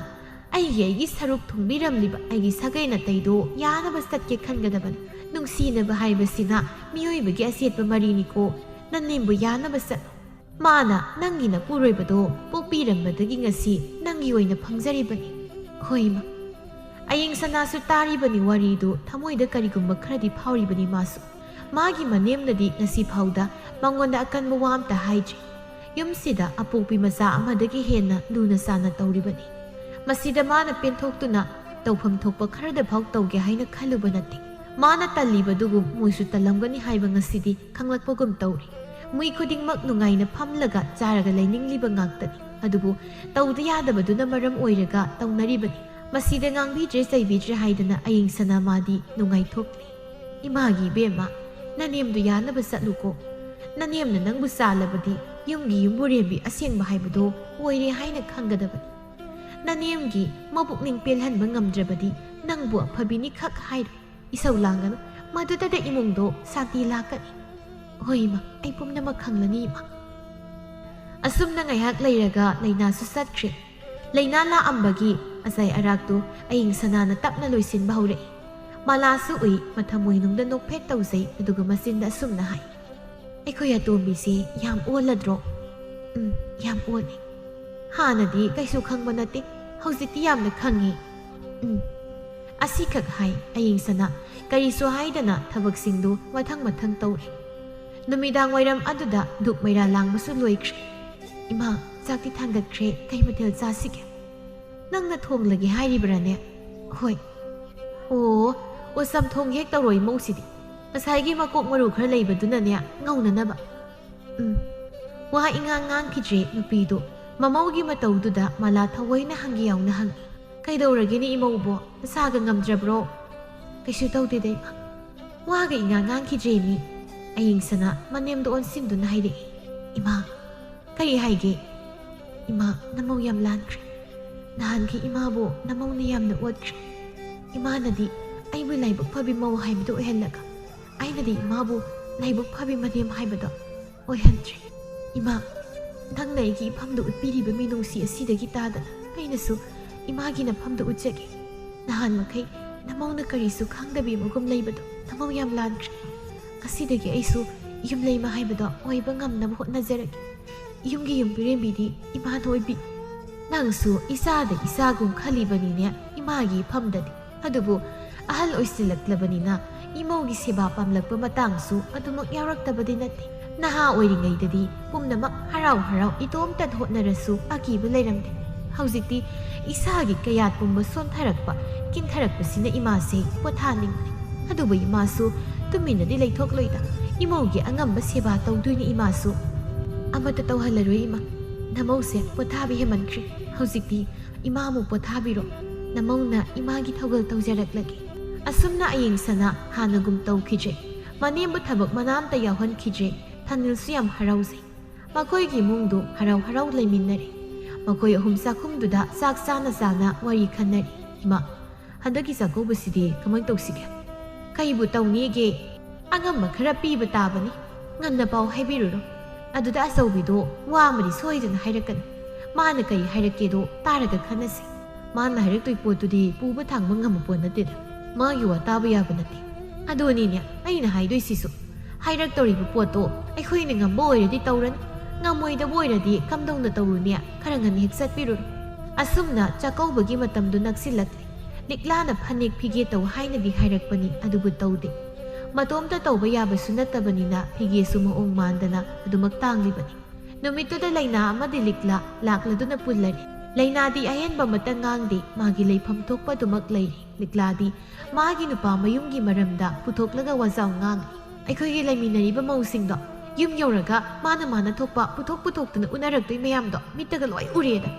ꯑꯩꯒꯤ, ꯑꯩꯒꯤ ꯁꯔꯨꯛ ꯊꯨꯡꯕꯤꯔꯝꯂꯤꯕ ꯑꯩꯒꯤ ꯁꯥꯒꯩ ꯅꯥꯇꯩꯗꯣ ꯌꯥꯅꯕ ꯆꯠꯀꯦ ꯈꯟꯒꯗꯕꯅꯤ꯫ ꯅꯨꯡꯁꯤꯅꯕ ꯍꯥꯏꯕꯁꯤꯅ ꯃꯤꯑꯣꯏꯕꯒꯤ ꯑꯆꯦꯠꯄ ꯃꯔꯤꯅꯤꯀꯣ꯫ ꯅꯅꯦꯝꯕꯨ ꯌꯥꯅꯕ ꯆꯠꯂꯨ꯫ ꯃꯥꯅ ꯅꯪꯒꯤ ꯅꯄꯨꯔꯣꯏꯕꯗꯣ ꯄꯣꯛꯄꯤꯔꯝꯕꯗꯒꯤ ꯉꯁꯤ ꯅꯪꯒꯤ ꯑꯣꯏꯅ ꯐꯪꯖꯔꯤꯕꯅꯤ꯫ ꯍꯣꯏ, ꯏꯃꯥ꯫ ꯑꯌꯤꯡ ꯁꯅꯥꯁꯨ ꯇꯥꯔꯤꯕꯅꯤ ꯋꯥꯔꯤꯗꯨ, ꯊꯃꯣꯏꯗ ꯀꯔꯤꯒꯨꯝꯕ ꯈꯔꯗꯤ ꯐꯥꯎꯔꯤꯕꯅꯤ ꯃꯥꯁꯨ꯫ ꯃꯥꯒꯤ ꯃꯅꯦꯝꯅꯗꯤ ꯉꯁꯤ ꯐꯥꯎꯗ ꯃꯉꯣꯟꯗ ꯑꯀꯟꯕ ꯋꯥ ꯑꯝꯇ ꯍꯥꯏꯗ꯭ꯔꯤ꯫ ꯌꯨꯝꯁꯤꯗ ꯑꯄꯣꯛꯄꯤ ꯃꯆꯥ ꯑꯃꯗꯒꯤ ꯍꯦꯟꯅ ꯂꯨꯅ ꯆꯥꯟꯅ ꯇꯧꯔꯤꯕꯅꯤ꯫ ꯃꯁꯤꯗ ꯃꯥꯅ ꯄꯦꯟꯊꯣꯛꯇꯨꯅ ꯇꯧꯐꯝ ꯊꯣꯛꯄ ꯈꯔꯗ ꯐꯥꯎ ꯇꯧꯒꯦ ꯍꯥꯏꯅ ꯈꯜꯂꯨꯕ ꯅꯠꯇꯦ꯫ ꯃꯥꯅ ꯇꯜꯂꯤꯕꯗꯨꯒꯨꯝ ꯃꯣꯏꯁꯨ ꯇꯜꯂꯝꯒꯅꯤ ꯍꯥꯏꯕ ꯉꯁꯤꯗꯤ ꯈꯪꯂꯛꯄꯒꯨꯝ ꯇꯧꯔꯤ꯫ ꯃꯤ ꯈꯨꯗꯤꯡꯃꯛ ꯅꯨꯡꯉꯥꯏꯅ ꯐꯝꯂꯒ ꯆꯥꯔꯒ ꯂꯩꯅꯤꯡꯂꯤꯕ ꯉꯥꯛꯇꯅꯤ꯫ ꯑꯗꯨꯕꯨ ꯇꯧꯗ ꯌꯥꯗꯕꯗꯨꯅ ꯃꯔꯝ ꯑꯣꯏꯔꯒ ꯇꯧꯅꯔꯤꯕꯅꯤ꯫ ꯃꯁꯤꯗ ꯉꯥꯡꯕꯤꯗ꯭ꯔꯦ ꯆꯩꯕꯤꯗ꯭ꯔꯦ ꯍꯥꯏꯗꯅ ꯑꯌꯤꯡ ꯁꯅꯥ ꯃꯥꯗꯤ ꯅꯨꯡꯉꯥꯏꯊꯣꯛꯂꯤ꯫ "ꯏꯃꯥꯒꯤ ꯏꯕꯦꯝꯃ, ꯅꯅꯦꯝꯗꯨ ꯌꯥꯅꯕ ꯆꯠꯂꯨꯀꯣ꯫ ꯅꯅꯦꯝꯅ ꯅꯪꯕꯨ ꯆꯥꯜꯂꯕꯗꯤ ꯌꯨꯝꯒꯤ ꯌꯨꯝꯕꯨꯔꯦꯝꯕꯤ ꯑꯁꯦꯡꯕ ꯍꯥꯏꯕꯗꯣ ꯑꯣꯏꯔꯦ ꯍꯥꯏꯅ ꯈꯪꯒꯗꯕꯅꯤ꯫ ꯅꯅꯦꯝꯒꯤ ꯃꯕꯨꯛꯅꯤꯡ ꯄꯦꯜꯍꯟꯕ ꯉꯝꯗ꯭ꯔꯕꯗꯤ ꯅꯪꯕꯨ ꯑꯐꯕꯤꯅꯤ ꯈꯛ ꯍꯥꯏꯔꯣ꯫ ꯏꯁꯧ ꯂꯥꯡꯒꯅꯨ, ꯃꯗꯨꯗꯗ ꯏꯃꯨꯡꯗꯣ ꯁꯥꯟꯇꯤ ꯂꯥꯛꯀꯅꯤ꯫" "ꯍꯣꯏ ꯏꯃꯥ, ꯑꯩ ꯄꯨꯝꯅꯃꯛ ꯈꯪꯂꯅꯤ ꯏꯃꯥ꯫" ꯑꯁꯨꯝꯅ ꯉꯥꯏꯍꯥꯛ ꯂꯩꯔꯒ ꯂꯩꯅꯥꯁꯨ ꯆꯠꯈ꯭ꯔꯦ꯫ ꯂꯩꯅꯥ ꯂꯥꯛꯑꯝꯕꯒꯤ ꯑꯆꯥꯏ ꯑꯔꯥꯛꯇꯨ ꯑꯌꯤꯡ ꯁꯅꯥꯅ ꯇꯞꯅ ꯂꯣꯏꯁꯤꯟꯕ ꯍꯧꯔꯛꯏ꯫ ꯃꯥꯂꯥꯁꯨ ꯎꯏ, ꯃꯊꯃꯣꯏꯅꯨꯡꯗ ꯅꯣꯛꯐꯦꯠ ꯇꯧꯖꯩ, ꯑꯗꯨꯒ ꯃꯆꯤꯟꯗ ꯑꯁꯨꯝꯅ ꯍꯥꯏ, "ꯑꯩꯈꯣꯏ ꯑꯇꯣꯝꯕꯤꯁꯦ ꯌꯥꯝ ꯑꯣꯜꯂꯗ꯭ꯔꯣ?" "ꯎꯝ, ꯌꯥꯝ ꯑꯣꯜꯂꯦ꯫ ꯍꯥꯟꯅꯗꯤ ꯀꯩꯁꯨ ꯈꯪꯕ ꯅꯠꯇꯦ, ꯍꯧꯖꯤꯛꯇꯤ ꯌꯥꯝꯅ ꯈꯪꯉꯦ꯫" "ꯎꯝ꯫" ꯑꯁꯤꯈꯛ ꯍꯥꯏ ꯑꯌꯤꯡ ꯁꯅꯥ, ꯀꯔꯤꯁꯨ ꯍꯥꯏꯗꯅ ꯊꯕꯛꯁꯤꯡꯗꯨ ꯃꯊꯪ ꯃꯊꯪ ꯇꯧꯔꯤ꯫ ꯅꯨꯃꯤꯗꯥꯡ ꯋꯥꯏꯔꯝ ꯑꯗꯨꯗ ꯙꯨꯞ ꯃꯩꯔꯥ ꯂꯥꯡꯕꯁꯨ ꯂꯣꯏꯈ꯭ꯔꯦ꯫ "ꯏꯃꯥ, ꯆꯥꯛꯇꯤ ꯊꯥꯡꯒꯠꯈ꯭ꯔꯦ, ꯀꯩ ꯃꯊꯦꯜ ꯆꯥꯁꯤꯒꯦ?" "ꯅꯪꯅ ꯊꯣꯡꯂꯒꯦ ꯍꯥꯏꯔꯤꯕ꯭ꯔꯥꯅꯦ?" "ꯍꯣꯏ꯫" "ꯑꯣ, ꯑꯣ, ꯆꯝꯊꯣꯡ ꯍꯦꯛ ꯇꯧꯔꯣ ꯏꯃꯧꯁꯤꯗꯤ꯫ ꯉꯁꯥꯏꯒꯤ ꯃꯀꯣꯛ ꯃꯔꯨ ꯈꯔ ꯂꯩꯕꯗꯨꯅꯅꯦ ꯉꯧꯅꯅꯕ꯫" "ꯎꯝ꯫" ꯋꯥ ꯏꯉꯥꯡ ꯉꯥꯡꯈꯤꯗ꯭ꯔꯦ ꯅꯨꯄꯤꯗꯣ꯫ ꯃꯃꯧꯒꯤ ꯃꯇꯧꯗꯨꯗ ꯃꯥꯂꯥ ꯊꯑꯣꯏꯅ ꯍꯪꯒꯦ ꯌꯥꯎꯅ ꯍꯪꯉꯤ, "ꯀꯩꯗꯧꯔꯒꯦꯅꯦ ꯏꯃꯧꯕꯣ? ꯅꯁꯥꯒ ꯉꯝꯗ꯭ꯔꯕ꯭ꯔꯣ?" "ꯀꯩꯁꯨ ꯇꯧꯗꯦꯗ ꯏꯃꯥ꯫" ꯋꯥꯒ ꯏꯉꯥꯡ ꯉꯥꯡꯈꯤꯗ꯭ꯔꯦ ꯃꯤ꯫ ꯑꯌꯤꯡ ꯁꯅꯥ ꯃꯅꯦꯝꯗ ꯑꯣꯟꯁꯤꯟꯗꯨꯅ ꯍꯥꯏꯔꯛꯏ, "ꯏꯃꯥ꯫" "ꯀꯔꯤ ꯍꯥꯏꯒꯦ?" "ꯏꯃꯥ, ꯅꯃꯧ ꯌꯥꯝ ꯂꯥꯟꯈ꯭ꯔꯦ꯫ ꯅꯍꯥꯟꯒꯤ ꯏꯃꯥꯕꯨ ꯅꯃꯧꯅ ꯌꯥꯝꯅ ꯑꯣꯠꯈ꯭ꯔꯦ꯫ ꯏꯃꯥꯅꯗꯤ ꯑꯩꯕꯨ ꯂꯥꯏꯕꯛ ꯐꯕꯤ ꯃꯧ ꯍꯥꯏꯕꯗꯨ ꯑꯣꯏꯍꯜꯂꯒ, ꯑꯩꯅꯗꯤ ꯏꯃꯥꯕꯨ ꯂꯥꯏꯕꯛ ꯐꯕꯤ ꯃꯅꯦꯝ ꯍꯥꯏꯕꯗꯣ ꯑꯣꯏꯍꯟꯗ꯭ꯔꯦ꯫ ꯏꯃꯥ, ꯅꯪꯅ ꯑꯩꯒꯤ ꯏꯐꯝꯗ ꯎꯠꯄꯤꯔꯤꯕ ꯃꯤꯅꯨꯡꯁꯤ ꯑꯁꯤꯗꯒꯤ ꯇꯥꯗꯅ ꯑꯩꯅꯁꯨ ꯏꯃꯥꯒꯤ ꯅꯐꯝꯗ ꯎꯠꯆꯒꯦ꯫ ꯅꯍꯥꯟ ꯃꯈꯩ ꯅꯃꯧꯅ ꯀꯔꯤꯁꯨ ꯈꯪꯗꯕꯤ ꯃꯒꯨꯝ ꯂꯩꯕꯗꯣ ꯅꯃꯧ ꯌꯥꯝ ꯂꯥꯟꯈ꯭ꯔꯦ꯫ ꯉꯁꯤꯗꯒꯤ ꯑꯩꯁꯨ ꯌꯨꯝꯂꯩꯃ ꯍꯥꯏꯕꯗꯣ ꯑꯣꯏꯕ ꯉꯝꯅꯕ ꯍꯣꯠꯅꯖꯔꯒꯦ꯫ ꯌꯨꯝꯒꯤ ꯌꯨꯝꯕꯤꯔꯦꯝꯕꯤꯗꯤ ꯏꯃꯥꯅ ꯑꯣꯏꯕꯤ꯫ "ꯅꯪꯁꯨ ꯏꯆꯥꯗ ꯏꯆꯥꯒꯨꯝ ꯈꯜꯂꯤꯕꯅꯤꯅꯦ ꯏꯃꯥꯒꯤ ꯏꯐꯝꯗꯗꯤ꯫ ꯑꯗꯨꯕꯨ ꯑꯍꯜ ꯑꯣꯏꯁꯤꯜꯂꯛꯂꯕꯅꯤꯅ ꯏꯃꯧꯒꯤ ꯁꯦꯕꯥ ꯄꯥꯝꯂꯛꯄ ꯃꯇꯥꯡꯁꯨ ꯑꯗꯨꯃꯛ ꯌꯥꯎꯔꯛꯇꯕꯗꯤ ꯅꯠꯇꯦ꯫ ꯅꯍꯥ ꯑꯣꯏꯔꯤꯉꯩꯗꯗꯤ ꯄꯨꯝꯅꯃꯛ ꯍꯔꯥꯎ ꯍꯔꯥꯎ ꯏꯇꯣꯝꯇ ꯍꯣꯠꯅꯔꯁꯨ ꯑꯀꯤꯕ ꯂꯩꯔꯝꯗꯦ꯫ ꯍꯧꯖꯤꯛꯇꯤ ꯏꯁꯥꯒꯤ ꯀꯌꯥꯠ ꯄꯨꯝꯕ ꯁꯣꯟꯊꯔꯛꯄ, ꯀꯤꯟꯊꯔꯛꯄꯁꯤꯅ ꯏꯃꯥꯁꯦ ꯄꯣꯊꯥꯅꯤꯡꯕꯅꯤ꯫ ꯑꯗꯨꯕꯨ ꯏꯃꯥꯁꯨ ꯇꯨꯃꯤꯟꯅꯗꯤ ꯂꯩꯊꯣꯛꯂꯣꯏꯗ꯫ ꯏꯃꯧꯒꯤ ꯑꯉꯝꯕ ꯁꯦꯕꯥ ꯇꯧꯗꯣꯏꯅꯤ ꯏꯃꯥꯁꯨ꯫" "ꯑꯃꯠꯇ ꯇꯧꯍꯜꯂꯔꯣꯏ ꯏꯃꯥ꯫ ꯅꯃꯧꯁꯦ ꯄꯣꯊꯥꯕ ꯍꯦꯟꯃꯟꯈ꯭ꯔꯦ꯫ ꯍꯧꯖꯤꯛꯇꯤ ꯏꯃꯥ ꯑꯃꯨꯛ ꯄꯣꯊꯥꯕꯤꯔꯣ꯫ ꯅꯃꯧꯅ ꯏꯃꯥꯒꯤ ꯊꯧꯒꯜ ꯇꯧꯖꯔꯛꯂꯒꯦ꯫" ꯑꯁꯨꯝꯅ ꯑꯌꯦꯡꯁꯅ ꯍꯥꯟꯅꯒꯨꯝ ꯇꯧꯈꯤꯗ꯭ꯔꯦ꯫ ꯃꯅꯦꯝꯕꯨ ꯊꯕꯛ ꯃꯅꯥ ꯑꯝꯇ ꯌꯥꯎꯍꯟꯈꯤꯗ꯭ꯔꯦ꯫ ꯊꯥꯅꯤꯜꯁꯨ ꯌꯥꯝ ꯍꯔꯥꯎꯖꯩ꯫ ꯃꯈꯣꯏꯒꯤ ꯏꯃꯨꯡꯗꯨ ꯍꯔꯥꯎ ꯍꯔꯥꯎ ꯂꯩꯃꯤꯟꯅꯔꯦ꯫ ꯃꯈꯣꯏ ꯑꯍꯨꯝ ꯆꯥꯛꯈꯨꯝꯗꯨꯗ ꯆꯥꯛ ꯆꯥꯅ ꯆꯥꯅ ꯋꯥꯔꯤ ꯈꯟꯅꯔꯤ꯫ "ꯏꯃꯥ, ꯍꯟꯗꯛꯀꯤ ꯆꯥꯛꯀꯧꯕꯁꯤꯗꯤ ꯀꯃꯥꯏ ꯇꯧꯁꯤꯒꯦ?" "ꯀꯩꯕꯨ ꯇꯧꯅꯤꯒꯦ? ꯑꯉꯝꯕ ꯈꯔ ꯄꯤꯕ ꯇꯥꯕꯅꯤ꯫ ꯉꯟꯅ ꯄꯥꯎ ꯍꯥꯏꯕꯤꯔꯨꯔꯣ꯫ ꯑꯗꯨꯗ ꯑꯆꯧꯕꯤꯗꯣ ꯋꯥ ꯑꯃꯗꯤ ꯁꯣꯏꯗꯅ ꯍꯥꯏꯔꯛꯀꯅꯤ꯫ ꯃꯥꯅ ꯀꯩ ꯍꯥꯏꯔꯛꯀꯦꯗꯣ ꯇꯥꯔꯒ ꯈꯟꯅꯁꯤ꯫ ꯃꯥꯅ ꯍꯥꯏꯔꯛꯇꯣꯏ ꯄꯣꯠꯇꯨꯗꯤ ꯄꯨꯕ ꯊꯥꯡꯕ ꯉꯝꯕ ꯄꯣꯠ ꯅꯠꯇꯦꯗ꯫ ꯃꯥꯒꯤ ꯋꯥ ꯇꯥꯕ ꯌꯥꯕ ꯅꯠꯇꯦ꯫" "ꯑꯗꯨꯅꯤꯅꯦ ꯑꯩꯅ ꯍꯥꯏꯗꯣꯏꯁꯤꯁꯨ꯫ ꯍꯥꯏꯔꯛꯇꯧꯔꯤꯕ ꯄꯣꯠꯇꯣ ꯑꯩꯈꯣꯏꯅ ꯉꯝꯕ ꯑꯣꯏꯔꯗꯤ ꯇꯧꯔꯅꯤ, ꯉꯝꯃꯣꯏꯗꯕ ꯑꯣꯏꯔꯗꯤ ꯀꯝꯗꯧꯅ ꯇꯧꯔꯨꯅꯤ? ꯈꯔ ꯉꯟꯅ ꯍꯦꯛ ꯆꯠꯄꯤꯔꯨꯔꯣ꯫" ꯑꯁꯨꯝꯅ ꯆꯥꯛꯀꯧꯕꯒꯤ ꯃꯇꯝꯗꯨ ꯅꯛꯁꯤꯜꯂꯛꯂꯦ꯫ ꯂꯤꯛꯂꯥꯅ ꯐꯅꯦꯛ ꯐꯤꯒꯦ ꯇꯧ ꯍꯥꯏꯅꯗꯤ ꯍꯥꯏꯔꯛꯄꯅꯤ, ꯑꯗꯨꯕꯨ ꯇꯧꯗꯦ꯫ ꯃꯇꯣꯝꯇ ꯇꯧꯕ ꯌꯥꯕꯁꯨ ꯅꯠꯇꯕꯅꯤꯅ ꯐꯤꯒꯦꯁꯨ ꯃꯑꯣꯡ ꯃꯥꯟꯗꯅ ꯑꯗꯨꯃꯛ ꯇꯥꯡꯂꯤꯕꯅꯤ꯫ ꯅꯨꯃꯤꯠꯇꯨꯗ ꯂꯩꯅꯥ ꯑꯃꯗꯤ ꯂꯤꯛꯂꯥ ꯂꯥꯛꯂꯗꯨꯅ ꯄꯨꯜꯂꯔꯦ꯫ ꯂꯩꯅꯥꯗꯤ ꯑꯍꯦꯟꯕ ꯑꯃꯠꯇ ꯉꯥꯡꯗꯦ, ꯃꯥꯒꯤ ꯂꯩꯐꯝ ꯊꯣꯛꯄ ꯑꯗꯨꯃꯛ ꯂꯩꯔꯤ꯫ ꯂꯤꯛꯂꯥꯗꯤ ꯃꯥꯒꯤ ꯅꯨꯄꯥ ꯃꯌꯨꯝꯒꯤ ꯃꯔꯝꯗ ꯄꯨꯊꯣꯛꯂꯒ ꯋꯥꯖꯥꯎ ꯉꯥꯡꯂꯤ꯫ "ꯑꯩꯈꯣꯏꯒꯤ ꯂꯩꯃꯤꯟꯅꯔꯤꯕ ꯃꯧꯁꯤꯡꯗꯣ ꯌꯨꯝ ꯌꯧꯔꯒ ꯃꯥꯅ ꯃꯥꯅ ꯊꯣꯛꯄ ꯄꯨꯊꯣꯛ ꯄꯨꯊꯣꯛꯇꯅ ꯎꯅꯔꯛꯇꯣꯏ ꯃꯌꯥꯝꯗꯣ ꯃꯤꯠꯇꯒ ꯂꯣꯏ ꯎꯔꯦꯗ꯫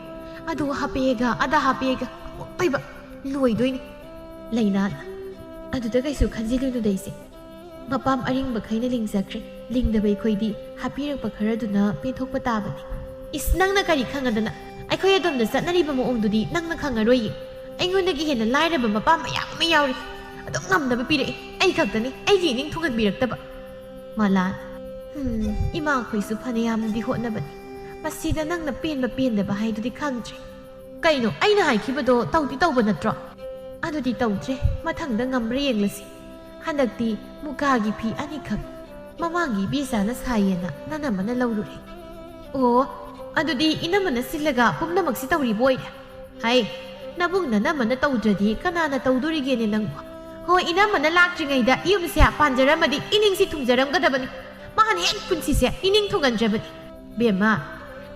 ꯑꯗꯨ ꯍꯥꯞꯄꯦꯒ ꯑꯗꯥ ꯍꯥꯞꯄꯦꯒ ꯑꯃꯨꯛꯇꯣꯏꯕ ꯂꯣꯏꯗꯣꯏꯅꯤ꯫" ꯂꯩꯅꯥꯅ, "ꯑꯗꯨꯗ ꯀꯩꯁꯨ ꯈꯟꯖꯤꯜꯂꯨꯅꯨꯗ ꯏꯆꯦ꯫ ꯃꯄꯥꯝ ꯑꯔꯤꯡꯕꯈꯩꯅ ꯂꯤꯡꯖꯈ꯭ꯔꯦ꯫ ꯂꯤꯡꯗꯕ ꯑꯩꯈꯣꯏꯗꯤ ꯍꯥꯞꯄꯤꯔꯛꯄ ꯈꯔꯗꯨꯅ ꯄꯦꯟꯊꯣꯛꯄ ꯇꯥꯕꯅꯤ꯫" "ꯏꯁ, ꯅꯪꯅ ꯀꯔꯤ ꯈꯪꯉꯗꯅ? ꯑꯩꯈꯣꯏ ꯑꯗꯣꯝꯗ ꯆꯠꯅꯔꯤꯕ ꯃꯑꯣꯡꯗꯨꯗꯤ ꯅꯪꯅ ꯈꯪꯉꯔꯣꯏꯌꯦ꯫ ꯑꯩꯉꯣꯟꯗꯒꯤ ꯍꯦꯟꯅ ꯂꯥꯏꯔꯕ ꯃꯄꯥ ꯃꯌꯥꯝ ꯑꯃ ꯌꯥꯎꯔꯤ꯫ ꯑꯗꯨꯝ ꯉꯝꯅꯕ ꯄꯤꯔꯛꯏ꯫ ꯑꯩ ꯈꯛꯇꯅꯤ ꯑꯩꯒꯤ ꯏꯅꯤꯡ ꯊꯨꯡꯍꯟꯕꯤꯔꯛꯇꯕ꯫" ꯃꯂꯥꯟ, "ꯍꯝ, ꯏꯃꯥꯈꯣꯏꯁꯨ ꯐꯅꯌꯥꯝꯅꯗꯤ ꯍꯣꯠꯅꯕꯅꯤ꯫ ꯃꯁꯤꯗ ꯅꯪꯅ ꯄꯦꯟꯕ ꯄꯦꯟꯗꯕ ꯍꯥꯏꯗꯨꯗꯤ ꯈꯪꯗ꯭ꯔꯦ꯫ ꯀꯩꯅꯣ, ꯑꯩꯅ ꯍꯥꯏꯈꯤꯕꯗꯣ ꯇꯧꯗꯤ ꯇꯧꯕ ꯅꯠꯇ꯭ꯔꯣ?" "ꯑꯗꯨꯗꯤ ꯇꯧꯗ꯭ꯔꯦ꯫ ꯃꯊꯪꯗ ꯉꯝꯕ꯭ꯔꯥ ꯌꯦꯡꯂꯁꯤ꯫ ꯍꯟꯗꯛꯇꯤ ꯃꯨꯀꯥꯒꯤ ꯐꯤ ꯑꯅꯤꯈꯛ ꯃꯃꯥꯡꯒꯤ ꯏꯕꯦꯆꯥꯅ ꯁꯥꯏꯌꯦꯅ ꯅꯅꯝꯃꯅ ꯂꯧꯔꯨꯔꯦ꯫" "ꯑꯣ, ꯑꯗꯨꯗꯤ ꯏꯅꯝꯃꯅ ꯁꯤꯜꯂꯒ ꯄꯨꯝꯅꯃꯛꯁꯤ ꯇꯧꯔꯤꯕ ꯑꯣꯏꯔꯦ꯫ ꯍꯩ, ꯅꯕꯨꯡ ꯅꯅꯝꯃꯅ ꯇꯧꯗ꯭ꯔꯗꯤ ꯀꯅꯥꯅ ꯇꯧꯗꯣꯔꯤꯒꯦꯅꯦ ꯅꯪꯕꯨ? ꯍꯣꯏ, ꯏꯅꯝꯃꯅ ꯂꯥꯛꯇ꯭ꯔꯤꯉꯩꯗ ꯌꯨꯝꯁꯦ ꯄꯥꯟꯖꯔꯝꯃꯗꯤ ꯏꯅꯤꯡꯁꯤ ꯊꯨꯡꯖꯔꯝꯒꯗꯕꯅꯤ꯫ ꯃꯥꯅ ꯍꯦꯛ ꯄꯨꯟꯁꯤꯁꯦ ꯏꯅꯤꯡ ꯊꯨꯡꯍꯟꯗ꯭ꯔꯕꯅꯤ꯫ ꯕꯦꯝꯃ,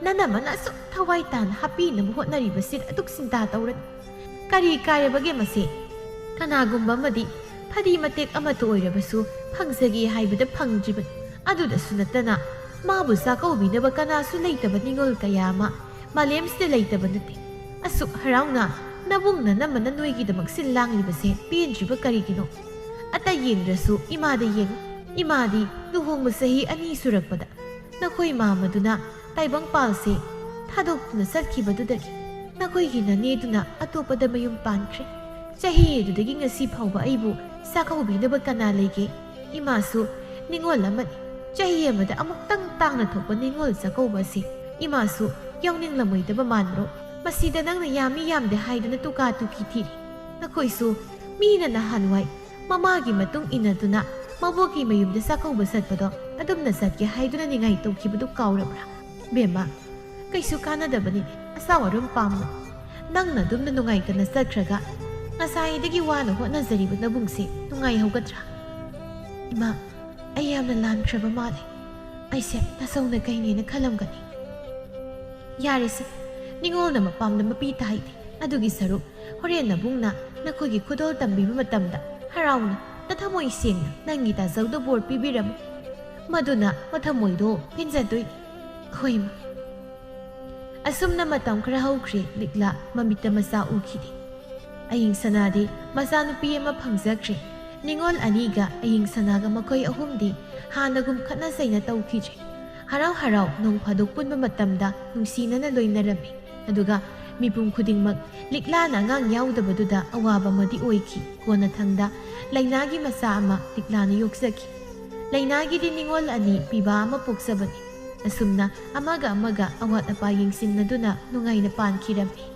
ꯅꯅꯝꯃꯅ ꯑꯁꯨꯛ ꯊꯋꯥꯏ ꯇꯥꯅ ꯍꯥꯞꯄꯤꯅꯕ ꯍꯣꯠꯅꯔꯤꯕꯁꯤꯗ ꯑꯗꯨꯛ ꯆꯤꯟꯇꯥ ꯇꯧꯔꯅꯨ꯫ ꯀꯔꯤ ꯀꯥꯏꯔꯕꯒꯦ ꯃꯁꯦ? ꯀꯅꯥꯒꯨꯝꯕ ꯑꯃꯗꯤ ꯐꯗꯤ ꯃꯇꯦꯛ ꯑꯃꯠꯇ ꯑꯣꯏꯔꯕꯁꯨ ꯐꯪꯖꯒꯦ ꯍꯥꯏꯕꯗ ꯐꯪꯗ꯭ꯔꯤꯕꯅꯤ꯫ ꯑꯗꯨꯗꯁꯨ ꯅꯠꯇꯅ ꯃꯥꯕꯨ ꯆꯥꯛꯀꯧꯕꯤꯅꯕ ꯀꯅꯥꯁꯨ ꯂꯩꯇꯕ ꯅꯤꯉꯣꯜ ꯀꯌꯥ ꯑꯃ ꯃꯥꯂꯦꯝꯁꯤꯗ ꯂꯩꯇꯕ ꯅꯠꯇꯦ꯫ ꯑꯁꯨꯛ ꯍꯔꯥꯎꯅ ꯅꯕꯨꯡ ꯅꯅꯝꯃꯅ ꯅꯣꯏꯒꯤꯗꯃꯛ ꯁꯤꯜ ꯂꯥꯡꯂꯤꯕꯁꯦ ꯄꯦꯟꯗ꯭ꯔꯤꯕ ꯀꯔꯤꯒꯤꯅꯣ? ꯑꯇꯩ ꯌꯦꯡꯗ꯭ꯔꯁꯨ ꯏꯃꯥꯗ ꯌꯦꯡꯉꯨ꯫ ꯏꯃꯥꯗꯤ ꯂꯨꯍꯣꯡꯕ ꯆꯍꯤ ꯑꯅꯤ ꯁꯨꯔꯛꯄꯗ ꯅꯈꯣꯏ ꯃꯥꯃꯗꯨꯅ ꯇꯥꯏꯕꯪꯄꯥꯜꯁꯦ ꯊꯥꯗꯣꯛꯇꯨꯅ ꯆꯠꯈꯤꯕꯗꯨꯗꯒꯤ ꯅꯈꯣꯏꯒꯤ ꯅꯅꯦꯗꯨꯅ ꯑꯇꯣꯞꯄꯗ ꯃꯌꯨꯝ ꯄꯥꯟꯈ꯭ꯔꯦ꯫ ꯆꯍꯤ ꯑꯗꯨꯗꯒꯤ ꯉꯁꯤ ꯐꯥꯎꯕ ꯑꯩꯕꯨ ꯆꯥꯛꯀꯧꯕꯤꯅꯕ ꯀꯅꯥ ꯂꯩꯒꯦ? ꯏꯃꯥꯁꯨ ꯅꯤꯉꯣꯜ ꯑꯃꯅꯤ꯫ ꯆꯍꯤ ꯑꯃꯗ ꯑꯃꯨꯛꯇꯪ ꯇꯥꯡꯅ ꯊꯣꯛꯄ ꯅꯤꯉꯣꯜ ꯆꯥꯛꯀꯧꯕ ꯑꯁꯤ ꯏꯃꯥꯁꯨ ꯌꯥꯎꯅꯤꯡꯂꯝꯃꯣꯏꯗꯕ ꯃꯥꯟꯕ꯭ꯔꯣ? ꯃꯁꯤꯗ ꯅꯪꯅ ꯌꯥꯝꯃꯤ ꯌꯥꯝꯗꯦ ꯍꯥꯏꯗꯨꯅ ꯇꯨꯀꯥ ꯇꯨꯀꯤ ꯊꯤꯔꯤ꯫ ꯅꯈꯣꯏꯁꯨ ꯃꯤꯅ ꯅꯍꯥꯟꯋꯥꯏ ꯃꯃꯥꯒꯤ ꯃꯇꯨꯡ ꯏꯟꯅꯗꯨꯅ ꯃꯕꯣꯛꯀꯤ ꯃꯌꯨꯝꯗ ꯆꯥꯛꯀꯧꯕ ꯆꯠꯄꯗꯣ ꯑꯗꯨꯝꯅ ꯆꯠꯀꯦ ꯍꯥꯏꯗꯨꯅ ꯅꯤꯡꯉꯥꯏ ꯇꯧꯈꯤꯕꯗꯨ ꯀꯥꯎꯔꯕ꯭ꯔꯥ? ꯕꯦꯝꯃ, ꯀꯩꯁꯨ ꯀꯥꯟꯅꯗꯕꯅꯤꯅꯦ ꯑꯆꯥꯎ ꯑꯔꯨꯝ ꯄꯥꯝꯅ꯫ ꯅꯪꯅ ꯑꯗꯨꯝꯅ ꯅꯨꯡꯉꯥꯏꯇꯅ ꯆꯠꯈ꯭ꯔꯒ ꯉꯁꯥꯏꯗꯒꯤ ꯋꯥꯅ ꯍꯣꯠꯅꯖꯔꯤꯕ ꯅꯕꯨꯡꯁꯦ ꯅꯨꯡꯉꯥꯏꯍꯧꯒꯗ꯭ꯔꯥ? ꯏꯃꯥ, ꯑꯩ ꯌꯥꯝꯅ ꯂꯥꯟꯈ꯭ꯔꯕ ꯃꯥꯜꯂꯦ꯫ ꯑꯩꯁꯦ ꯇꯥꯆꯧꯅ ꯀꯩꯅꯦꯅ ꯈꯜꯂꯝꯒꯅꯤ꯫ ꯌꯥꯔꯦꯁꯦ, ꯅꯤꯉꯣꯜꯅ ꯃꯄꯥꯝꯗ ꯃꯄꯤ ꯇꯥꯏꯗꯦ꯫ ꯑꯗꯨꯒꯤ ꯁꯔꯨꯛ ꯍꯣꯔꯦꯟ ꯅꯕꯨꯡꯅ ꯅꯈꯣꯏꯒꯤ ꯈꯨꯗꯣꯜ ꯇꯝꯕꯤꯕ ꯃꯇꯝꯗ ꯍꯔꯥꯎꯅ ꯅꯊꯃꯣꯏ ꯁꯦꯡꯅ ꯅꯪꯒꯤ ꯇꯥꯆꯧꯗ ꯕꯣꯔ ꯄꯤꯕꯤꯔꯝꯃꯨ꯫ ꯃꯗꯨꯅ ꯃꯊꯃꯣꯏꯗꯣ ꯄꯦꯟꯖꯗꯣꯏꯅꯤ꯫ ꯍꯣꯏ, ꯏꯃꯥ꯫ ꯑꯁꯨꯝꯅ ꯃꯇꯝ ꯈꯔ ꯍꯧꯈ꯭ꯔꯦ꯫ ꯂꯤꯛꯂꯥ ꯃꯃꯤꯠꯇ ꯃꯆꯥ ꯎꯈꯤꯗꯦ꯫ ꯑꯌꯤꯡ ꯁꯅꯥꯗꯤ ꯃꯆꯥꯅꯨꯄꯤ ꯑꯃ ꯐꯪꯖꯈ꯭ꯔꯦ꯫ ꯅꯤꯉꯣꯜ ꯑꯅꯤꯒ ꯑꯌꯤꯡ ꯁꯅꯥꯒ ꯃꯈꯣꯏ ꯑꯍꯨꯝꯗꯤ ꯍꯥꯟꯅꯒꯨꯝ ꯈꯠꯅ ꯆꯩꯅ ꯇꯧꯈꯤꯗ꯭ꯔꯦ꯫ ꯍꯔꯥꯎ ꯍꯔꯥꯎ ꯅꯣꯡ ꯐꯥꯗꯣꯛ ꯄꯨꯟꯕ ꯃꯇꯝꯗ ꯅꯨꯡꯁꯤꯅꯅ ꯂꯣꯏꯅꯔꯝꯃꯤ꯫ ꯑꯗꯨꯒ ꯃꯤꯄꯨꯝ ꯈꯨꯗꯤꯡꯃꯛ ꯂꯤꯛꯂꯥꯅ ꯑꯉꯥꯡ ꯌꯥꯎꯗꯕꯗꯨꯗ ꯑꯋꯥꯕ ꯑꯃꯗꯤ ꯑꯣꯏꯈꯤ꯫ ꯀꯣꯟꯅꯊꯪꯗ ꯂꯥꯏꯅꯥꯒꯤ ꯃꯆꯥ ꯑꯃ ꯂꯤꯛꯂꯥꯅ ꯌꯣꯛꯆꯈꯤ꯫ ꯂꯥꯏꯅꯥꯒꯤꯗꯤ ꯅꯤꯉꯣꯜ ꯑꯅꯤ ꯄꯤꯕꯥ ꯑꯃ ꯄꯣꯛꯆꯕꯅꯤ꯫ ꯑꯁꯨꯝꯅ ꯑꯃꯒ ꯑꯃꯒ ꯑꯋꯥꯠ ꯑꯄꯥ ꯌꯦꯡꯁꯤꯟꯅꯗꯨꯅ ꯅꯨꯡꯉꯥꯏꯅ ꯄꯥꯟꯈꯤꯔꯝꯃꯤ꯫